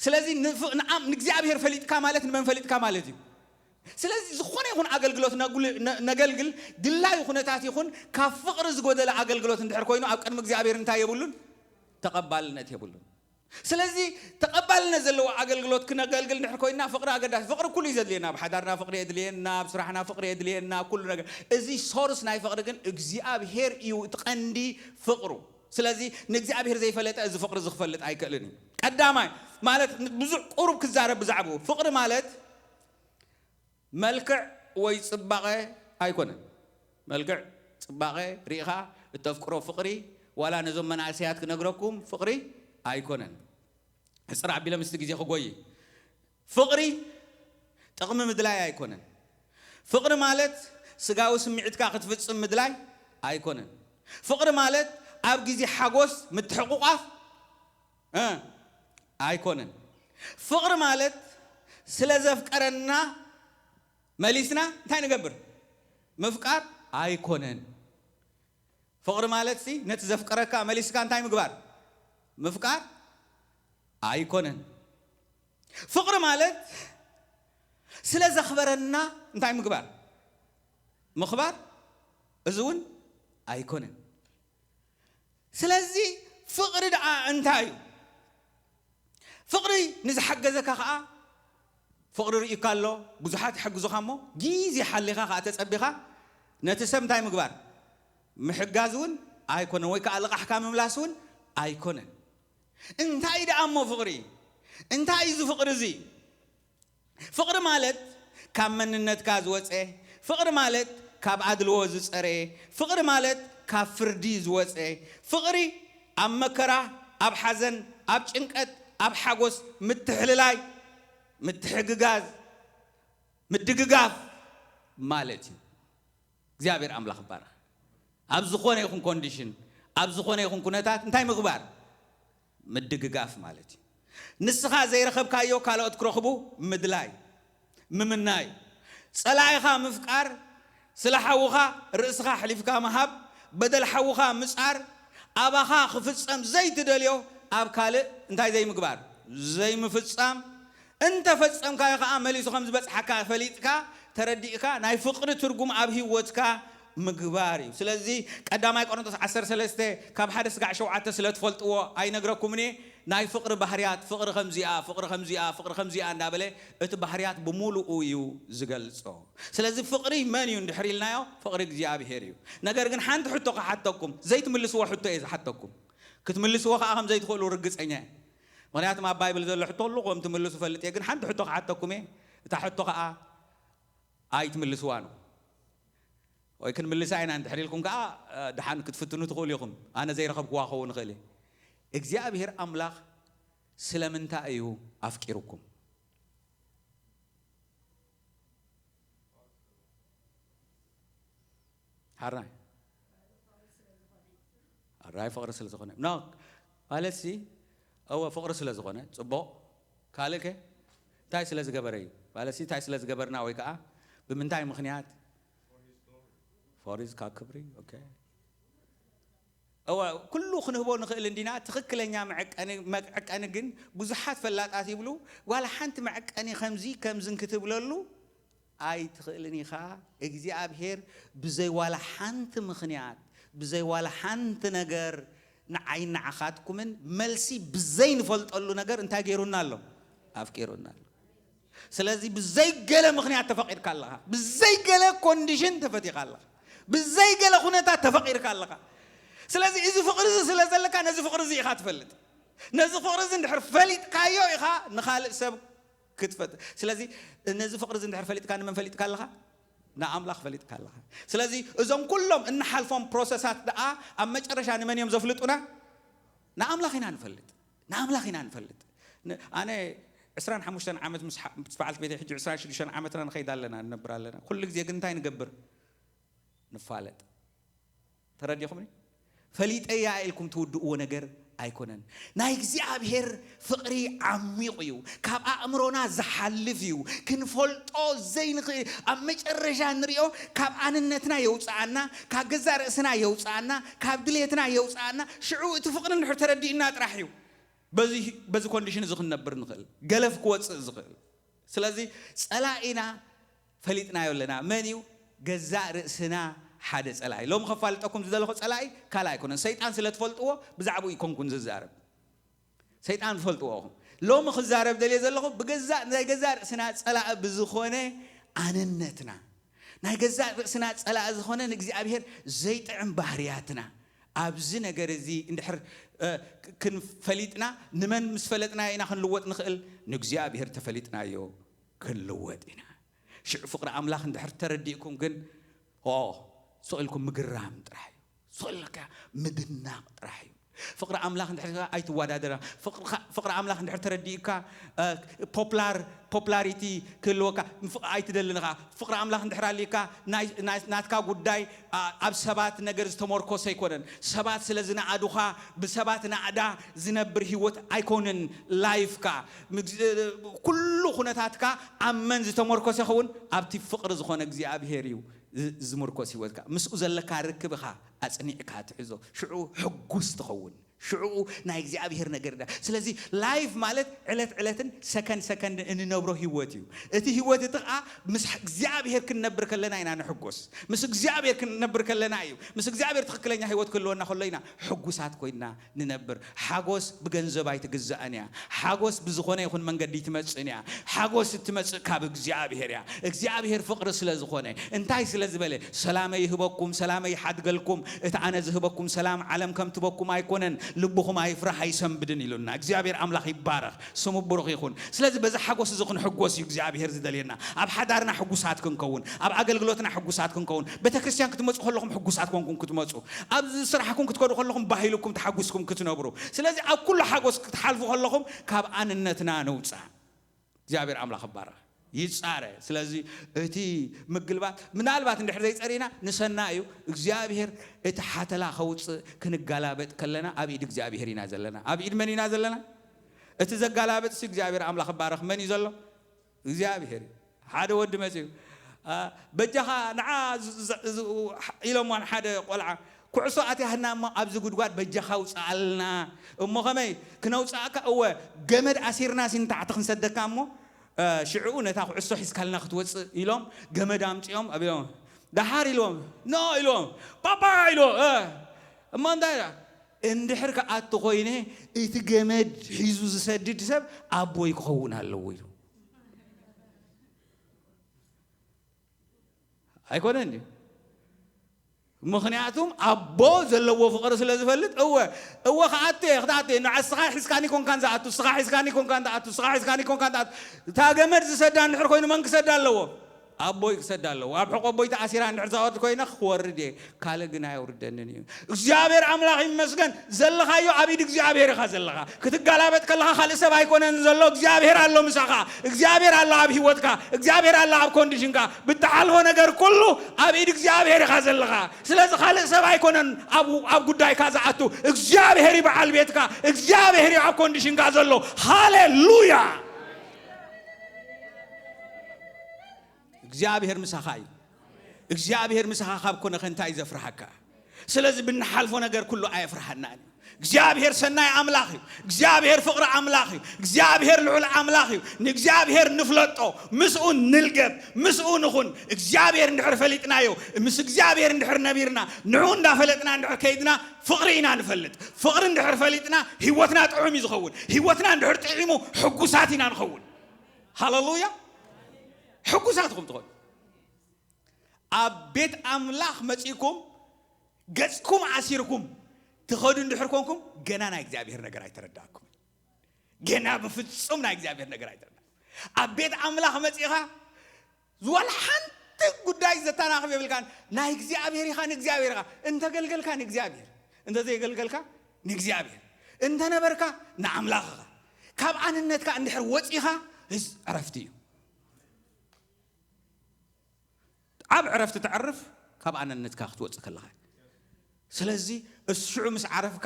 ስለዚ ንፍ-፣ ንኣም-፣ ንእግዚኣብሔር ፈሊጥካ ማለት ንመን ፈሊጥካ ማለት እዩ? ስለዚ ዝኾነ ይኹን ኣገልግሎት ነጉል-፣ ነ-፣ ነገልግል ድላዩ ኩነታት ይኹን ካብ ፍቕሪ ዝጎደለ ኣገልግሎት እንድሕር ኮይኑ ኣብ ቅድሚ እግዚኣብሔር እንታይ የብሉን? ተቐባልነት የብሉን። ስለዚ ተቐባልነት ዘለዎ ኣገልግሎት ክነገልግል እንድሕር ኮይና ፍቕሪ ኣገዳሲ። ፍቕሪ ኩሉ እዩ ዘድልየና። ኣብ ሓዳርና ፍቕሪ የድልየና፣ ኣብ ስራሕና ፍቕሪ የድልየና፣ ኩሉ ነገር። እዚ ሶርስ ናይ ፍቕሪ ግን እግዚኣብሔር እዩ እቲ ቀንዲ ፍቕሩ። ስለዚ ንእግዚኣብሔር ዘይፈለጠ እዚ ፍቕሪ እዚ ክፈልጥ ኣይክእልን እዩ። ቀዳማይ ማለት ብዙሕ ቁሩብ ክዛረብ ብዛዕባኡ። ፍቕሪ ማለት መልክዕ ወይ ጽባቐ ኣይኮነን። መልክዕ ጽባቐ ርኢኻ እተፍቅሮ ፍቕሪ ዋላ ነዞም መናእሰያት ክነግረኩም ፍቕሪ ኣይኮነን። ሕጽር ኣቢለ ምስቲ ግዜ ክጎይ። ፍቕሪ ጥቕሚ ምድላይ ኣይኮነን። ፍቕሪ ማለት ስጋዊ ስምዒትካ ክትፍጽም ምድላይ ኣይኮነን። ፍቕሪ ማለት ኣብ ግዜ ሓጎስ ምትሕቑቓፍ እ፣ ኣይኮነን። ፍቕሪ ማለት ስለ ዘፍቀረና መሊስና እንታይ ንገብር? ምፍቃር ኣይኮነን። ፍቕሪ ማለት ሲ ነቲ ዘፍቀረካ መሊስካ እንታይ ምግባር? ምፍቃር ኣይኮነን። ፍቕሪ ማለት ስለ ዘኽበረና እንታይ ምግባር? ምኽባር፣ እዚ እውን ኣይኮነን። ስለዚ ፍቕሪ ደኣ እንታይ እዩ? ፍቕሪ ንዝሓገዘካ ኸኣ ፍቕሪ ርእዩካ ኣሎ፣ ብዙሓት ይሕግዙኻ እሞ ግዜ ሓሊኻ ኸኣ ተጸቢኻ ነቲ ሰብ እንታይ ምግባር? ምሕጋዝ እውን ኣይኮነን፣ ወይ ከኣ ልቓሕካ ምምላስ እውን ኣይኮነን። እንታይ ደኣ እሞ ፍቕሪ? እንታይ እዩ እዚ ፍቕሪ እዚ? ፍቕሪ ማለት ካብ መንነትካ ዝወጸ፣ ፍቕሪ ማለት ካብ ኣድልዎ ዝጸረ፣ ፍቕሪ ማለት ካብ ፍርዲ ዝወጸ፣ ፍቕሪ ኣብ መከራ፣ ኣብ ሓዘን፣ ኣብ ጭንቀት፣ ኣብ ሓጎስ ምትሕልላይ፣ ምትሕግጋዝ፣ ምድግጋፍ ማለት እዩ። እግዚኣብሔር ኣምላኽ ይባረኽ። ኣብ ዝኾነ ይኹን ኮንዲሽን፣ ኣብ ዝኾነ ይኹን ኩነታት እንታይ ምግባር? ምድግጋፍ ማለት እዩ። ንስኻ ዘይረኸብካዮ ካልኦት ክረኽቡ ምድላይ፣ ምምናይ፣ ጸላኢኻ ምፍቃር፣ ስለ ሓውኻ ርእስኻ ኣሕሊፍካ ምሃብ፣ በደል ሓውኻ ምጻር፣ ኣባኻ ክፍጸም ዘይትደልዮ ኣብ ካልእ እንታይ ዘይምግባር? ዘይምፍጻም። እንተፈጸምካዮ ኸኣ መሊሱ ከም ዝበጽሓካ ፈሊጥካ፣ ተረዲእካ፣ ናይ ፍቕሪ ትርጉም ኣብ ህይወትካ ምግባር እዩ። ስለዚ ቀዳማይ ቆሮንቶስ ዓሰርተ ሰለስተ ካብ ሓደ ስጋዕ ሸውዓተ ስለ ትፈልጥዎ ኣይነግረኩምን እየ። ናይ ፍቕሪ ባህርያት፣ ፍቕሪ ከምዚኣ፣ ፍቕሪ ከምዚኣ፣ ፍቕሪ ከምዚኣ እንዳበለ እቲ ባህርያት ብምሉኡ እዩ ዝገልጾ። ስለዚ ፍቕሪ መን እዩ እንድሕር ኢልናዮ፣ ፍቕሪ እግዚኣብሄር እዩ። ነገር ግን ሓንቲ ሕቶ ክሓተኩም፣ ዘይትምልስዎ ሕቶ እየ ዝሓተኩም። ክትምልስዎ ከኣ ከም ዘይትኽእሉ ርግጸኛ እየ። ምኽንያቱም ኣብ ባይብል ዘሎ ሕቶ ኩሉ ከም ትምልሱ ፈልጥ እየ፣ ግን ሓንቲ ሕቶ ክሓተኩም እየ። እታ ሕቶ ከኣ ኣይትምልስዋ ነው። ወይ ክንምልሳ ኢና እንድሕር ኢልኩም ከኣ፣ እ፣ ደሓን ክትፍትኑ ትኽእሉ ኢኹም። ኣነ ዘይረኸብክዋ ክኸውን ይኽእል እየ። እግዚኣብሄር ኣምላኽ ስለምንታይ እዩ ኣፍቂሩኩም? ሓራይ። ሓራይ ፍቕሪ ስለ ዝኾነ። ኖ፣ ማለት ሲ፣ እወ፣ ፍቕሪ ስለ ዝኾነ፣ ጽቡቕ። ካልእ ከ? እንታይ ስለ ዝገበረ እዩ? ማለት ሲ፣ እንታይ ስለ ዝገበርና ወይ ከኣ ብምንታይ ምኽንያት? ፎር ሂዝ ክብሪ፣ ኦኬ። እወ፣ ኩሉ ክንህቦ ንኽእል እንዲና። ትኽክለኛ መዐቀኒ፣ መዐቀኒ ግን ብዙሓት ፈላጣት ይብሉ፣ ዋላ ሓንቲ መዐቀኒ ከምዚ ከምዝን ክትብለሉ ኣይትኽእልን ኢኻ። እግዚኣብሔር ብዘይ ዋላ ሓንቲ ምኽንያት፣ ብዘይ ዋላ ሓንቲ ነገር ንዓይ ንዓኻትኩምን መልሲ ብዘይ ንፈልጠሉ ነገር እንታይ ገይሩና ኣሎ? ኣፍቂሩና ኣሎ። ስለዚ ብዘይ ገለ ምኽንያት ተፈቂርካ ኣለኻ፣ ብዘይ ገለ ኮንዲሽን ተፈቲኻ ኣለኻ፣ ብዘይ ገለ ኩነታት ተፈቂርካ ኣለኻ። ስለዚ እዚ ፍቕሪ እዚ ስለ ዘለካ ነዚ ፍቕሪ እዚ ኢኻ ትፈልጥ። ነዚ ፍቕሪ እዚ እንድሕር ፈሊጥካዮ ኢኻ ንኻልእ ሰብ ክትፈት። ስለዚ ነዚ ፍቕሪ እዚ እንድሕር ፈሊጥካ ንመን ፈሊጥካ ኣለኻ? ንኣምላኽ ፈሊጥካ ኣለኻ። ስለዚ እዞም ኩሎም እንሓልፎም ፕሮሰሳት ደኣ ኣብ መጨረሻ ንመን እዮም ዘፍልጡና? ንኣምላኽ ኢና ንፈልጥ። ንኣምላኽ ኢና ንፈልጥ። ን-፣ ኣነ ዕስራን ሓሙሽተን ዓመት ምስ ሓ-፣ ምስ በዓልቲ ቤተይ ሕጂ ዕስራን ሽዱሽተን ዓመትና ንኸይድ ኣለና፣ ንነብር ኣለና። ኩሉ ግዜ ግን እንታይ ንገብር? ንፋለጥ። ተረዲኹምኒ? ፈሊጠያ ኢልኩም ትውድእዎ ነገር ኣይኮነን። ናይ እግዚኣብሔር ፍቕሪ ዓሚቕ እዩ። ካብ ኣእምሮና ዝሓልፍ እዩ። ክንፈልጦ ዘይንኽእል፣ ኣብ መጨረሻ ንሪኦ፣ ካብ ኣንነትና የውፅኣና፣ ካብ ገዛእ ርእስና የውፅኣና፣ ካብ ድሌትና የውፅኣና። ሽዑ እቲ ፍቕሪ እንድሕር ተረዲእና ጥራሕ እዩ በዚ፣ በዚ ኮንዲሽን እዚ ክንነብር ንኽእል፣ ገለፍ ክወፅእ ዝኽእል። ስለዚ ጸላኢና ፈሊጥናዮ ኣለና። መን እዩ? ገዛእ ርእስና ሓደ ጸላኢ። ሎሚ ከፋልጠኩም ዝደለኹ ጸላኢ ካልእ ኣይኮነን። ሰይጣን ስለ ትፈልጥዎ ብዛዕባኡ ኣይኮንኩን ዝዛረብ። ሰይጣን ትፈልጥዎ ኢኹም። ሎሚ ክዛረብ ደልየ ዘለኹ ብገዛእ፣ ናይ ገዛእ ርእስና ጸላኢ ብዝኾነ ኣንነትና፣ ናይ ገዛእ ርእስና ጸላኢ ዝኾነ ንእግዚኣብሔር ዘይጥዕም ባህርያትና፣ ኣብዚ ነገር እዚ እንድሕር፣ እ፣ ክንፈሊጥና፣ ንመን ምስ ፈለጥና ኢና ክንልወጥ ንኽእል? ንእግዚኣብሔር ተፈሊጥናዮ ክንልወጥ ኢና። ሽዑ ፍቕሪ ኣምላኽ እንድሕር ተረዲእኩም ግን፣ ኦ፣ ስቕ ኢልኩም ምግራም ጥራሕ እዩ። ስቕ ኢልካ ምድናቕ ጥራሕ እዩ። ፍቕሪ ኣምላኽ እንድሕር ኣይትወዳደራ። ፍቕርኻ-፣ ፍቕሪ ኣምላኽ እንድሕር ተረዲእካ፣ እ፣ ፖፕላር፣ ፖፕላሪቲ ክህልወካ ምፍ-፣ ኣይትደልን ኢኻ። ፍቕሪ ኣምላኽ እንድሕር ኣልዩካ፣ ናይ፣ ናይ፣ ናትካ ጉዳይ፣ ኣ-፣ ኣብ ሰባት ነገር ዝተመርኮሰ ኣይኮነን። ሰባት ስለ ዝነኣዱኻ፣ ብሰባት ናእዳ ዝነብር ህይወት ኣይኮነን ላይፍካ። ምግ-፣ ኩሉ ኩነታትካ ኣብ መን ዝተመርኮሰ ይኸውን? ኣብቲ ፍቕሪ ዝኾነ እግዚኣብሔር እዩ ዝ-፣ ዝምርኮስ ህይወትካ። ምስኡ ዘለካ ርክብኻ ኣጽኒዕካ ትሕዞ። ሽዑ ሕጉስ ትኸውን። ሽዑ ናይ እግዚኣብሔር ነገር ዳ-፣ ስለዚ ላይፍ ማለት ዕለት ዕለትን ሰከንድ ሰከንድ እንነብሮ ህይወት እዩ። እቲ ህይወት እቲ ኸኣ ምስ እግዚኣብሔር ክንነብር ከለና ኢና ንሕጎስ። ምስ እግዚኣብሔር ክንነብር ከለና እዩ። ምስ እግዚኣብሔር ትኽክለኛ ህይወት ክህልወና ከሎ ኢና ሕጉሳት ኮይና ንነብር። ሓጎስ ብገንዘብ ኣይትግዛእን እያ። ሓጎስ ብዝኾነ ይኹን መንገዲ ትመጽእን እያ። ሓጎስ እትመጽእ ካብ እግዚኣብሔር እያ። እግዚኣብሔር ፍቕሪ ስለ ዝኾነ፣ እንታይ ስለ ዝበለ? "ሰላመይ ይህበኩም፣ ሰላመይ ይሓድገልኩም፣ እቲ ኣነ ዝህበኩም ሰላም ዓለም ከም ትበኩም ኣይኮነን፣ ልብኹም ኣይፍራሕ ኣይሰንብድን" ኢሉና። እግዚኣብሔር ኣምላኽ ይባረኽ፣ ስሙ ብሩኽ ይኹን። ስለዚ በዚ ሓጎስ እዚ ክንሕጎስ እዩ እግዚኣብሔር ዝደልየና። ኣብ ሓዳርና ሕጉሳት ክንከውን፣ ኣብ ኣገልግሎትና ሕጉሳት ክንከውን፣ ቤተ ክርስቲያን ክትመጹ ከለኹም ሕጉሳት ኮንኩም ክትመጹ፣ ኣብ ስራሕኩም ክትከዱ ከለኹም ባሂልኩም ተሓጉስኩም ክትነብሩ። ስለዚ ኣብ ኩሉ ሓጎስ ክትሓልፉ ከለኹም ካብ ኣንነትና ንውጻእ። እግዚኣብሔር ኣምላኽ ይባረኽ፣ ይጻረ። ስለዚ እቲ ምግልባጥ ምናልባት እንድሕር ዘይጸሪና ንሰና እዩ። እግዚኣብሔር እቲ ሓተላ ከውጽእ ክንጋላበጥ ከለና ኣብ ኢድ እግዚኣብሔር ኢና ዘለና። ኣብ ኢድ መን ኢና ዘለና? እቲ ዘጋላበጥሲ እግዚኣብሔር ኣምላኽ ይባረኽ መን እዩ ዘሎ? እግዚኣብሔር እዩ። ሓደ ወዲ መጺኡ፣ አ፣ "በጃኻ ንዓ ዝ-፣ ዝ-፣ ዝ-" ኢሎምዋ ንሓደ ቆልዓ፣ "ኩዕሶ ኣትያህና እሞ ኣብዚ ጉድጓድ በጃኻ ውጽኣልና። እሞ ከመይ ክነውጽኣካ?" "እወ፣ ገመድ ኣሲርና ሲ ንታሕቲ ክንሰደካ እሞ፣ እ፣ ሽዕኡ ነታ ኩዕሶ ሒዝካልና ክትወጽእ" ኢሎም ገመድ ኣምጺኦም ኣብ ኢሎም። ደሓር ኢልዎም፣ "ኖ" ኢልዎም፣ "ፓፓ" ኢልዎ፣ እ፣ "እሞ እንታይ ኢላ?" "እንድሕር ክኣቱ ኮይነ እቲ ገመድ ሒዙ ዝሰድድ ሰብ ኣቦይ ክኸውን ኣለዎ" ኢሉ። ኣይኮነን ድዩ? ምኽንያቱም ኣቦ ዘለዎ ፍቕሪ ስለ ዝፈልጥ፣ እወ፣ እወ፣ ክኣቱ እየ፣ ክትኣቱ እየ። ንዓ እስኻ ሒዝካኒ ኮንካን ዝኣቱ፣ እስኻ ሒዝካኒ ኮንካን ዝኣቱ፣ እስኻ ሒዝካኒ ኮንካን ዝኣቱ። እታ ገመድ ዝሰዳ እንድሕር ኮይኑ መን ክሰዳ ኣለዎ? ኣቦይ ክሰዳ ኣለዎ። ኣብ ሕቖ ኣቦይ ተኣሲራ እንድሕር ዝኣወርድ ኮይነ ክወርድ እየ። ካልእ ግን ኣየውርደንን እዩ። እግዚኣብሔር ኣምላኽ ይመስገን፣ ዘለኻዮ ኣብ ኢድ እግዚኣብሔር ኢኻ ዘለኻ። ክትጋላበጥ ከለኻ ካልእ ሰብ ኣይኮነን ዘሎ፣ እግዚኣብሔር ኣሎ ምሳኻ። እግዚኣብሔር ኣሎ ኣብ ህይወትካ። እግዚኣብሔር ኣሎ ኣብ ኮንዲሽንካ። ብትሓልፎ ነገር ኩሉ ኣብ ኢድ እግዚኣብሔር ኢኻ ዘለኻ። ስለዚ ካልእ ሰብ ኣይኮነን ኣብ፣ ኣብ ጉዳይካ ዝኣቱ። እግዚኣብሔር እዩ በዓል ቤትካ። እግዚኣብሔር እዩ ኣብ ኮንዲሽንካ ዘሎ። ሃሌሉያ! እግዚኣብሔር ምሳኻ እዩ። እግዚኣብሔር ምሳኻ ካብ ኮነ ከ እንታይ እዩ ዘፍርሃካ? ስለዚ ብንሓልፎ ነገር ኩሉ ኣየፍርሃናን እዩ። እግዚኣብሔር ሰናይ ኣምላኽ እዩ። እግዚኣብሔር ፍቕሪ ኣምላኽ እዩ። እግዚኣብሔር ልዑል ኣምላኽ እዩ። ንእግዚኣብሔር ንፍለጦ፣ ምስኡ ንልገብ፣ ምስኡ ንኹን። እግዚኣብሔር እንድሕር ፈሊጥናዮ፣ ምስ እግዚኣብሔር እንድሕር ነቢርና፣ ንዑ እንዳፈለጥና እንድሕር ከይድና፣ ፍቕሪ ኢና ንፈልጥ። ፍቕሪ እንድሕር ፈሊጥና፣ ህይወትና ጥዑም እዩ ዝኸውን። ህይወትና እንድሕር ጥዒሙ፣ ሕጉሳት ኢና ንኸውን። ሃሌሉያ! ሕጉሳት ኢኹም ትኾኑ። ኣብ ቤት ኣምላኽ መጺእኩም፣ ገጽኩም ኣሲርኩም ትኸዱ እንድሕር ኮንኩም፣ ገና ናይ እግዚኣብሔር ነገር ኣይተረዳእኩም። ገና ብፍጹም ናይ እግዚኣብሔር ነገር ኣይተረዳእኩም። ኣብ ቤት ኣምላኽ መጺእኻ፣ ዋላ ሓንቲ ጉዳይ ዘተናኽብ የብልካን። ናይ እግዚኣብሔር ኢኻ፣ ንእግዚኣብሔር ኢኻ። እንተገልገልካ ንእግዚኣብሔር፣ እንተዘይገልገልካ ንእግዚኣብሔር፣ እንተነበርካ ንኣምላኽኻ። ካብ ኣንነትካ እንድሕር ወጺኻ፣ እዝ ዕረፍቲ እዩ። ኣብ ዕረፍቲ ተዕርፍ፣ ካብ ኣንነትካ ክትወጽእ ከለኻ። ስለዚ፣ እሱ ሽዑ ምስ ዓረፍካ፣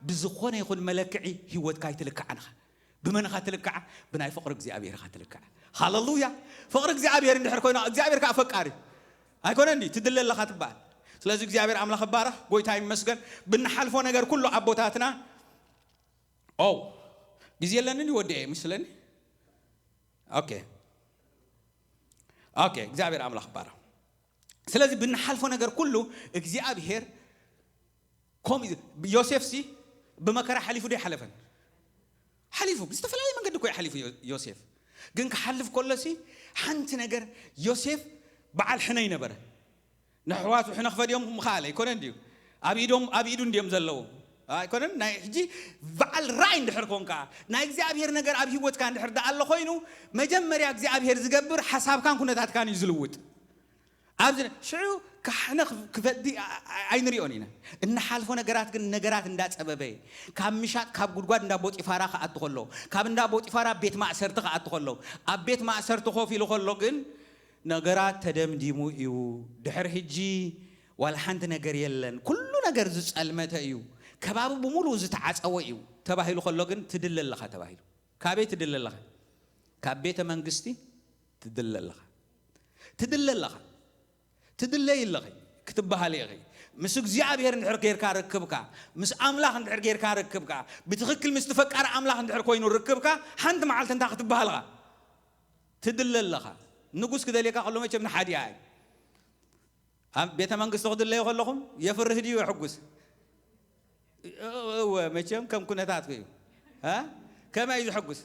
ብዝኾነ ይኹን መለክዒ ህይወትካ ኣይትልክዓን ኢኻ። ብመን ኢኻ ትልክዓ? ብናይ ፍቕሪ እግዚኣብሔር ኢኻ ትልክዓ። ሃሌሉያ! ፍቕሪ እግዚኣብሔር እንድሕር ኮይና፣ እግዚኣብሔር ከኣ ፈቃሪ ኣይኮነን ድዩ? ትድለ ኣለኻ ትበሃል። ስለዚ እግዚኣብሔር ኣምላኽ ይባረኽ፣ ጎይታ ይመስገን። ብንሓልፎ ነገር ኩሉ ኣቦታትና፣ ኦ፣ ግዜ የለንን እዩ ወዲኤ ይመስለኒ። ኦኬ። ኦኬ፣ እግዚኣብሔር ኣምላኽ ይባረኽ። ስለዚ ብንሓልፎ ነገር ኩሉ እግዚኣብሔር ከምኡ እዩ። ዮሴፍ ሲ ብመከራ ሓሊፉ ዶ ኣይሓለፈን? ሓሊፉ። ብዝተፈላለየ መንገዲ እኮ እዩ ሓሊፉ ዮ-፣ ዮሴፍ። ግን ክሓልፍ ከሎ ሲ ሓንቲ ነገር፣ ዮሴፍ በዓል ሕነ ይነበረ። ንኣሕዋቱ ሕነ ክፈድዮም ምኽኣለ ኣይኮነን ድዩ? ኣብ ኢዶም፣ ኣብ ኢዱ እንድዮም ዘለዉ። ኣይኮነን? ናይ ሕጂ በዓል ራእይ እንድሕር ኮንካ፣ ናይ እግዚኣብሔር ነገር ኣብ ህይወትካ እንድሕር ደኣ ኣሎ ኮይኑ፣ መጀመርያ እግዚኣብሔር ዝገብር ሓሳብካን ኩነታትካን እዩ ዝልውጥ። ኣብዚ ሽዑ ካሕነ ክፈዲ ኣ-፣ ኣ-፣ ኣይንሪኦን ኢና። እንሓልፎ ነገራት ግን ነገራት እንዳጸበበ፣ ካብ ምሻጥ ካብ ጉድጓድ እንዳ ቦጢፋራ ክኣቱ ከሎ፣ ካብ እንዳ ቦጢፋራ ቤት ማእሰርቲ ክኣቱ ከሎ፣ ኣብ ቤት ማእሰርቲ ኮፍ ኢሉ ከሎ ግን ነገራት ተደምዲሙ እዩ። ድሕሪ ሕጂ ዋላ ሓንቲ ነገር የለን። ኩሉ ነገር ዝጸልመተ እዩ። ከባቢ ብምሉኡ ዝተዓጸወ እዩ ተባሂሉ ከሎ ግን ትድለ ኣለኻ ተባሂሉ። ካበይ ትድለ ኣለኻ? ካብ ቤተ መንግስቲ ትድለ ኣለኻ። ትድለ ኣለኻ። ትድለዪ ኣለኺ። ክትበሃሊ ኢኺ። ምስ እግዚኣብሔር እንድሕር ጌርካ ርክብካ፣ ምስ ኣምላኽ እንድሕር ጌርካ ርክብካ፣ ብትኽክል ምስቲ ፈቃሪ ኣምላኽ እንድሕር ኮይኑ ርክብካ፣ ሓንቲ መዓልቲ እንታይ ክትበሃል ኢኻ? ትድለ ኣለኻ። ንጉስ ክደልየካ ከሎ መቸም ንሓዲኣ እዩ። ኣብ ቤተ መንግስቲ ክድለዩ ከለኹም የፍርህ ድዩ የሕጉስ? እወ፣ መቸም ከም ኩነታትኩ እዩ። እ? ከመይ እዩ ዘሐጉስ?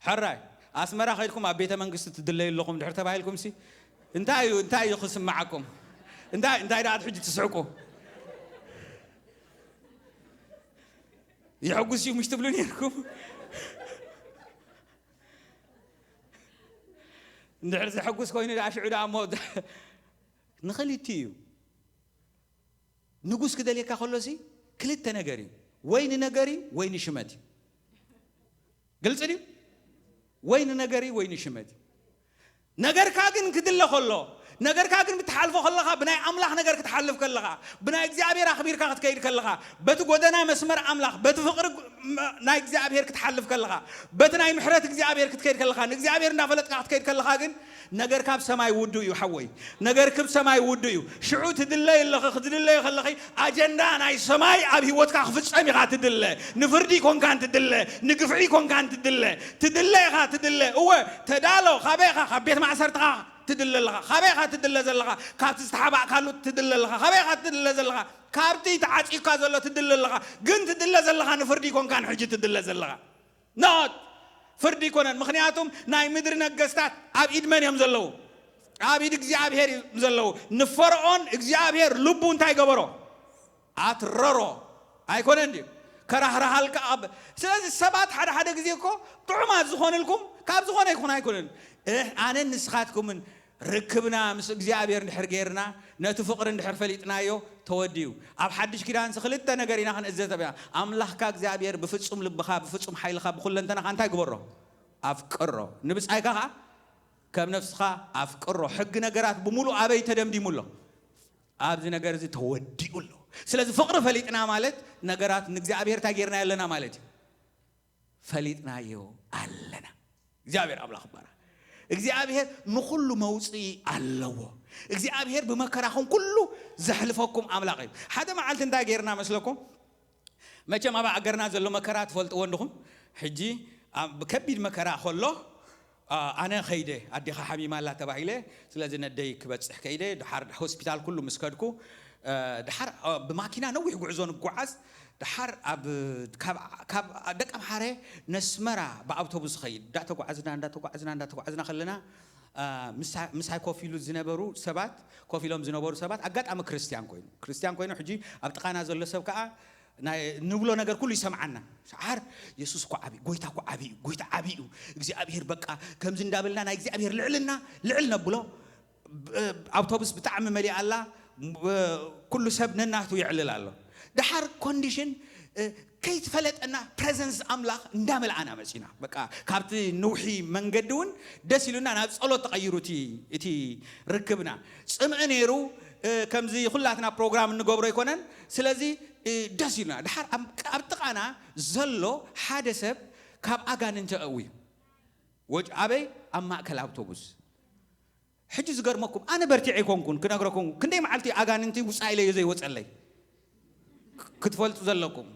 ሕራይ፣ ኣስመራ ከይድኩም ኣብ ቤተ መንግስቲ ትድለዩ ኣለኹም ድሕር ተባሂልኩም ሲ፣ እንታይ እዩ፣ እንታይ እዩ ክስምዓኩም? እንታይ፣ እንታይ ደኣ ሕጂ ትስሕቁ? የሐጉስ እዩ ምሽ ትብሉ ነርኩም? እንድሕር ዘሐጉስ ኮይኑ ደኣ ሽዑ ደኣ እሞ ንኽልቲኡ እዩ። ንጉስ ክደልየካ ከሎ ሲ ክልተ ነገር እዩ። ወይ ንነገር እዩ፣ ወይ ንሽመት እዩ። ግልጺ ድዩ? ወይ ንነገር እዩ፣ ወይ ንሽመት እዩ። ነገርካ ግን ክድለ ከሎ፣ ነገርካ ግን ብትሓልፎ ከለኻ፣ ብናይ ኣምላኽ ነገር ክትሓልፍ ከለኻ፣ ብናይ እግዚኣብሔር ኣኽቢርካ ክትከይድ ከለኻ፣ በቲ ጎደና መስመር ኣምላኽ፣ በቲ ፍቕሪ ግ-፣ መ-፣ ናይ እግዚኣብሔር ክትሓልፍ ከለኻ፣ በቲ ናይ ምሕረት እግዚኣብሔር ክትከይድ ከለኻ፣ ንእግዚኣብሔር እንዳፈለጥካ ክትከይድ ከለኻ ግን፣ ነገር ካብ ሰማይ ውዱ እዩ ሓወይ። ነገር ክብ ሰማይ ውዱ እዩ። ሽዑ ትድለይ ኣለኺ፣ ክትድለይ ከለኺ ኣጀንዳ ናይ ሰማይ ኣብ ህይወትካ ክፍጸም ኢኻ ትድለ። ንፍርዲ ኮንካን ትድለ፣ ንግፍዒ ኮንካን ትድለ። ትድለ ኢኻ ትድለ። እወ፣ ተዳሎ። ካበይ ኢኻ? ካብ ቤት ማእሰርትኻ ትድለ ኣለኻ። ካበይ ኢኻ ትድለ ዘለኻ? ካብቲ ዝተሓባእካሉ ትድለ ኣለኻ። ካበይ ኢኻ ትድለ ዘለኻ? ካብቲ ተዓጺካ ዘሎ ትድለ ኣለኻ። ግን ትድለ ዘለኻ ንፍርዲ ኮንካን ሕጂ ትድለ ዘለኻ። ኖት ፍርዲ ኣይኮነን። ምኽንያቱም ናይ ምድሪ ነገስታት ኣብ ኢድ መን እዮም ዘለዉ? ኣብ ኢድ እግዚኣብሔር እዮም ዘለዉ። ንፈርዖን እግዚኣብሔር ልቡ እንታይ ገበሮ? ኣትረሮ። ኣይኮነን ድዩ? ከራህረሃልካ ኣብ-፣ ስለዚ ሰባት ሓደ ሓደ ግዜ እኮ ጥዑማት ዝኾንልኩም ካብ ዝኾነ ይኹን ኣይኮነን። እህ፣ ኣነን ንስኻትኩምን ርክብና ምስ እግዚኣብሔር እንድሕር ጌርና፣ ነቲ ፍቕሪ እንድሕር ፈሊጥናዮ፣ ተወዲኡ። ኣብ ሓድሽ ኪዳንሲ ክልተ ነገር ኢና ክንእዘዝ ተቢና። ኣምላኽካ እግዚኣብሔር ብፍጹም ልብኻ፣ ብፍጹም ሓይልኻ፣ ብኹለንተናኻ እንታይ ግበሮ? ኣፍቅሮ። ንብጻይካ ኸኣ ከም ነፍስኻ ኣፍቅሮ። ሕጊ ነገራት ብምሉእ ኣበይ ተደምዲሙ ኣሎ? ኣብዚ ነገር እዚ ተወዲኡ ኣሎ። ስለዚ ፍቕሪ ፈሊጥና ማለት ነገራት ንእግዚኣብሔር እንታይ ጌርና ኣለና ማለት እዩ? ፈሊጥናዮ ኣለና። እግዚኣብሔር ኣምላኽ ይባረኽ። እግዚኣብሔር ንኹሉ መውፅኢ ኣለዎ። እግዚኣብሔር ብመከራኹም ኩሉ ዘሕልፈኩም ኣምላኽ እዩ። ሓደ መዓልቲ እንታይ ገይርና መስለኩም? መቸም ኣብ ኣገርና ዘሎ መከራ ትፈልጥዎ እንድኹም። ሕጂ ኣብ ከቢድ መከራ ከሎ፣ ኣ፣ ኣነ ኸይደ፣ ኣዴኻ ሓሚማ ኣላ ተባሂለ። ስለዚ ነደይ ክበጽሕ ከይደ፣ ድሓር ሆስፒታል ኩሉ ምስ ከድኩ፣ እ፣ ድሓር፣ እ፣ ብማኪና ነዊሕ ጉዕዞ ንጓዓዝ። ድሓር ኣብ፣ ካብ፣ ካብ ደቀምሓረ ነስመራ ብኣውቶቡስ ኸይድ። እንዳተጓዓዝና፣ እንዳተጓዓዝና፣ እንዳተጓዓዝና ከለና፣ እ፣ ምሳ-፣ ምሳይ ኮፍ ኢሉ ዝነበሩ ሰባት፣ ኮፍ ኢሎም ዝነበሩ ሰባት፣ ኣጋጣሚ ክርስትያን ኮይኑ፣ ክርስትያን ኮይኑ፣ ሕጂ ኣብ ጥቓና ዘሎ ሰብ ከኣ ናይ ንብሎ ነገር ኩሉ ይሰምዓና። ሰዓር የሱስ እኮ ዓቢ፣ ጎይታ እኮ ዓቢ እዩ፣ ጎይታ ዓቢ እዩ፣ እግዚኣብሔር በቃ ከምዚ እንዳበልና ናይ እግዚኣብሔር ልዕልና ልዕል ነብሎ። ብ-፣ ኣውቶቡስ ብጣዕሚ መሊኣ ኣላ። ብ-፣ ኩሉ ሰብ ነናቱ የዕልል ኣሎ። ደሓር ኮንዲሽን፣ እ፣ ከይትፈለጠና ፕሬዘንስ ኣምላኽ እንዳመልኣና መጺና። በቃ ካብቲ ንውሒ መንገዲ እውን ደስ ኢሉና ናብ ጸሎት ተቐይሩ እቲ፣ እቲ ርክብና። ጽምኢ ነይሩ፣ እ፣ ከምዚ ኩላትና ፕሮግራም እንገብሮ ኣይኮነን። ስለዚ፣ እ፣ ደስ ኢሉና። ደሓር ኣብ፣ ኣብ ጥቓና ዘሎ ሓደ ሰብ ካብ ኣጋንንቲ ኣእውዩ። ወጭ-፣ ኣበይ? ኣብ ማእከል ኣውቶቡስ። ሕጂ ዝገርመኩም፣ ኣነ በርቲዐ ኣይኮንኩን ክነግረኩም፣ ክንደይ መዓልቲ ኣጋንንቲ ውጻእ ኢለዮ ዘይወጸለይ። ክ-፣ ክትፈልጡ ዘለኩም።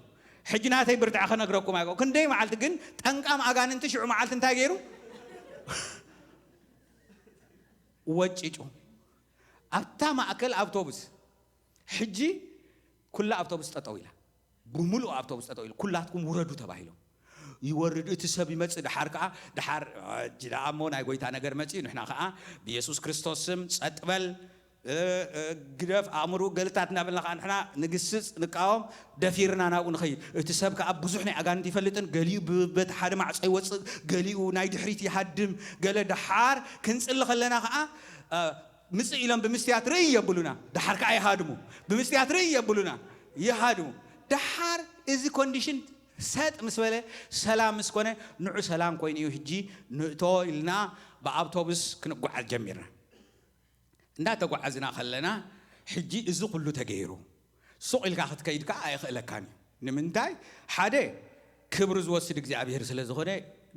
ሕጂ ናተይ ብርታዐ ክነግረኩም ኣይኮ-፣ ክንደይ መዓልቲ ግን ጠንቃም ኣጋንንቲ ሽዑ መዓልቲ እንታይ ገይሩ? ወጭጩ። ኣብታ ማእከል ኣውቶቡስ። ሕጂ ኩላ ኣውቶቡስ ጠጠው ኢላ። ብምሉእ ኣውቶቡስ ጠጠው ኢሉ፣ "ኩላትኩም ውረዱ" ተባሂሎም። ይወርድ፣ እቲ ሰብ ይመጽእ፣ ደሓር ከኣ፣ ደሓር፣ ሕጂ ደኣ እሞ ናይ ጎይታ ነገር መጺኡ፣ ንሕና ከኣ ብየሱስ ክርስቶስ ስም ጸጥ በል፣ እ፣ እ፣ ግደፍ ኣእምሮ ገልታት እናበልና ከኣ ንሕና ንግስጽ፣ ንቃወም፣ ደፊርና ናብኡ ንኸይድ። እቲ ሰብ ከኣ ብዙሕ ናይ ኣጋንንት ይፈልጥን፣ ገሊኡ ብ-፣ በቲ ሓደ ማዕጾ ይወጽእ፣ ገሊኡ ናይ ድሕሪት ይሃድም፣ ገለ ደሓር ክንጽሊ ከለና ከኣ፣ እ፣ ምጽእ ኢሎም ብምስትያት ርእይ የብሉና። ደሓር ከኣ ይሃድሙ። ብምስትያት ርእይ የብሉና። ይሃድሙ። ደሓር እዚ ኮንዲሽን ሰጥ ምስ በለ፣ ሰላም ምስ ኮነ፣ ንዑ ሰላም ኮይኑ እዩ፣ ሕጂ ንእቶ ኢልና ብኣውቶቡስ ክንጓዓዝ ጀሚርና። እንዳተጓዓዝና ከለና፣ ሕጂ እዚ ኩሉ ተገይሩ። ሱቕ ኢልካ ክትከይድ ከኣ ኣይኽእለካን እዩ። ንምንታይ? ሓደ፣ ክብሪ ዝወስድ እግዚኣብሔር ስለ ዝኾነ፣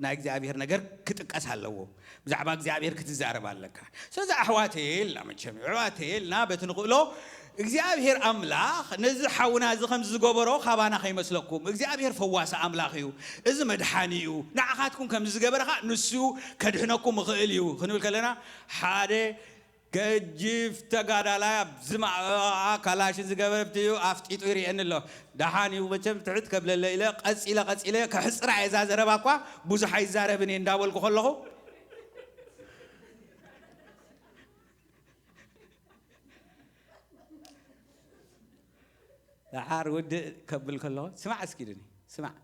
ናይ እግዚኣብሔር ነገር ክጥቀስ ኣለዎ። ብዛዕባ እግዚኣብሔር ክትዛረብ ኣለካ። ስለዚ ኣሕዋተየ ኢልና፣ መቸም ኣሕዋተየ ኢልና፣ በቲ ንኽእሎ እግዚኣብሔር ኣምላኽ ነዚ ሓውና እዚ ከምዚ ዝገበሮ ካባና ከይመስለኩም። እግዚኣብሔር ፈዋሲ ኣምላኽ እዩ። እዚ መድሓኒ እዩ። ንዓኻትኩም ከምዚ ዝገበረ ኸኣ ንሱ ከድሕነኩም ይኽእል እዩ ክንብል ከለና፣ ሓደ ገጂፍ ተጋዳላይ ኣብዚ ማዕበባ ካላሽን ዝገበረ ብትዩ ኣፍጢጡ ይርእየኒ ኣሎ። ደሓን እዩ መቸም ትሕት ከብለለ ኢለ ቀጺለ ቀጺለ ከሕጽራ እየ እዛ ዘረባ እኳ ብዙሕ ኣይዛረብን እየ እንዳበልኩ ከለኹ ደሓር ውድእ ከብል ከለኹ ስማዕ እስኪ ኢሉኒ። ስማዕ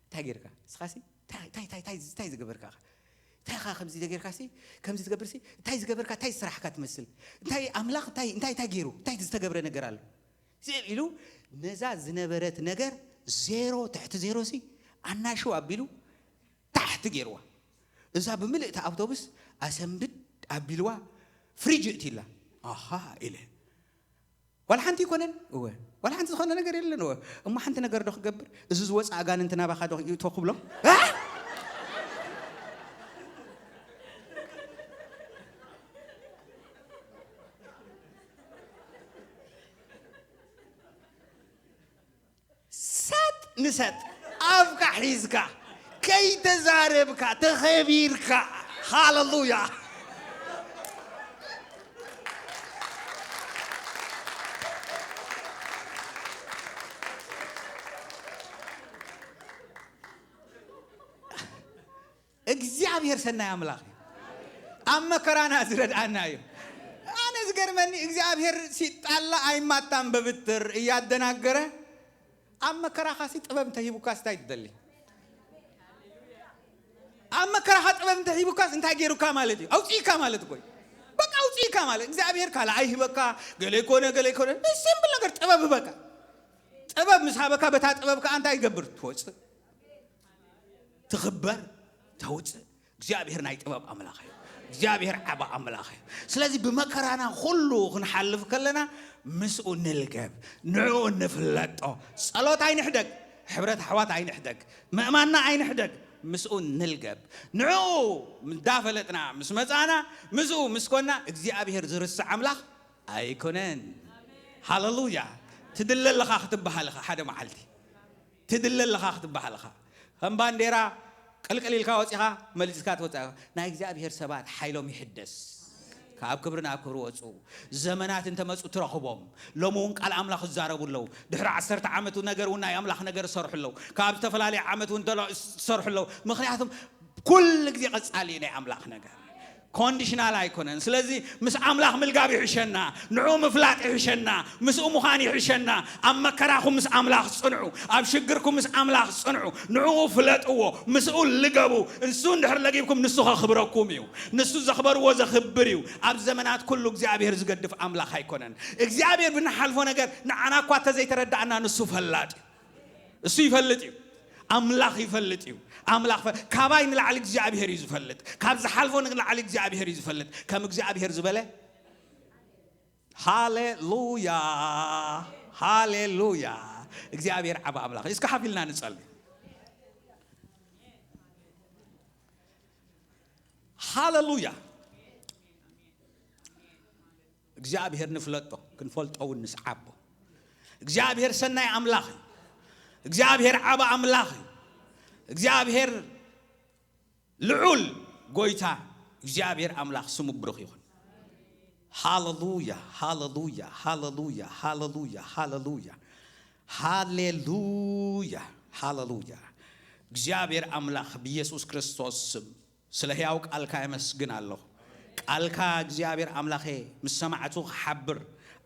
እንታይ ጌርካ? ንስኻሲ እንታይ፣ እንታይ፣ እንታይ፣ እንታይ፣ እንታይ ዝገበርካ ኢኻ? እንታይ ኢኻ ከምዚ ጌርካሲ? ከምዚ ትገብርሲ? እንታይ ዝገበርካ? እንታይ ዝሰራሕካ ትመስል? እንታይ ኣምላኽ፣ እንታይ፣ እንታይ፣ እንታይ ገይሩ? እንታይ ዝተገብረ ነገር ኣሎ? ስዕል ኢሉ ነዛ ዝነበረት ነገር ዜሮ፣ ትሕቲ ዜሮሲ ኣናሽው ኣቢሉ ታሕቲ ገይርዋ። እዛ ብምልእቲ ኣውቶቡስ ኣሰንብድ ኣቢልዋ ፍሪጅ እትይላ። ኣሃ ኢለ። ዋላ ሓንቲ ይኮነን? እወ። ዋላ ሓንቲ ዝኾነ ነገር የለን? እወ። እሞ ሓንቲ ነገር ዶ ክገብር? እዚ ዝወጽእ ኣጋንንቲ ናባኻ ዶ ይእቶ ክብሎ? እ? ሰጥ ንሰጥ፣ ኣፍካ ሒዝካ፣ ከይተዛረብካ፣ ተኸቢርካ። ሃለሉያ። እግዚኣብሔር ሰናይ ኣምላኽ እዩ። ኣብ መከራና ዝረድኣና እዩ። ኣነ ዝገርመኒ እግዚኣብሔር ሲጣላ ኣይማታን በብትር እያደናገረ ኣብ መከራኻሲ ጥበብ እንተሂቡካስ እንታይ ትደሊ? ኣብ መከራኻ ጥበብ እንተሂቡካስ እንታይ ገይሩካ ማለት እዩ? ኣውፅኢካ ማለት እኮ እዩ። በቃ ኣውፅኢካ ማለት እግዚኣብሔር ካልኣይ ሂበካ፣ ገለ ይኮነ፣ ገለ ይኮነ፣ ሲምፕል ነገር ጥበብ ህበካ። ጥበብ ምስ ሃበካ በታ ጥበብ ከዓ እንታይ ይገብር? ትወፅእ። ትኽበር፣ ተውፅእ። እግዚኣብሔር ናይ ጥበብ ኣምላኽ እዩ። እግዚኣብሔር ዓባ ኣምላኽ እዩ። ስለዚ ብመከራና ኩሉ ክንሓልፍ ከለና ምስኡ ንልገብ፣ ንዕኡ ንፍለጦ። ጸሎት ኣይንሕደግ፣ ሕብረት ኣሕዋት ኣይንሕደግ፣ ምእማንና ኣይንሕደግ። ምስኡ ንልገብ። ንዕኡ እንዳፈለጥና ምስ መጻና፣ ምስኡ ምስ ኮና፣ እግዚኣብሔር ዝርስዕ ኣምላኽ ኣይኮነን። ሃለሉያ። ትድለ ኣለኻ ክትበሃል ኢኻ ሓደ መዓልቲ። ትድለ ኣለኻ ክትበሃል ኢኻ። ከም ባንዴራ ቅልቅል ኢልካ ወጺኻ፣ መሊስካ ትወጽእ። ናይ እግዚኣብሔር ሰባት ሓይሎም ይሕደስ። ካብ ክብሪ ናብ ክብሪ ወጹ። ዘመናት እንተመጹ ትረኽቦም። ሎሚ እውን ቃል ኣምላኽ ይዛረቡ ኣለዉ። ድሕሪ ዓሰርተ ዓመት እውን ነገር እውን ናይ ኣምላኽ ነገር ዝሰርሑ ኣለዉ። ካብ ዝተፈላለየ ዓመት እውን እንተሎ ዝሰርሑ ኣለዉ። ምኽንያቱም ኩሉ ግዜ ቀጻሊ እዩ ናይ ኣምላኽ ነገር። ኮንዲሽናል ኣይኮነን። ስለዚ ምስ ኣምላኽ ምልጋብ ይሕሸና፣ ንዕኡ ምፍላጥ ይሕሸና፣ ምስኡ ምዃን ይሕሸና። ኣብ መከራኹም ምስ ኣምላኽ ጽንዑ፣ ኣብ ሽግርኩም ምስ ኣምላኽ ጽንዑ፣ ንዕኡ ፍለጥዎ፣ ምስኡ ልገቡ። ንሱ እንድሕር ለጊብኩም ንሱ ከኽብረኩም እዩ። ንሱ ዘኽበርዎ ዘኽብር እዩ። ኣብ ዘመናት ኩሉ እግዚኣብሔር ዝገድፍ ኣምላኽ ኣይኮነን። እግዚኣብሔር ብንሓልፎ ነገር ንዓና እኳ እንተዘይተረዳእና ንሱ ፈላጥ እዩ። እሱ ይፈልጥ እዩ። ኣምላኽ ይፈልጥ እዩ። ኣምላኽ ፈ-፣ ካባይ ንላዕሊ እግዚኣብሔር እዩ ዝፈልጥ። ካብ ዝሓልፎ ንላዕሊ እግዚኣብሔር እዩ ዝፈልጥ። ከም እግዚኣብሔር ዝበለ ሃሌሉያ፣ ሃሌሉያ። እግዚኣብሔር ዓቢ ኣምላኽ እዩ። እስኪ ሓፍ ኢልና ንጸሊ። ሃሌሉያ። እግዚኣብሔር ንፍለጦ፣ ክንፈልጦ እውን ንስዓቦ። እግዚኣብሔር ሰናይ ኣምላኽ እዩ። እግዚኣብሔር ዓቢ ኣምላኽ እዩ። እግዚኣብሔር ልዑል ጎይታ እግዚኣብሔር ኣምላኽ ስሙ ብሩኽ ይኹን። ሃሌሉያ፣ ሃሌሉያ፣ ሃሌሉያ፣ ሃሌሉያ፣ ሃሌሉያ፣ ሃሌሉያ፣ ሃሌሉያ። እግዚኣብሔር ኣምላኽ ብኢየሱስ ክርስቶስ ስም ስለ ሕያው ቃልካ የመስግን ኣለኹ። ቃልካ እግዚኣብሔር ኣምላኸ ምስ ሰማዕቱ ክሓብር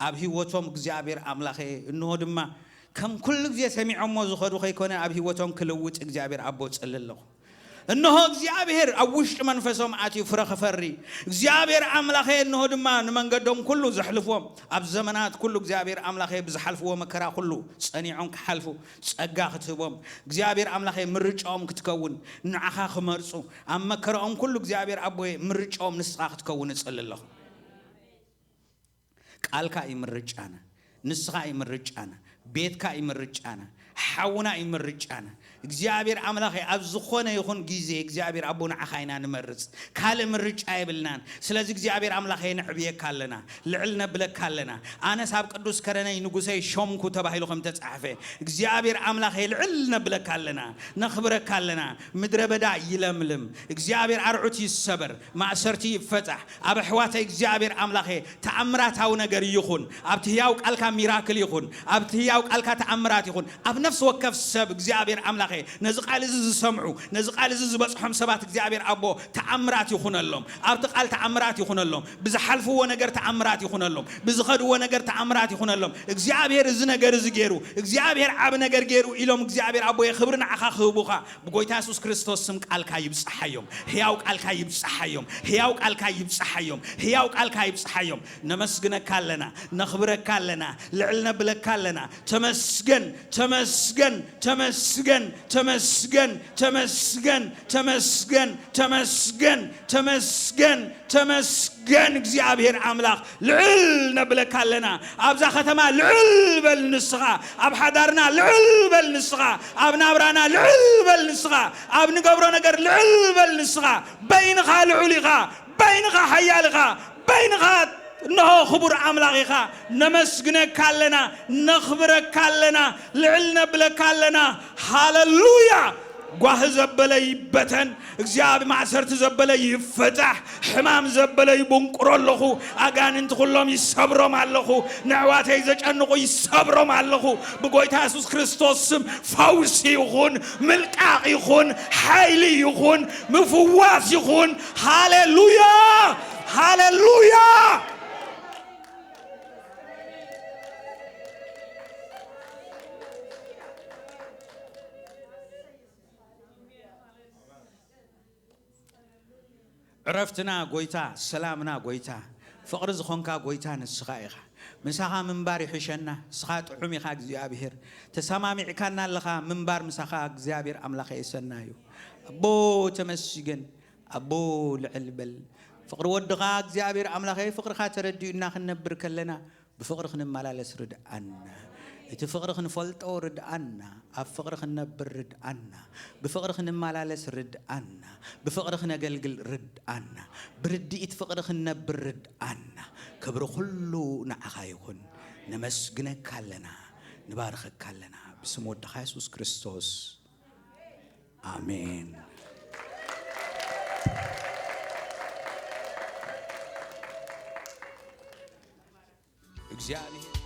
ኣብ ህይወቶም እግዚኣብሔር ኣምላኸ እንሆ ድማ ከም ኩሉ ግዜ ሰሚዖሞ ዝኸዱ ከይኮነ ኣብ ህይወቶም ክልውጥ እግዚኣብሔር ኣቦ እጽሊ ኣለኹ። እንሆ እግዚኣብሔር ኣብ ውሽጢ መንፈሶም ኣትዩ ፍረ ክፈሪ እግዚኣብሔር ኣምላኸ እንሆ ድማ ንመንገዶም ኩሉ ዘሕልፎም ኣብ ዘመናት ኩሉ እግዚኣብሔር ኣምላኸ ብዝሓልፍዎ መከራ ኩሉ ጸኒዖም ክሓልፉ ጸጋ ክትህቦም እግዚኣብሔር ኣምላኸ ምርጫኦም ክትከውን ንዓኻ ክመርጹ ኣብ መከራኦም ኩሉ እግዚኣብሔር ኣቦየ ምርጫኦም ንስኻ ክትከውን እጸሊ ኣለኹ። ቃልካ እዩ ምርጫና፣ ንስኻ እዩ ምርጫና፣ ቤትካ እዩ ምርጫና፣ ሓውና እዩ ምርጫና። እግዚኣብሔር ኣምላኸ ኣብ ዝኾነ ይኹን ግዜ እግዚኣብሔር ኣቦ ንዓኻ ኢና ንመርጽ፣ ካልእ ምርጫ የብልናን። ስለዚ እግዚኣብሔር ኣምላኸ ነዕብየካ ኣለና፣ ልዕል ነብለካ ኣለና። ኣነስ ኣብ ቅዱስ ከረነይ ንጉሰይ ሾምኩ ተባሂሉ ከም ተጻሕፈ እግዚኣብሔር ኣምላኸ ልዕል ነብለካ ኣለና፣ ነኽብረካ ኣለና። ምድረ በዳ ይለምልም፣ እግዚኣብሔር ኣርዑት ይሰበር፣ ማእሰርቲ ይፈታሕ። ኣብ ኣሕዋተይ እግዚኣብሔር ኣምላኸ ተኣምራታዊ ነገር ይኹን፣ ኣብቲ ህያው ቃልካ ሚራክል ይኹን፣ ኣብቲ ህያው ቃልካ ተኣምራት ይኹን። ኣብ ነፍሲ ወከፍ ሰብ እግዚኣብሔር ኣምላኸ ነዚ ቃል እዚ ዝሰምዑ ነዚ ቃል እዚ ዝበጽሖም ሰባት እግዚኣብሔር ኣቦ ተኣምራት ይኹነሎም። ኣብቲ ቃል ተኣምራት ይኹነሎም። ብዝሓልፍዎ ነገር ተኣምራት ይኹነሎም። ብዝኸድዎ ነገር ተኣምራት ይኹነሎም። እግዚኣብሔር እዚ ነገር እዚ ገይሩ እግዚኣብሔር ዓብ ነገር ገይሩ ኢሎም እግዚኣብሔር ኣቦየ ክብሪ ንዓኻ ክህቡኻ ብጎይታ የሱስ ክርስቶስ ስም ቃልካ ይብጽሓዮም። ህያው ቃልካ ይብጽሓዮም። ህያው ቃልካ ይብጽሓዮም። ህያው ቃልካ ይብጽሓዮም። ነመስግነካ ኣለና፣ ነኽብረካ ኣለና፣ ልዕል ነብለካ ኣለና። ተመስገን፣ ተመስገን፣ ተመስገን፣ ተመስገን፣ ተመስገን፣ ተመስገን፣ ተመስገን፣ ተመስገን፣ ተመስገን እግዚኣብሔር ኣምላኽ ልዕል ነብለካ ኣለና። ኣብዛ ከተማ ልዕል በል ንስኻ፣ ኣብ ሓዳርና ልዕል በል ንስኻ፣ ኣብ ናብራና ልዕል በል ንስኻ፣ ኣብ ንገብሮ ነገር ልዕል በል ንስኻ። በይንኻ ልዑል ኢኻ፣ በይንኻ ሓያል ኢኻ፣ በይንኻ እንሆ ክቡር ኣምላኽ ኢኻ። ነመስግነካ ኣለና፣ ነኽብረካ ኣለና፣ ልዕል ነብለካ ኣለና። ሃለሉያ! ጓሂ ዘበለ ይበተን፣ እግዚኣብሔር ማእሰርቲ ዘበለ ይፈታሕ፣ ሕማም ዘበለ ይቡንቁሮ ኣለኹ፣ ኣጋንንቲ ኩሎም ይሰብሮም ኣለኹ፣ ነዕዋተይ ዘጨንቑ ይሰብሮም ኣለኹ። ብጎይታ የሱስ ክርስቶስ ስም ፈውሲ ይኹን፣ ምልቃቕ ይኹን፣ ሓይሊ ይኹን፣ ምፍዋስ ይኹን። ሃሌሉያ! ሃሌሉያ! ዕረፍትና ጎይታ፣ ሰላምና ጎይታ፣ ፍቕሪ ዝኾንካ ጎይታ ንስኻ ኢኻ። ምሳኻ ምንባር ይሕሸና፣ ንስኻ ጥዑም ኢኻ እግዚኣብሔር። ተሰማሚዕካና ኣለኻ፣ ምንባር ምሳኻ እግዚኣብሔር ኣምላኸ የሰና እዩ። ኣቦ ተመስገን፣ ኣቦ ልዕል በል። ፍቕሪ ወድኻ እግዚኣብሔር ኣምላኸ፣ ፍቕርኻ ተረዲኡና ክንነብር ከለና፣ ብፍቕሪ ክንመላለስ ርድኣና። እቲ ፍቕሪ ክንፈልጦ ርድኣና፣ ኣብ ፍቕሪ ክንነብር ርድኣና፣ ብፍቕሪ ክንመላለስ ርድኣና፣ ብፍቕሪ ክነገልግል ርድኣና፣ ብርድኢት ፍቕሪ ክንነብር ርድኣና። ክብሪ ኩሉ ንዓኻ ይኹን። ነመስግነካ ኣለና፣ ንባርኸካ ኣለና። ብስም ወድኻ የሱስ ክርስቶስ። ኣሜን። እግዚኣብሔር